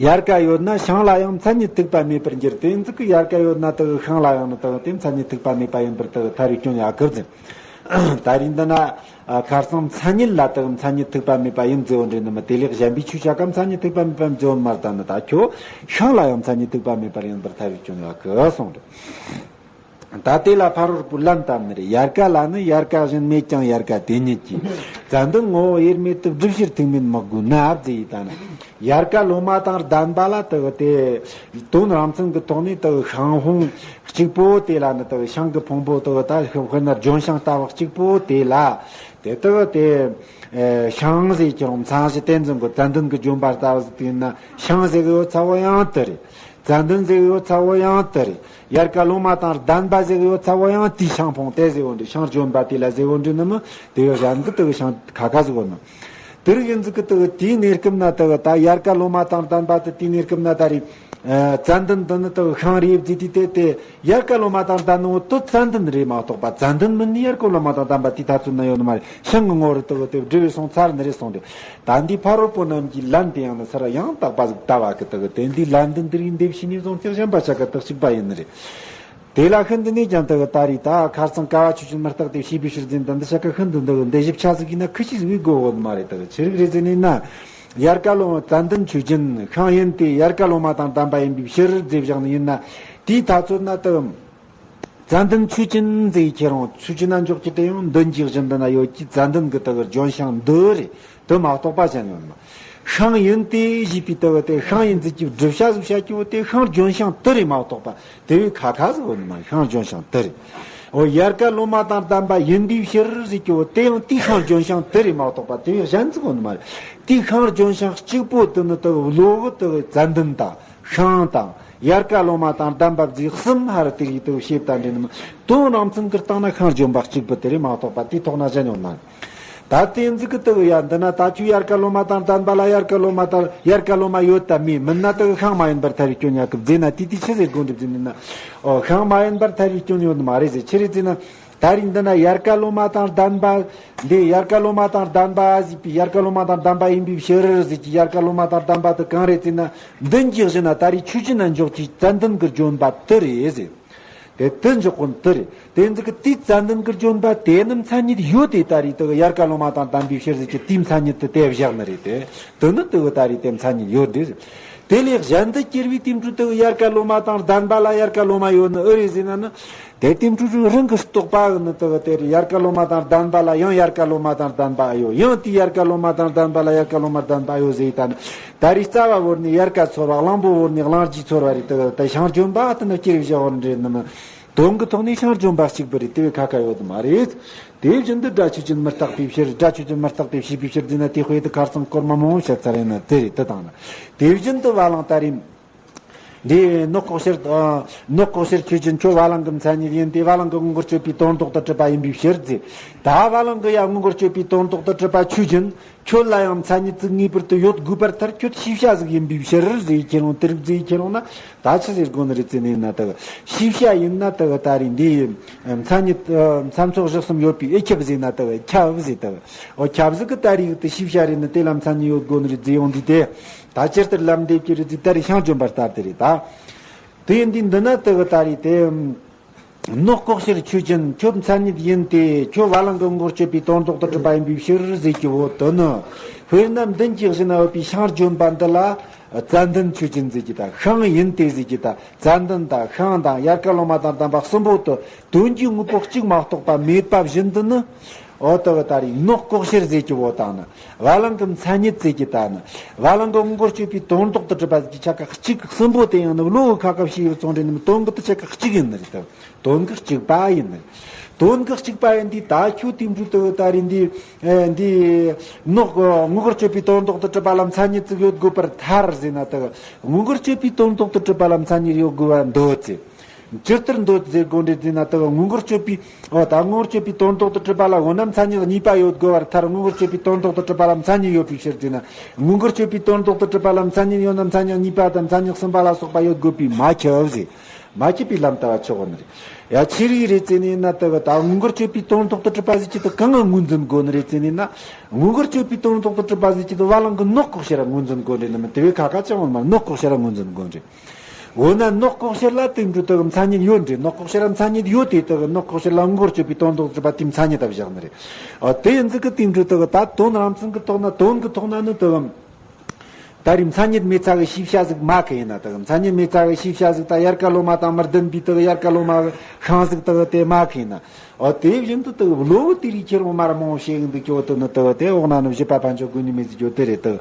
ཡལ་ག་ཡོད་ན་ཤིང་ལ་ཡང་མཚན་ཉིད་ཐུག་པ་མེད་པར་འགྱུར། དེ་ཟིག་གི་ཡལ་ག་ཡོད་ན་དག་ཤིང་ལ་ཡང་ནི་དག་དེ་མཚན་ཉིད་ཐུག་པ་མེད་པ་ཡིན་པར་དག་ཐལ་བའི་སྐྱོན་ཡོད་གི་ཟེར། ད་རིང་འདི་ན་ཁ་སང་མཚན་ཉིད་ལ་དག་མཚན་ཉིད་ཐུག་པ་མེད་པ་ཡིན་ཟེར་བ་འདྲ་ནི་མི། དེ་ལས་གཞན་པའི་ཆོས་བྱ་ག་མཚན་ཉིད་ཐུག་པ་མེད་པ་ཡིན་ཟེར་བ་མ་རེད། ད་ནི་ད་ཁྱོད་ཤིང་ལ་ཡང་མཚན་ཉིད་ཐུག་པ་མེད་པར་ཡིན་པར་ཐལ་བའི་སྐྱོན་ཡོད་གི་གསུངས་རེད། ད་དེ་ལ་ཕ་རོལ་པོས་ལན་བཏབ་ནི་རེད། ཡལ་ག་ལ་ནི་ཡལ་ག་བཞིན་མེད་ཀྱང་ཡལ་ག་དེ་ཉིད་ཀྱི། ཙན་དན་ངོ་བོ་དབྱེར་མེད་དུ་སྒྲུབ་ཕྱིར་ཐུག་མེད་དམིགས་དགོས་ན་ཟེར་ཡི་ད་ནི། ཡལ་ག་ལོ་མ་དང་ལྡན་པ་ལ་དེ་གི་དེ་དོན་རང་མཚན་གྱི་ཐོག་ནས་དེ་གི་ཤིང་ཕུང་གཅིག་པོ་དེ་ལ་ནི་དེ་གི་ཤིང་གི་ཕུང་པོ་དེ་གི་ད་དཔེར་ན་ལྗོན་ཤིང་ལྟ་བུ་གཅིག་པོ་དེ་ལ་དེ་དེ་གི་དེ་ཨེ་ཤིང་ཟེར་གྱི་རུང་མཚན་གཞི་དེ་ཚོ་གི་ཙན་དན་གྱི་ལྗོན་པ་ལྟ་བུ་ཟིག་དེ་ཡིན་ན་ཤིང་ཟེར་གི་ཡོད་ཚ་བོ་ཡང་དེ་རེད། ཙན་དན་ཟེར་གི་ཡོད་ཚ་བོ་ཡང་དེ་རེད། ཡལ་ག་ལོ་མ་དང་ལྡན་པ་ཟེར་གི་ཡོད་ཚ་བོ་ཡང་དེའི་ཤིང་ཕུང་དེ་ཟེར་བོ་འདྲ། ཤིང་ལྗོན་པ་དེ་ལ་ཟེར་བོ་འདྲ་ནི་མི་དེ་གི་གཞན་གི་དེ་གི་ཤིང་ཁ་ཁ་ཟེར་བོ་ནི། དེ་རིགས་ཡིན་ཟིག་གི་དེ་གི་དེའི་གནས་སྐབས་ན་དེ་གི་ད་ཡལ་ག་ལོ་མ་དང་ལྡན་པ་དེ་དེའི་གནས་སྐབས་ན་ད་རེས་ཙན་དན་འདི་ནི་དེ་གི་ཤིང་རེད་ཟེར་དུས་དེ་དེ་ཡལ་ག་ལོ་མ་དང་ལྡན་ནོ་དེ་ཙན་དན་རེད་མ་གཏོགས་པ་ཙན་དན་མིན་ནི་ཡལ་ག་ལོ་མ་དང་ལྡན་པ་དེའི་ཐ་ཚོད་ན་ཡོད་ནི་མ་རེད། ཤིང་གི་ངོ་བོར་དེ་གི་དེ་སྒྲུབ་པའི་སོང་ཚར་ནི་རེད་སོང་རེད། ད་འདི་ཕ་རོལ་པོ་རྣམས་ཀྱི་ལན་དེ་ཡང་ནི་སར་ཡང་དག་པ་ཟིག་ལྟ་བ་གི་དེ་གི་དེ་འདི་ལན་འདི་འདི་རིགས་འདེབས་ཤེས་ནས་བཟུང་སྟེ་གཞན་པ་བྱ་དགའ་དག་ཞིག་པ་ཡིན་ནི་རེད། དེ་ལ་ཤིན་ཏུ་ནས་ཀྱང་དེ་གི་ད་རེས་ད་ཁ་སང་ཀ་བ་ཆོས་ཅན་མི་རྟག་སྟེ་བྱས་པའི་ཕྱིར་ཟེར་ནས་འདི་འདི་ཆ་ག་ཤིན་ཏུ་འདི་གི་འདི་ཞིབ་ཆ་ཟིག་ཡིན་ན་ཁི་ཆི་ཟིག་བའི་དགོས་བོ་མ་རེད། དེ་གི་ཆི་རིག་རེད་ཟེར་ནས་ན། ཡར་ཀ་ལོ་མ་ཙན་དན་ཆོས་ཅན་ཤིང་ཡིན་ཏེ་ཡར་ཀ་ལོ་མ་དང་ལྡན་པ་ཡིན་པའི་ཕྱིར་ཟེར་བཞག་ནི་ཡིན་ན། དེའི་ཐ་ཚོད་ན་དེ་གི་ཙན་དན་ཆོས་ཅན་ཟེར་ཁྱེར་རུང་ཆོས་ཅན་ན་འཇོག་རྒྱུ་དེ་ཡང་མདུན་གྱི་བཞིན་དུ་ན་ཡོད་ཀྱི་ཙན་དན་གི་དེ་གི་ལྗོན་ཤིང་འདི་རེད། དེ་མ་གཏོགས་པ་གཞན་ཡོད་མ། ཤིང་ཡིན་ཏེ་ཞེས་པའི་དེ་གི་དེ་ཤིང་ཡིན་ཟེར་གྱི་བསྒྲུབ་བྱ་ཟིག་བྱ་རྒྱུ་བོ་དེ་ཤིང་ལྗོན་ཤིང་དེ་རེད་མ་གཏོགས་པ་དེ་བས་ཁ་ཁ་ཟིག་ཡོད་མ། ཤིང་ལྗོན་ཤིང་དེ་རེད། འོ་ཡར་ཀ་ལོ་མ་དང་ལྡན་པ་ཡིན་པའི་ཕྱིར་ཟེར་གྱི་བོ་དེ་ཡང་དེའི་ཤིང་ལྗོན་ཤིང་དེ་རེད་མ་གཏོགས་པ་དེ་བས་གཞན་ཟིག་ཡོད་མ་རེད། དེའི་ཤིང་ལྗོན་ཤིང་གཅིག་པོ་དེ་ནི་དེ་གི་བློ་གི་དེ་གི་ཙན་དན་དང་ཤིང་དང་། ཡར་ཀ་ལོ་མ་དང་ལྡན་པ་ཟེར་གསུམ་ཧར་དེ་ཡི་དུ་བྱེད་དང་འདྲེན་ནམ། དོན་རང་མཚན་གྱི་སྟེང་ན་ཤིང་ལྗོན་པ་གཅིག་པུ་དེ་རེད་མ་གཏོགས་པ་དེའི་ཐོག་ན་གཞན་ཡོད་མ་རེད། ད་དེ་ཟིག་གི་དུ་ཡ་འདི་ན་ད་ཁྱོད་ཡར་ཀ་ལོ་མ་དང་ལྡན་པ་ལ་ཡར་ཀ་ལོ་མ་དང་ཡར་ཀ་ལོ་མ་ཡོད་དམ་མེད་མིན་ན་དུ་ཤིང་མ་ཡིན་པར་ཐལ་བའི་སྐྱོན་ཡ་གི་བཟླས་ན་དེ་དེ་ཆི་ཟེར་དགོས་འདུག་ཟེར་ན། ཨོ་ཤིང་མ་ཡིན་པར་ཐལ་བའི་སྐྱོན་ཡོད་མ་རེད་ཟེར། ཆི་རེད་ཟེར་ན། ད་རིང་འདི་ན་ཡར་ཀ་ལོ་མ་དང་ལྡན་པ། འདི་ཡར་ཀ་ལོ་མ་དང་ལྡན་པ་ཟེར་པའི་ཡར་ཀ་ལོ་མ་དང་ལྡན་པ་ཡིན་པའི་ཕྱིར་ཟེར་གྱི་ཡར་ཀ་ལོ་མ་དང་ལྡན་པ་དེ་གང་རེད་ཟེར་ན། མདུན་གྱི་གཞི་ན་ད་རེས་ཆོས་ཅན་ན་འཇོག་གྱི་ཙན་དན་གྱི་ལྗོན་པ་དེ་རེད་ཟེར། དེ་དེ་འཇོག་གོ་དེ་རེད། དེ་ཚིག་གི་དེའི་ཙན་དན་གྱི་ལྗོན་པ་དེ་ནི་མཚན་ཉིད་ཡོད་དེ་ད་རེས་དེ་ཡར་ཀ་ལོ་མ་དང་ལྡན་པའི་ཕྱིར་ཟེར་གྱི་དེའི་མཚན་ཉིད་དེ་དེ་བཞག་ནི་རེད་དེ། དེ་ནི་དེ་ད་རེས་དེ་མཚན་ཉིད་ཡོད་དེ་ཟེར། དེ་ལས་གཞན་དུ་སྐྱེར་བའི་དེ་འཕྲོ་དེ་ཡར་ཀ་ལོ་མ་དང་ལྡན་པ་ལ་ཡར་ཀ་ལོ་མ་ཡོད་ནི་ཨེ་རེད་ཟེར་ན་ནི། དེ་དེ་འཕྲོ་རང་གི་རྟོག་པ་གི་ནི་དེ་གི་དེ་རེད། ཡར་ཀ་ལོ་མ་དང་ལྡན་པ་ལ་ཡང་ཡར་ཀ་ལོ་མ་དང་ལྡན་པ་ཨ་ཡོད། ཡང་དེའི་ཡར་ཀ་ལོ་མ་དང་ལྡན་པ་ལ་ཡར་ཀ་ལོ་མ་ལྡན་པ་ཨ་ཡོད་ཟེར་ད་ནི། ད་རེས་རྩ་བ་བོར་ནས་ཡལ་ག་ཚོར་བ། གླང་པོ་བོར་ནས་གླང་རྗེས་ཚོར་བ་རེད། དེ་གི་དེ་ཤིང་ལྗོན་པ་དེ་ནི་སྐྱེར་བཞག་བོར་འདྲེ་ནི་མི། དོན་གྱི་ཐོག་ནས་ཤིང་ལྗོན་པ་གཅིག་པུ་རེད། དེ་བས་ཁ་ཁ་ཡོད་མ་རེད། དེ་བཞིན་དུ་སྒྲ་ཆོས་ཅན་མི་རྟག་པའི་ཕྱིར། སྒྲ་ཆོས་ཅན་མི་རྟག་སྟེ་བྱས་པའི་ཕྱིར་ཟེར་ན་དེ་དཔེ་དེ་ཁར་སང་སྐོར་མ་མང་བོ་བཤད་ཚར་ཡིན་ན་དེ་རེད། དེ་དང་ན་དེ་བཞིན་དུ་བ་ལང་ད་རེས། འདི་ནག་ལྐོག་ཤལ། ཨ། ནག་ལྐོག་ཤལ་ཆོས་ཅན། ཁྱོད་བ་ལང་གི་མཚན་ཉིད་ཡིན་ཏེ། བ་ལང་གི་དངོས་འགལ་གཅོད་པའི་དོན་ལྡོག་ཏུ་གྲུབ་པ་ཡིན་པའི་ཕྱིར་ཟེར། ད་བ་ལང་གི་ཡང་དངོས་འགལ་གཅོད་པའི་དོན་ལྡོག་ཏུ་གྲུབ་པ་ཆོས་ཅན། ཁྱོད་ལ་ཡང་མཚན་ཉིད་ཅིག་ངེས་པར་དུ་ཡོད་དགོས་པར་ཐལ། ཁྱོད་ཤེས་བྱ་ཟིག་ཡིན་པའི་ཕྱིར་ཟེར་ཁྱེར་ཡོང་། དེ་རིགས་ཟེར་ཁྱེར་ཡོང་ན་ད་ཆི་ཟེར་དགོས་ནི་རེད་ཟེར་ནས་ན། དག་ཤེས་བྱ་ཡིན་ན་དག་ད་རེས་འདི་མཚན་ཉིད་མཚན་ཚོགས་བཞི་གསུམ་ཡོད་པའི་ཨེ་ཁྱབ་ཟེར་ན་དག་ཁྱབ་ཟེར། དག་འོ་ཁྱབ་ཟིག་གི་ད་རེས་དེ་ཤེས་བྱ་རེད་ནི་དེ་ལ་མཚན་ཉིད་ཡོད་དགོས་ནི་རེད་ཟེར་ཡོང་དུས་དེ། ད་ཅི་ལྟར་ལམ་འདེབས་ཀྱི་རེད་ཟེར། ད་རེས་ཤིང་ལྗོན་པ་ལྟར་དེ་རེད་ད། དེ་ཡིན་དུས་འདི་ན་དེ་གི་ད་རེས་དེ། ནག་ལྐོག་ཤལ་ཆོས་ཅན། ཁྱོད་མཚན་ཉིད་ཡིན་ཏེ། ཁྱོད་བ་ལང་གི་དངོས་འགལ་གཅོད་པའི་དོན་ལྡོག་ཏུ་གྲུབ་པ་ཡིན་པའི་ཕྱིར་ཟེར་གྱི་འོ་དོན་ནི། དཔེར་ན་མདུན་གྱི་གཞི་ན་ཡོད་པའི་ཤིང་ལྗོན་པ་འདི་ལ་ཙན་དན་ཆོས་ཅན་ཟེར་གྱི་ད་ཤིང་ཡིན་ཏེ་ཟེར་གྱི་ད་ཙན་དན་དང་ཤིང་དང་ཡལ་ག་ལོ་མ་དང་ལྡན་པ་གསུམ་པོ་དེ་དོན་གྱི་དངོས་པོ་གཅིག་མ་གཏོགས་པ་མེད་པ་བཞིན་དུ་ནི། འོ་དེ་གི་ད་རེས་ནག་ལྐོག་ཤལ་ཟེར་གྱི་བོ་དང་ནི། བ་ལང་གི་མཚན་ཉིད་ཟེར་གྱི་ད་ནི། བ་ལང་གི་དངོས་འགལ་གཅོད་པའི་དོན་ལྡོག་ཏུ་གྲུབ་པ་ཟེར་གྱི་ཆ་ག་གཅིག་གསུམ་པོ་དེ་ཡང་ནི་བློ་གི་ཁ་ཁ་ཕྱེ་ཡོད་ཚོང་འདྲེན་ནི་དོན་གྱི་དེ་ཆ་ག་གཅིག་ཡིན་ནི་རེད་དམ། དོན་གྱི་གཅིག་པ་ཡིན་ནི་རེད། དོན་གྱི་གཅིག་པ་ཡིན་དུས་ད་ཁྱོད་དེ་འཕྲོ་དེ་གི་ད་རེས་འདི། ཨེ། འདི་ནག་དངོས་འགལ་གཅོད་པའི་དོན་ལྡོག་ཏུ་གྲུབ་པ་ལ་མཚན་ཉིད་ཅིག་ཡོད་དགོས་པར་ཐལ་ཟེར་ན། དེ་གི་དངོས་འགལ་གཅོད་པའི་དོན་ལྡོག་ཏུ་གྲུབ་པ་ལ་མཚན་ཉིད་ཡོད་དགོས་པར་འདོད་ཟེར། ཇི་ལྟར་འདོད་ཟེར་དགོས་འདྲེ་ཟེར་ན། དེ་གི་དངོས་འགལ་གཅོད་པའི། འོ་ད་དངོས་འགལ་གཅོད་པའི་དོན་ལྡོག་ཏུ་གྲུབ་པ་ལ་འོ་ན་མཚན་ཉིད་གཉིས་པ་ཡོད་དགོས་པར་ཐལ། དངོས་འགལ་གཅོད་པའི་དོན་ལྡོག་ཏུ་གྲུབ་པ་ལ་མཚན་ཉིད་ཡོད་པའི་ཕྱིར་ཟེར་ན། དངོས་འགལ་གཅོད་པའི་དོན་ལྡོག་ཏུ་གྲུབ་པ་ལ་མཚན་ཉིད་ཡོད་ན་མཚན་ཉིད་གཉིས་པ་དང་མཚན་ཉིད་གསུམ་པ་ལ་སོགས་པ་ཡོད་དགོས་པས་མ་ཁྱབ་ཟེར། མ་ཁྱབ་པའི་ལམ་ལྟ་བ་ཆོག་གོ་ནི་རེད། ཡ་ཆི་རིགས་རེད་ཟེར་ནས་ན། དེ་གི་ད་དངོས་འགལ་གཅོད་པའི་དོན་ལྡོག་ཏུ་གྲུབ་པ་ཟེར་གྱི་དེ་གང་ང་ངོས་འཛིན་དགོས་ནི་རེད་ཟེར་ནས་ན། དངོས་འགལ་གཅོད་པའི་དོན་ལྡོག་ཏུ་གྲུབ་པ་ཟེར་གྱི་དེ་བ་ལང་གི་ནག་ལྐོག་ཤལ་ར་ངོས་འཛིན་དགོས་འདྲེ་ནི་མི་དེ་བས་ཁ་ཁ་ཅང་འོང་མ། ནག་ལྐོག་ཤལ་ར་ངོས་འཛིན་དགོས་འདྲེ། འོ་ན་ནག་ལྐོག་ཤལ་ལ་དེ་འཕྲོ་དེ་གི་མཚན་ཉིད་ཡོད་འདྲེ། ནག་ལྐོག་ཤལ་ལ་མཚན་ཉིད་ཡོད་དེ། དེ་གི་ནག་ལྐོག་ཤལ་ལ་དངོས་འགལ་གཅོད་པའི་དོན་ལྡོག་གྲུབ་པ་དེའི་མཚན་ཉིད་ད་བཞག་ནི་རེད། ཨ་དེ་ཡིན་ཟིག་གི་དེ་འཕྲོ་དེ་གི་ད་དོན་རང་མཚན་གི་ཐོག་ན། དོན་གི་ཐོག་ན་ནི་དེ་གི་ད་རེས་མཚན་ཉིད་མེད་ཚ་གི་ཤེས་བྱ་ཟིག་མ་གི་ཡིན་ན། དེ་གི་མཚན་ཉིད་མེད་ཚ་གི་ཤེས་བྱ་ཟིག་ད་ཡལ་ག་ལོ་མ་དང་མི་ལྡན་པའི་དེ་གི་ཡལ་ག་ལོ་མ་གི་ཤིང་ཟིག་དེ་གི་དེ་མ་གི་ཡིན་ན། འོ་དེ་བཞིན་དུ་དེ་བློ་བོ་དེ་རིགས་ཁྱེར་འོང་མར་མང་བོ་བཤད་ཡིན་འདུག་ཀྱོ། དེ་ནི་དེ་དེ་འོག་ན་ནི་བཞི་པ་ཕན་ཆད་དགོས་ནི་མེད་ཟེར་རྒྱུ་དེ་རེད། དེ་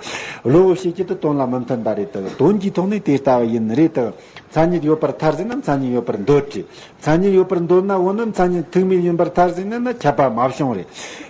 བློ་བོ་བཤད་ཀྱི་དེ་དོན་ལ་མི་མཐུན་པ་རེད། དེ་དོན་གྱི་ཐོག་ནས་དེ་ལྟ་བུ་ཡིན་ནི་རེད། དེ་མཚན་ཉིད་ཡོད་པར་ཐལ་ཟེར་ན་མཚན་ཉིད་ཡོད་པར་འདོད་རེད། མཚན་ཉིད་ཡོད་པར་འདོད་ན་འོ་ན་མཚན་ཉིད་ཐུག་མེད་ཡིན་པར་ཐལ་ཟེར་ན་ན་ཁྱབ་པ་མ་བྱུང་རེད།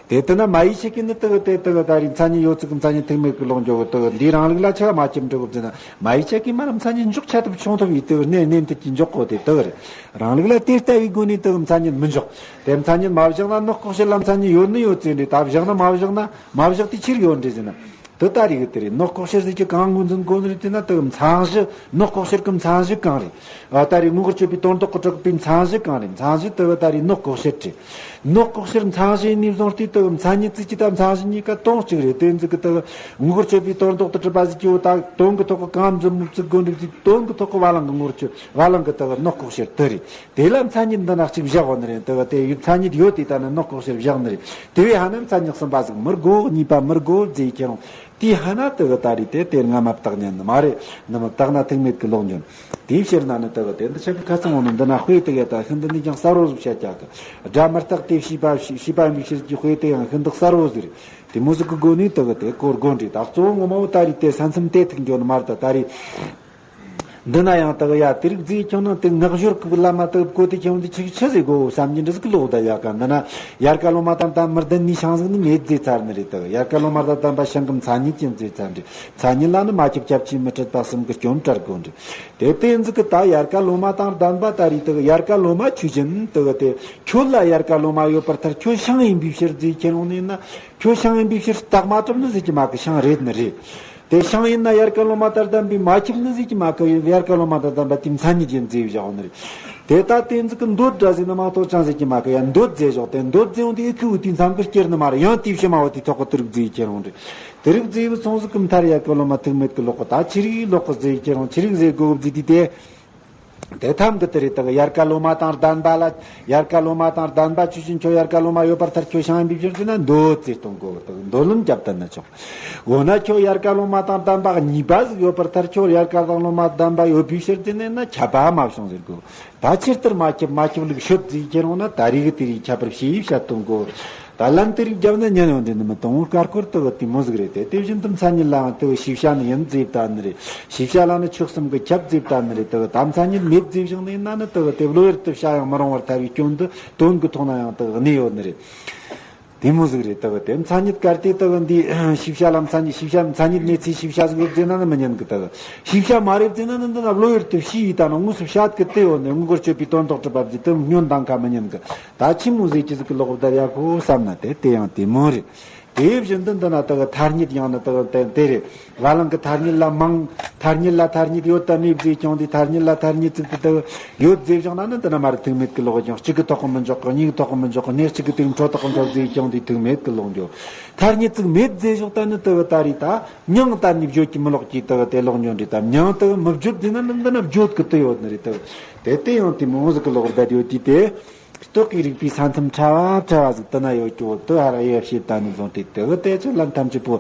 དེ་ལྟ་ན་མ་ཡི་ཆད་ཀྱི་ནི་དེ་དེ་དེ་ད་རེས་མཚན་ཉིད་ཡོད་ཚུལ་གྱི་མཚན་ཉིད་ཐུག་མེད་ཀྱི་ལོག་འགྱོ་གི། དེ་འདིའི་རང་ལུགས་ལ་ཆ་མ་ཁྱབ་འགྲོ་གི་ཟེར་ན། མ་ཡི་ཆད་ཀྱི་མར་མཚན་ཉིད་འཇོག་ཆ་ཐུབ་ཆུང་ཐུབ་ཡིན་དེ་ནས་ནས་དེ་ཀྱི་འཇོག་གོ་དེ་དེ་རེད། རང་ལུགས་ལ་དེ་ལྟ་བུའི་སྒོ་ནས་དེ་མཚན་ཉིད་མི་འཇོག་དེ་མཚན་ཉིད་མ་བཞག་ན་ནག་ལྐོག་ཤལ་ལ་མཚན་ཉིད་ཡོད་ནི་ཡོད་ཚེ་འདྲེ། ད་བཞག་ན་མ་བཞག་ན་མ་བཞག་དེ་ཕྱིར་ཡོད་འདྲེ་ཟེར་ན། དེ་ད་རེས་གི་དེ་རེད། ནོག་ལྐོག་གཤེར་ཟེར་གྱི་གང་ངོས་འཛིན་དགོས་ནི་རེད་ཟེར་ན། དེ་མཚན་གཞི་ནོག་ལྐོག་གཤེར་གི་མཚན་གཞི་གང་རེད། ཨ། ད་རེས་ངོ་རྒོལ་ཆོད་པའི་དོན་དག་གི་གྲུབ་པའི་མཚན་གཞི་གང་རེད། མཚན་གཞི་དེ་ད་རེས་ནོག་ལྐོག་གཤེར་རེད། ནོག་ལྐོག་གཤེར་མཚན་གཞི་ནས་བཟུང་སྟེ་དེ་མཚན་ཉིད་ཅིག་གི་ད་མཚན་གཞི་གཉིས་ཀ་དོན་གཅིག་རེད། དེ་ཟིག་གི་དེ་ངོ་རྒོལ་ཆོད་པའི་དོན་དག་ཏུ་གྲུབ་པ་ཟིག་གི་འོ་ད་དོན་གི་ཐོག་གི་གང་འཛིན་མི་བཙུགས་དགོས་འདུག་ཟིག་དོན་གི་ཐོག་གི་བ་ལང་གི་ངོ་རྒོལ་ཆོད། བ་ལང་གི་དེ་ནོག་ལྐོག་གཤེར་དེ་རེད། དེ་ལ་མཚན་ཉིད་འདི་ན་གཅིག་བཞག་ཡོད་ནི་རེད། དེ་དེ་ཡི་མཚན་ཉིད་ཡོད་དེ་ད་ནི་ནོག་ལྐོག་གཤེར་བཞག་ནི་རེད། དེ་བས་ཧ་ན་མཚན་ཉིད་གསུམ་པ་ཟིག་མི་དགོས། གཉིས་པ་མི་དགོས་ཟེར་ཁྱེར་རུང་། དེའི་ཧ་ན་དེ་གི་ད་རེས་དེ་དེ་ང་མ་བརྟགས་ཉན་ནི་མ་རེད། ནི་མ་བརྟགས་ན་ཐུག་མེད་ཀྱི་ལོག་འགྱོ། དེའི་ཕྱིར་ན་ནི་དེ་གི་དེ་འདི་ཆ་གི་ཁ་ཚང་བོ་ནི་འདི་ན་དཔེ་དེ་ག་ད་ཤིན་ཏུ་ནས་ཀྱང་གསལ་བོ་ཟིག་བཤད་རྒྱུ་གི། སྒྲ་མི་རྟག་སྟེ་ཤེས་པ་ཤེས་པ་ཡིན་པའི་ཕྱིར་གྱི་དཔེ་དེ་ཡང་ཤིན་ཏུ་གསལ་བོ་ཟིག་རེད། དེ་མོ་ཟིག་གི་སྒོ་ནས་དེ་གི་དེ་གོ་དགོས་འདྲ། ད་གཙོ་བོ་ངོ་མ་བོ་ད་རེས་དེ་ས་མཚམས་དེ་ཐུག་འགྱོ་ནི་མ་རེད། ད་ད་རེས། འདི་ན་ཡང་དག་ཡ་དེ་རིགས་ཟེར་ཁྱོད་ནང་དེ་ངག་སྦྱོར་གི་བླ་མ་དག་གོ་དེ་ཁྱོད་འདི་ཆི་ཆི་ཟེར་གོ་བསམ་གྱི་འདྲ་ཟིག་ལོག་ད་ཡ་ག་འདི་ན་ཡལ་ག་ལོ་མ་དང་ལྡན་མི་ལྡན་ནི་ཤིང་ཟིག་ནི་མེད་ཟེར་ཚར་ནི་རེད། དག་ཡལ་ག་ལོ་མ་དང་ལྡན་པ་ཤིང་གི་མཚན་ཉིད་ཅན་ཟེར་ཚར་འདྲ། མཚན་ཉིད་ལ་ནི་མ་ཁྱབ་ཁྱབ་ཆེས་མི་འཕྲད་པ་གསུམ་གི་སྐྱོན་བྲལ་དགོས་འདྲ། དེ་དེ་ཟིག་གི་ད་ཡལ་ག་ལོ་མ་དང་ལྡན་པ་ད་རེད། དག་ཡལ་ག་ལོ་མ་ཆོས་ཅན་དག་དེ་ཁྱོད་ལ་ཡལ་ག་ལོ་མ་ཡོད་པར་ཐལ། ཁྱོད་ཤིང་ཡིན་པའི་ཕྱིར་ཟེར་ཁྱེར་འོང་ནས་ན། ཁྱོད་ཤིང་ཡིན་པའི་ཕྱིར་རྟགས་མ་གྲུབ་ནི་ཟེར་གྱི་མ་གི། ཤིང་རེད་ནི་རེད། དེ་ཤིང་ཡིན་ན་ཡལ་ག་ལོ་མ་དང་ལྡན་པས་མ་ཁྱབ་ནི་ཟེར་གྱི་མ་གི། ཡལ་ག་ལོ་མ་དང་ལྡན་པ་དེ་མཚན་ཉིད་ཡིན་ཟེར་བཞག་ནི་རེད། དེ་ལྟ་དེ་ཟིག་གི་འདོད་འདྲ་ཟེར་ནི་མ་གཏོགས་ཅང་ཟེར་གྱི་མ་གི། ཡང་འདོད་ཟེར་བཞག་དེ་འདོད་ཟེར་འོང་དེ་ཨི་ཁུ་འུ་དེ་མཚམས་ཀྱི་སྐྱེར་ནི་མ་རེད། ཡང་དེའི་ཕྱི་མ་བ་དེ་ཐོག་གི་དེ་རིགས་ཟེར་ཁྱེར་འོང་རེད། དེ་རིགས་ཟེར་བུ་ཚོང་ཟིག་གི་མཐར་ཡལ་ག་ལོ་མ་ཐུག་མེད་ཀྱི་ལོག་གི། ད་ཆི་རིགས་ལོག་གི་ཟེར་ཁྱེར་འོང་། ཆི་རིགས་ཟེར་དགོས་གི་ཟེར་དུས་དེ། དེ་ཐམ་གི་དེ་རེད། དག་ཡལ་ག་ལོ་མ་དང་ལྡན་པ་ལ། ཡལ་ག་ལོ་མ་དང་ལྡན་པ་ཆོས་ཅན། ཁྱོད་ཡལ་ག་ལོ་མ་ཡོད་པར་ཐལ། ཁྱོད་ཤིང་ཡིན་པའི་ཕྱིར་ཟེར་ན་འདོད་ཟེར་གཏོང་དགོས། དག་འདོད་ལམ་རྒྱབ་བསྟན་ན་ཆོག་འོ་ན་ཁྱོད་ཡལ་ག་ལོ་མ་དང་ལྡན་པ་གཉིས་པ་ཟིག་ཡོད་པར་ཐལ། ཁྱོད་ཡལ་ག་དང་ལོ་མ་ལྡན་པ་ཡོད་པའི་ཕྱིར་ཟེར་ནས་ན་ཁྱབ་པ་མ་བྱུང་ཟེར་དགོས། ད་ཆེར་ལྟར་མ་ཁྱབ་མ་ཁྱབ་ལུགས་ཤོད་ཟེར་ཁྱེར་འོང་ན་ད་རེས་གི་དེ་རིགས་ཁྱད་པར་ཕྱེ་བྱ་གཏོང་དགོས། ད་ལན་དེ་རིགས་བརྒྱབ་ན་ཉན་ཡོང་དེ་ནི་མི་གཏོང་། དཀར་སྐོར་དུ་དེ་མོ་ཟིག་རེད་དེ། དེ་བཞིན་དུ་མཚན་ཉིད་ལའང་དེ་ཤེས་བྱ་ནི་ཡིན་ཟེར་བཏང་ནི་རེད། ཤེས་བྱ་ལ་ནི་ཆོས་གསུམ་གྱིས་ཁྱབ་ཟེར་བཏང་ནི་རེད། དེ་ད་མཚན་ཉིད་མེད་ཟེར་བཞག་ནས་ན་ནི་དེ་དེ་བློ་ཡུལ་དུ་བྱ་ཡང་མི་རུང་བར་ཐལ་བའི་སྐྱོན་དུ་དོན་གྱི་ཐོག་ན་ཡང་དེ་གནས་ཡོད་ནི་རེད། དེ་མོ་ཟིག་རེད། དེ་དེ་མཚན་ཉིད་གལ་ཏེ་དེ་འདི་ཤེས་བྱ་ལ་མཚན་ཉིད། ཤེས་བྱ་མཚན་ཉིད་མེད་ཚེ་ཤེས་བྱ་ཟིག་ཡོད་ཟེར་ན་ནི་མི་ཉན་གི། དེ་ཤེས་བྱ་མ་རེད་ཟེར་ན་ནི་འདི་ན་བློ་ཡུལ་དུ་ཤེས་ཡིན་ད་ནི་དངོས་སུ་བཤད་གི་དེ་ཡོད་ནི། དངོས་སྐོར་སྤྱོད་པའི་དོན་དག་གྲུབ་པ་ཟིག་དེ་སྙོན་དང་ཁ་མི་ཉན་གི། ད་ཆི་མོ་ཟེར་གྱི་ཟིག་གི་ལོག་བསྡད་ཡ་གོ་བསམ་ན་དེ་དེ་ཡང་དེ་མོ་རེད། དེ་བཞིན་དུ་འདི་ན་དག་ཐ་སྙད་ཡང་ན་དག་དེ་དེ་རེད། བ་ལང་གི་ཐ་སྙད་ལ་མང་། ཐ་སྙད་ལ་ཐ་སྙད་ཡོད་དམ་མེད་ཟེར་ཀྱང་དེ་ཐ་སྙད་ལ་ཐ་སྙད་ཅིག་དེ་དག་ཡོད་ཟེར་བཞག་ན་ནི་འདི་ན་མ་རེད། ཐུག་མེད་ཀྱི་ལོག་ཀྱང་གཅིག་གི་ཐོག་གི་མི་འཇོག་གི། གཉིས་ཀྱི་ཐོག་གི་མི་འཇོག་གི། སྣེ་གཅིག་གི་དེ་འཕྲོ་ཐོག་གི་འཕྲོ་ཟེར་ཀྱང་དེ་ཐུག་མེད་ཀྱི་ལོག་འགྱོ། ཐ་སྙད་ཅིག་མེད་ཟེར་བཞག་ད་ནི་དེ་ད་རེད། ད་མྱང་གཏན་ནས་བརྗོད་ཀྱི་མི་ལོག་གི། དེ་དེ་ལོག་འགྱོ་འདྲ། ད་མྱང་དེ་མི་བརྗོད་ཟེར་ན་ནི་འདི་ན་བརྗོད་ཀྱི་དེ་ཡོད་ནི་རེད། དེ་དེ་དེ་ཡང་དེ་མོ་ཟིག་གི་ལོག་བསྡད་ཡོད་དུས་དེ། རྟོག་གེའི་རིགས་པའི་ས་མཚམས་ཕྲ་བ་ཕྲ་བ་ཟིག་དེ་ན་ཡོད་ཀྱོ། དེ་ཧ་ར་ཡེ་བཤད་ད་ནི་བཟུང་སྟེ་དེ་གི་དེ་ཚོ་ལན་ཐམས་ཅད་པོ་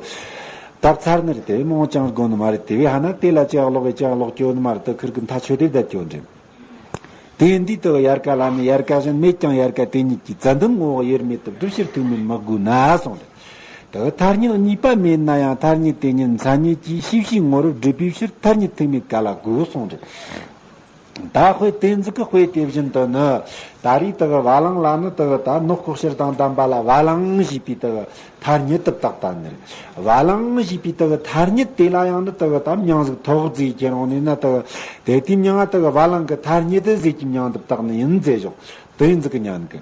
བཏབ་ཚར་ནི་རེད། དེ་མོ་ཅང་དགོས་ནི་མ་རེད། དེ་བས་ཧ་ན་དེ་ལ་ཅི་ཡང་ལོག་གི་ཅི་ཡང་ལོག་ཀྱོ་ནི་མ་རེད། དེ་ཁིར་གི་མཐའ་ཆོད་དེ་བསྡད་ཀྱོ་འདྲ། དེ་འདི་དེ་ཡལ་ག་ལ་ནི་ཡལ་ག་གཞན་མེད་ཀྱང་ཡལ་ག་དེ་ཉིད་ཀྱི་ཙན་དན་ངོ་བོ་དབྱེར་མེད་དུ་སྒྲུབ་ཕྱིར་ཐུག་མེད་མི་དགོས་ན་གསུངས་ཏེ། དེ་ཐ་སྙད་གཉིས་པ་མེད་ན་ཡང་ཐ་སྙད་དེ་ཉིད་མཚན་ཉིད་ཀྱི་ཤེས་བྱའི་ངོ་བོར་སྒྲུབ་པའི་ཕྱིར་ཐ་སྙད་ཐུག་མེད་ག་ལ་དགོས་གསུངས་ཏེ། ད་དཔེ་དེ་ཟིག་གི་དཔེ་དེ་བཞིན་དུ་ནི། ད་རེས་དེ་གི་བ་ལང་ལ་ནི་དེ་གི་ད་ནོག་ལྐོག་གཤེར་དང་ལྡན་པ་ལ་བ་ལང་ཞེས་པའི་དེ་གི་ཐ་སྙད་དུ་བཏགས་ད་ནི་རེད། བ་ལང་ཞེས་པའི་དེ་གི་ཐ་སྙད་དེ་ལ་ཡང་ནི་དེ་གི་ད་མྱང་ཟིག་ཐོགས་ཟིག་ཁྱེར་འོང་ནས་ན། དེ་གི་དེ་དེའི་མྱང་ང་དེ་གི་བ་ལང་གི་ཐ་སྙད་དེ་ཟིག་གི་མྱང་དུ་བཏགས་ནི་ཡིན་ཟེར་ཞོག་དེ་ཡིན་ཟིག་གི་ཉན་གི།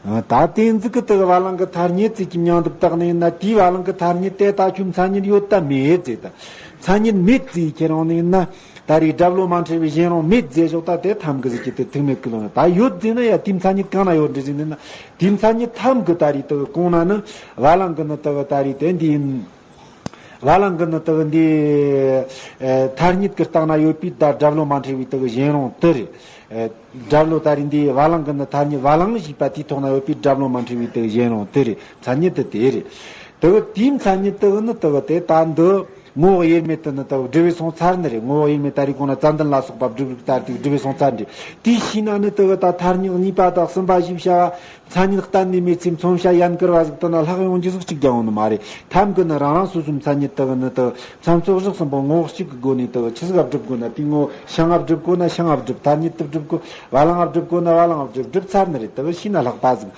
ད་དེ་ཡིན་ཟིག་གི་དེ་གི་བ་ལང་གི་ཐ་སྙད་ཟིག་གི་མྱང་དུ་བཏགས་ནི་ཡིན་ན། དེའི་བ་ལང་གི་ཐ་སྙད་དེ་ད་ཁྱོད་མཚན་ཉིད་ཡོད་ད་མེད་ཟེར། ད་མཚན་ཉིད་མེད་ཟིག་ཁྱེར་འོང་ནི་ཡིན་ན། ད་རེས་སྒྲ་བློ་མ་འཕྲད་པའི་གཞན་རུང་མེད་ཟེར་ཞོག་ད་དེ་ཐམ་གི་ཟིག་གི་དེ་ཐུག་མེད་གི་ལོ་ན། ད་ཡོད་ཟེར་ན་ཡ་དེའི་མཚན་ཉིད་གང་ན་ཡོད་འདྲ་ཟིག་ནི་ན། དེའི་མཚན་ཉིད་ཐམ་གི་ད་རེས་དེ་གི་གོང་ན་ནི་བ་ལང་གི་ནི་དེ་གི་ད་རེས་དེ་འདི་ཡིན། བ་ལང་གི་ནི་དེ་གི་འདི་ཨེ་ཐ་སྙད་ཀྱི་སྟེང་ན་ཡོད་པའི་ད་སྒྲ་བློ་མ་འཕྲད་པའི་དེ་གི་གཞན་རུང་དེ་རེད། ཨེ་སྒྲ་བློ་ད་རེས་འདི་བ་ལང་གི་ནི་ཐ་སྙད་བ་ལང་ཞེས་པ་དེའི་ཐོག་ན་ཡོད་པའི་སྒྲ་བློ་མ་འཕྲད་པའི་དེ་གི་གཞན་རུང་དེ་རེད། མཚན་ཉིད་དེ་དེ་རེད། དེ་གི་དེའི་མཚན་ཉིད་དེ་གི་ནི་དེ་གི་དེ་ད་འདི། ངོ་བོ་དབྱེར་མེད་དུ་ནི་དག་སྒྲུབ་པའི་སོང་ཚར་ནི་རེད། ངོ་བོ་དབྱེར་མེད་ད་རེས་གོང་ན་ཙན་དན་ལ་སོགས་པ་སྒྲུབ་རིགས་ལྟར་དུ་སྒྲུབ་པའི་སོང་ཚར་འདི། དེའི་ཕྱིས་ན་ནི་དེ་གི་ད་ཐ་སྙད་གཉིས་པ་དང་གསུམ་པ་ཞེས་བྱ་བ། མཚན་ཉིད་གཏན་ནས་མེད་ཚེ་མཚོན་བྱ་ཡན་གར་བ་ཟིག་དེ་ན་ལྷག་ཡོང་རྒྱུ་ཟིག་གཅིག་ཀྱང་ཡོང་ནི་མ་རེད། ཐམ་གི་ནི་རང་རང་སོ་སོའི་མཚན་ཉིད་དེ་གི་ནི་དེ་གི་མཚན་ཚོགས་བཞི་གསུམ་པོ་ངོ་བོ་གཅིག་གི་སྒོ་ནས་དེ་གི་ཆི་ཟིག་ག་སྒྲུབ་དགོས་ན་དེའི་ངོ་བོ། ཤིང་ང་སྒྲུབ་དགོས་ན་ཤིང་ང་སྒྲུབ། ཐ་སྙད་དུ་སྒྲུབ་དགོས། བ་ལང་ང་སྒྲུབ་དགོས་ན་བ་ལང་ང་སྒྲུབ། སྒྲུབ་ཚར་ནི་རེད། དེ་གི་ཕྱིས་ན་ལྷག་པ་ཟིག་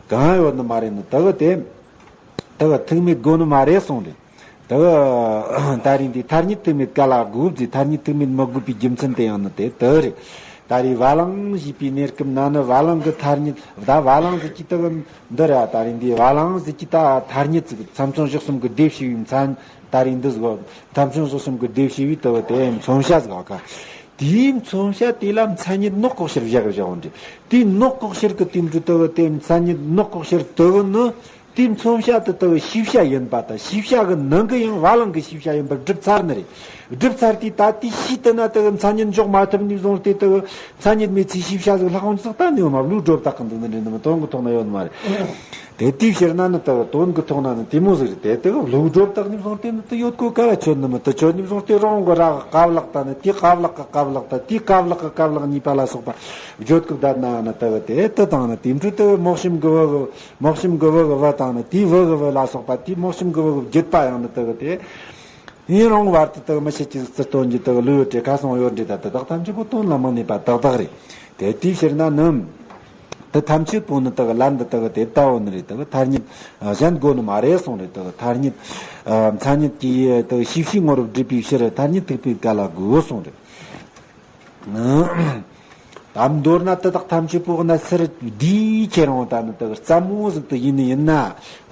གང་ཡོད་ནི་མ་རེད་ནི་དེ་གི་དེ། དེ་གི་ཐུག་མེད་དགོས་ནི་མ་རེད་གསུངས་རེད། དེ་གི་ད་རེས་འདི་ཐ་སྙད་ཐུག་མེད་ག་ལ་དགོས་ཟེར། ཐ་སྙད་ཐུག་མེད་མི་དགོས་པའི་རྒྱུ་མཚན་དེ་ཡང་ནི་དེ་དེ་རེད། ད་རེས་བ་ལང་ཞེས་པའི་གནས་སྐབས་ན་ནི་བ་ལང་གི་ཐ་སྙད་ད་བ་ལང་ཟེར་གྱི་ད་འདི་ར། ད་རེས་འདི་བ་ལང་ཟེར་གྱི་ད་ཐ་སྙད་ཅིག་ཚམ་ཚོམ་གཞོགས་གསུམ་གྱི་སྡེབ་བྱས་པའི་མཚན་ད་རེས་འདི་ཟིག་ཚམ་ཚོམ་གཞོགས་གསུམ་གྱི་སྡེབ་བྱས་པའི་ད་དེ་མཚོན་བྱ་ཟིག་ག་དེའི་མཚོན་བྱ་དེ་ལ་མཚན་ཉིད་ནོག་ལྐོག་ཕྱིར་བཞག་བཞག་འོང་དེ། དེའི་ནོག་ལྐོག་ཕྱིར་གྱི་དེ་འབྲུ་ད་དེ་མཚན་ཉིད་ནོག་ལྐོག་ཕྱིར་ད་ནི། དེའི་མཚོན་བྱ་དེ་ལྟ་བུ་ཤེས་བྱ་ཡིན་པ་དང་། ཤེས་བྱ་གི་ནང་གི་ཡང་བ་ལང་གི་ཤེས་བྱ་ཡིན་པར་སྒྲུབ་ཚར་ནི་རེད། སྒྲུབ་ཚར་དུས་ད་དེའི་ཤེས་དེ་ན་ལྟ་བུ་མཚན་ཉིད་འཇོག་མ་ཐུབ་ནས་བཟུང་སྟེ་ལྟ་བུ་མཚན་ཉིད་མེད་ཚེ་ཤེས་བྱ་ཟིག་ལྷག་འོང་ཙག་ད་ནི་ཡོད་མ། བློའི་སྒྲོ་བཏགས་གི་འདུག་ནི་རེད་ནི་མ། དོན་གི་ཐོག་ན་ཡོད་ནི་མ་རེད། དེ་དེའི་ཕྱིར་ན་ནི་ལྟ་བུ་དོན་གི་ཐོག་ན་ནི་དེ་མོ་ཟིག་རེད། དེ་ལྟ་བུ་བློའི་སྒྲོ་བཏགས་ནས་བཟུང་སྟེ་ནི་ལྟ་ཡོད་གོ་ག་བ་ཆོད་ནི་མ། ལྟ་ཆོད་ནས་བཟུང་སྟེ་རང་གི་ར་གི་ཀ་བ་ལག་ད་ནི་དེའི་ཀ་བ་ལག་གི་ཀ་བ་ལག་ད་དེའི་ཀ་བ་ལག་གི་ཀ་བ་ལག་གཉིས་པ་ལ་སོགས་པ་བརྗོད་སྐབས་ད་ན་ནི་ལྟ་བུ་དེ་དེ་དང་ནི་དེ་འབྲུ་ལྟ་བུ་མོག་ཤིམ་གི་བུ་གི་མོག་ཤིམ་གི་བུ་གི་བུ་དང་ནི་དེའི་བུ་གི་བུ་ལ་སོགས་པ་དེའི་མོག་ཤིམ་གི་བུ་གི་བརྗོད་པ་ཡང་ནི་ལྟ་བུ་དེ། ཡིན་རུང་བར་དུ་ལྟ་བུ་མི་ཤེས་ཀྱི་ཟིག་ཚུར་སྟོན་གྱི་ལྟ་བུ་ལུས་ཡོད་དྲེ་ཁ་སོང་ཡོད་འདྲེ། ད་དེ་དག་ཐམས་ཅད་པོ་དོན་ལ་མི་གནས་པ་དག་དག་རེད། དེ་དེའི་ཕྱིར་ན་ནི། དེ་ཐམས་ཅད་པོ་ནི་ལྟ་བུ་ལན་འདི་ལྟ་བུ་དེ་ལྟ་བུ་ནི་རེད། ལྟ་བུ་ཐ་སྙད་གཞན་དགོས་ནི་མ་རེད་གསུངས་རེད། ལྟ་བུ་ཐ་སྙད་མཚན་ཉིད་ཀྱི་ལྟ་བུ་ཤེས་བྱའི་ངོ་བོར་སྒྲུབ་པའི་ཕྱིར་ཐ་སྙད་ཐེག་པའི་སྐབས་ལ་དགོས་གསུངས་རེད། ད་མདོར་ན་དེ་དག་ཐམས་ཅད་པོ་གནས་ཚུལ་འདིའི་ཁྱེད་རང་ད་ནི་དེ་གི་རྩ་མོ་ཟིག་ཏུ་ཡིན་ནི་ཡིན་ན།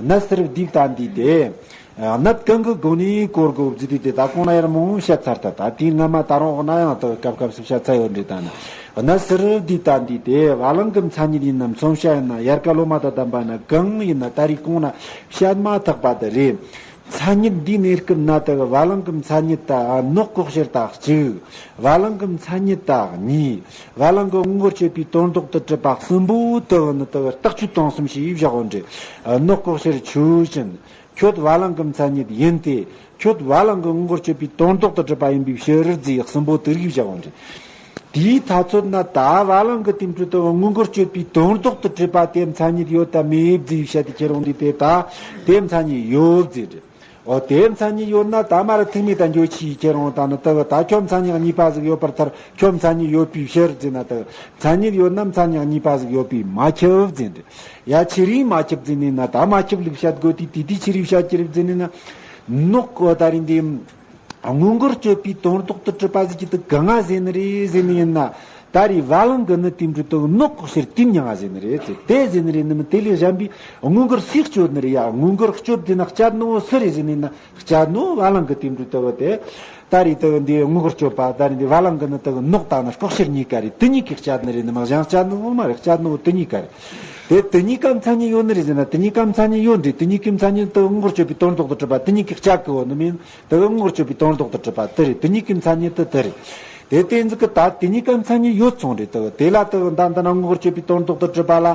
གནས་ཚུལ་འདིའི་ད་འདི་དེ་གནད་གང་གི་སྒོ་ནས་གོ་དགོས་བརྫིས་དུས་དེ་ད་གོང་ན་ཡར་མང་བོ་བཤད་ཚར་ད། ད་དེའི་སྔ་མ་ད་རུང་གནའ་ཡང་དེ་གི་སྐབས་སྐབས་སུ་བཤད་ཚར་ཡོད་འདྲེ། ད་ནི་གནས་ཚུལ་འདིའི་ད་འདི་དེ་བ་ལང་གི་མཚན་ཉིད་ཡིན་ན་མཚོན་བྱ་ཡིན་ན་ཡལ་ག་ལོ་མ་དང་ལྡན་པ་ཡིན་ན་གང་ཡིན་ན་ད་རེས་གོང་ན་བཤད་མ་ཐག་པ་དེ་རེད། མཚན་ཉིད་འདིའི་གནས་སྐབས་ན་དེ་གི་བ་ལང་གི་མཚན་ཉིད་ད་ནོག་ལྐོག་ཕྱིར་ད་གཅིག་བ་ལང་གི་མཚན་ཉིད་ད་གཉིས། བ་ལང་གི་དངོས་གོ་སྤྱོད་པའི་དོན་ལྡོག་ཏུ་གྲུབ་པ་གསུམ་པོ་དེ་གི་ནི་དེ་གི་རྟགས་ཆོས་སྟོང་གསུམ་ཞེས་བཞག་འོང་འདྲེ། ནོག་ལྐོག་ཕྱིར་ཆོས་ཅན། ཁྱོད་བ་ལང་གི་མཚན་ཉིད་ཡིན་ཏེ། ཁྱོད་བ་ལང་གི་དངོས་གོ་སྤྱོད་པའི་དོན་ལྡོག་ཏུ་གྲུབ་པ་ཡིན་པའི་ཕྱིར་རྫས་གསུམ་པོ་དེ་རིགས་བཞག་འོང་འདྲེ། དེའི་ཐ་ཚོད་ན་ད་བ་ལང་གི་དེ་འཕྲོ་དུ་དངོས་གོ་སྤྱོད་པའི་དོན་ལྡོག་ཏུ་གྲུབ་པ་དེ་མཚན་ཉིད་ཡོད་དམ་མེད་བརྫིས་བཤད་དེ་ཁྱེར་འོང་དུས་དེ་ད་དེ་མཚན་ཉིད་ཡོད་བརྫིས་རེད། འོ་དེ་མཚན་ཉིད་ཡོད་ན་ད་མ་ར་ཐེག་དམན་དང་འགྱོད་ཕྱིས་ཁྱེར་འོང་ད་ནི་དུ་བ་ད་ཁྱོད་མཚན་ཉིད་གཉིས་པ་ཟིག་ཡོད་པར་ཐལ། ཁྱོད་མཚན་ཉིད་ཡོད་པའི་ཕྱིར་བརྫིས་ན་དུ་མཚན་ཉིད་ཡོད་ན་མཚན་ཉིད་གཉིས་པ་ཟིག་ཡོད་པས་མ་ཁྱབ་བརྫིས་རེད། ཡ་ཆི་རིས་མ་ཁྱབ་བརྫིས་ནས་ན། ད་མ་ཁྱབ་ལུགས་བཤད་དགོས་དུས་དེ་དུས་ཆི་རིས་བཤད་ཀྱི་རེད་བརྫིས་ནས་ན། ནོག་གོ་ད་རིང་འདི། དངོས་གོ་སྤྱོད་པའི་དོན་ལྡོག་ཏུ་གྲུབ་པ་ཟིག་གི་དུ་གང་ང་ཟེར་ནི་རེད་ཟེར་ནི་ཡིན་ན། ད་རེས་བ་ལང་གི་ནི་དེ་འབྲུ་དུ་ནོག་ལྐོག་ཕྱིར་དེ་མྱང་ང་ཟེར་ནི་རེད་ཟེར། དེ་ཟེར་ནི་རེད་ནི་མི་དེ་ལས་གཞན་པའི་དངོས་གོ་སུས་སྤྱོད་ནི་རེད། ཡ་དངོས་གོ་སྤྱོད་དེ་ན་སྤྱད་ནོ་སུ་རེད་ཟེར་ནི་ཡིན་ན། སྤྱད་ནོ་བ་ལང་གི་དེ་འབྲུ་དུ་བ་དེ། ད་རེས་དུ་འདི་དངོས་གོ་སྤྱོད་པ་ད་རེས་འདི་བ་ལང་གི་ནི་དུ་ནོག་ད་ནི་ལྐོག་ཕྱིར་གཉིས་ཀ་རེད། དེ་གཉིས་ཀྱིས་སྤྱད་ནི་རེད་ནི་མ། གཞན་སྤྱད་ནོ་མ་རེད། སྤྱད་ནོ་དེ་གཉིས་ཀ་རེད། དེ་དེ་གཉིས་ཀ་མཚན་ཉིད་ཡོད་ནི་རེད་ཟེར་ན་དེ་གཉིས་ཀ་མཚན་ཉིད་ཡོད་འདྲེ། དེ་གཉིས་ཀའི་མཚན་ཉིད་དུ་དངོས་གོ་སྤྱོད་པའི་དོན་ལྡོག་ཏུ་གྲུབ་པ་དེ་གཉིས་ཀྱིས་སྤྱད་གི་ཡོད་ནི་མིན། དུ་དངོས་གོ་སྤྱོད་པའི་དོན་ལྡོག་ཏུ་གྲུབ་པ་དེ་རེད། དེ་གཉིས་ཀའི་མཚན་ཉིད་དུ་དེ་རེད། དེ་དེ་ཟིག་གི་ད་དེ་གཉིས་ཀ་མཚན་ཉིད་ཡོད་སོང་རེད། དུ་དེ་ལ་དུ་ད་འདི་ན་དངོས་གོ་སྤྱོད་པའི་དོན་ལྡོག་ཏུ་གྲུབ་པ་ལ།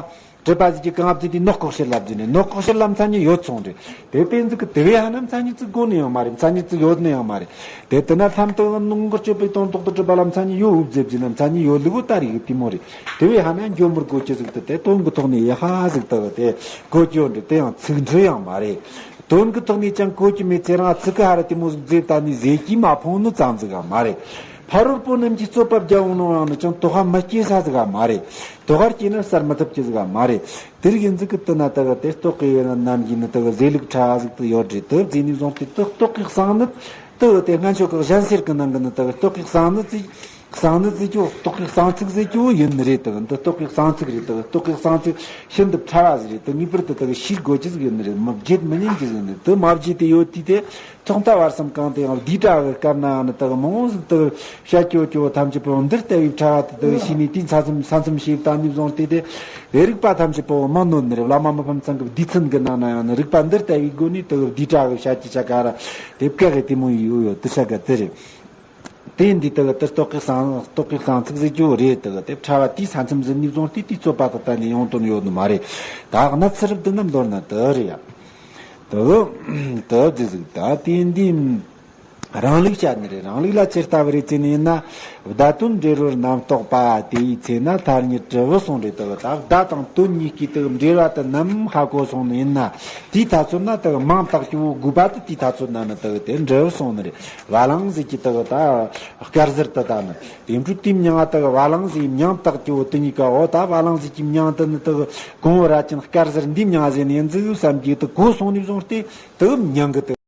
གྲུབ་པ་ཟིག་གི་གང་ང་བརྫིས་ཏེ་ནོག་ལྐོག་ཕྱིར་ལ་བརྫིས་ནས་ནོག་ལྐོག་ཕྱིར་ལ་མཚན་ཉིད་ཡོད་སོང་རེད། དེ་དེ་ཟིག་གི་དེ་བས་ཧ་ན་མཚན་ཉིད་ཅིག་དགོས་ནི་ཡང་མ་རེད། མཚན་ཉིད་ཅིག་ཡོད་ནི་ཡང་མ་རེད། དེ་དེ་ན་ལྷམ་དུ་དངོས་གོ་སྤྱོད་པའི་དོན་ལྡོག་ཏུ་གྲུབ་པ་ལ་མཚན་ཉིད་ཡོད་འུ་བརྫིས་བརྫིས་ན་མཚན་ཉིད་ཡོད་ལུགས་ལྟར་ཡོད་དེ་མོ་རེད། དེ་བས་ཧ་ན་འགྱོ་མུར་དགོས་ཀྱི་ཟིག་ཏུ་དེ་དོན་གི་ཐོག་ནས་ཡ་ཧ་ཟིག་ལྟ་བུ་དེ་གོ་རྒྱུ་ཡོད་འདྲེ། དེ་ཡང་ཚིག་འབྲུ་ཡང་མ་རེད། དོན་གི་ཐོག་ནས་ཀྱང་གོ་རྒྱུ་མེད་ཚེ་རང་ཚིག་གི་ཧ་ར་དེ་མོ་ཟིག་བརྫིས་ད་ནི་ཟེར་གྱིས་མ་ཕོངས་ནི་ཙམ་ཟིག་ག་མ་རེད། ཕ་རོལ་པོ་རྣམས་ཀྱིས་རྩོད་པ་བརྒྱབ་འོང་ནོ་ཡང་ནི་ཅང་དོགས་པ་མི་སྐྱེ་ས་ཟིག་ག་མ་རེད། དོགས་པ་སྐྱེས་ན་གསར་མི་ཐུབ་ཀྱི་ཟིག་ག་མ་རེད། དེ་རིགས་ཡིན་ཟིག་གི་དུ་ན་དུ་གི་དེ་རྟོག་གེ་ཡོད་ན་ནམ་ཡིན་ནི་དུ་གི་ཟེར་ལུགས་ཕྲ་བ་ཟིག་ཏུ་ཡོད་རེད། དུ་བརྫིས་ནས་བཟུང་སྟེ་དུ་རྟོག་གེ་གསང་ནི་དུ་དེ་སྔ་ཆོ་གི་གཞན་སེལ་གི་ནང་གི་ནི་དུ་གི་རྟོག་གེ་གསང་ནི་ཙི། གསང་ནི་ཙི་ཅོ་རྟོག་གེ་གསང་ཚིག་ཟེར་ཅོ་ཡིན་ནི་རེད། དུ་འདི་རྟོག་གེ་གསང་ཚིག་རེད། དུ་རྟོག་གེ་གསང་ཚིག་ཤིན་ཏུ་ཕྲ་བ་ཟིག་རེད། དུ་ངེས་པར་དུ་དུ་ཤེས་དགོས་ཀྱི་ཟིག་ཡིན་ནི་རེད། མི་བརྗེད་མི་ཉན་གྱི་ཟིག་ཡིན་ནི་རེད། དུ་མ་བརྗེད་དེ་ཡོད་དུས་དེ་ཐོག་མཐའ་བར་གསུམ་གང་དུ་ཡང་བསྡུས་གྲྭ་གི་སྐབས་ན་ཡང་ནི་དུ་མང་ཟིག་དུ་བཤད་ཀྱོ་ཀྱོ་ཐམས་ཅད་པོ་འདི་ལྟ་བུའི་ཕྲ་བ་དུ་དུ་ཤེས་ནས་དེའི་ས་མཚམས་ས་མཚམས་ཤེས་བཏང་ནས་བཟུང་སྟེ་དེ་དེ་རིགས་པ་ཐམས་ཅད་པོ་མི་གནོད་ནི་རེད། བླ་མ་མི་ཕམ་ཚང་གི་བསྡུས་ཚན་གི་ནང་ན་ཡང་ནི་རིགས་པ་འདི་ལྟ་བུའི་སྒོ་ནས་དུ་བསྡུས་གྲྭ་གི་བཤད་ཀྱི་ཆ་ག་ར་དེ་བཀག་གི་དེ་མོ་ཡོད་ཡོད་དུ་ཆ་ག་དེ་རེད། དེ་འདི་དག་དེ་རྟོག་གེ་གསང་རྟོག་གེ་གསང་ཚིག་ཟེར་རྒྱུ་རེད། དག་དེ་ཕྲ་བ་དེའི་ས་མཚམས་ཟིན་ནས་བཟུང་སྟེ་དེའི་རྩོད་པ་དག་གཏན་ནས་ཡོང་དོན་ཡོད་ནི་མ་རེད། ད་གནས་ཚུལ་འདི་ནི་མདོར་ན་དེ་རེད་ཡ། དེ་དེ་ཟིག་ད་དེ་འདི་རང་ལུགས་བཤད་ནི་རེད། རང་ལུགས་ལ་ཇི་ལྟ་བུ་རེད་ཟེར་ནི་ཡིན་ན། བརྡ་དོན་འབྲེལ་བར་རྣམ་རྟོག་པ་དེ་ཡི་ཚེ་ན་ཐ་སྙད་གྲུབ་སོང་རེད། དག་ད་བརྡ་དང་དོན་གཉིས་ཀྱི་དག་འབྲེལ་བ་དེ་ནམ་ཧ་གོ་སོང་ནི་ཡིན་ན། དེའི་ཐ་ཚོད་ན་དག་མིང་བཏགས་རྒྱུ་བོ་དགོས་པ་དེ་དེའི་ཐ་ཚོད་ན་ནི་དག་དེ་འབྲུ་སོང་ནི་རེད། བ་ལང་ཟེར་གྱི་དག་ད་དཀར་ཟེར་དེ་ད་ནི་དེ་འབྲུ་དེའི་མྱིང་ང་དག་བ་ལང་ཟེར་མྱིང་བཏགས་རྒྱུ་བོ་དེ་གཉིས་ཀ་འོ་ད་བ་ལང་ཟེར་གྱི་མྱིང་དེ་ནི་དག་གོང་བུ་ར་ཅན་དཀར་ཟེར་འདིའི་མྱིང་ཟེར་ནི་ཡིན་ཟིག་བསམ་གྱི་དེ་གོ་སོང་ནས་བཟུང་སྟེ་དག་མྱིང་གི་དེ།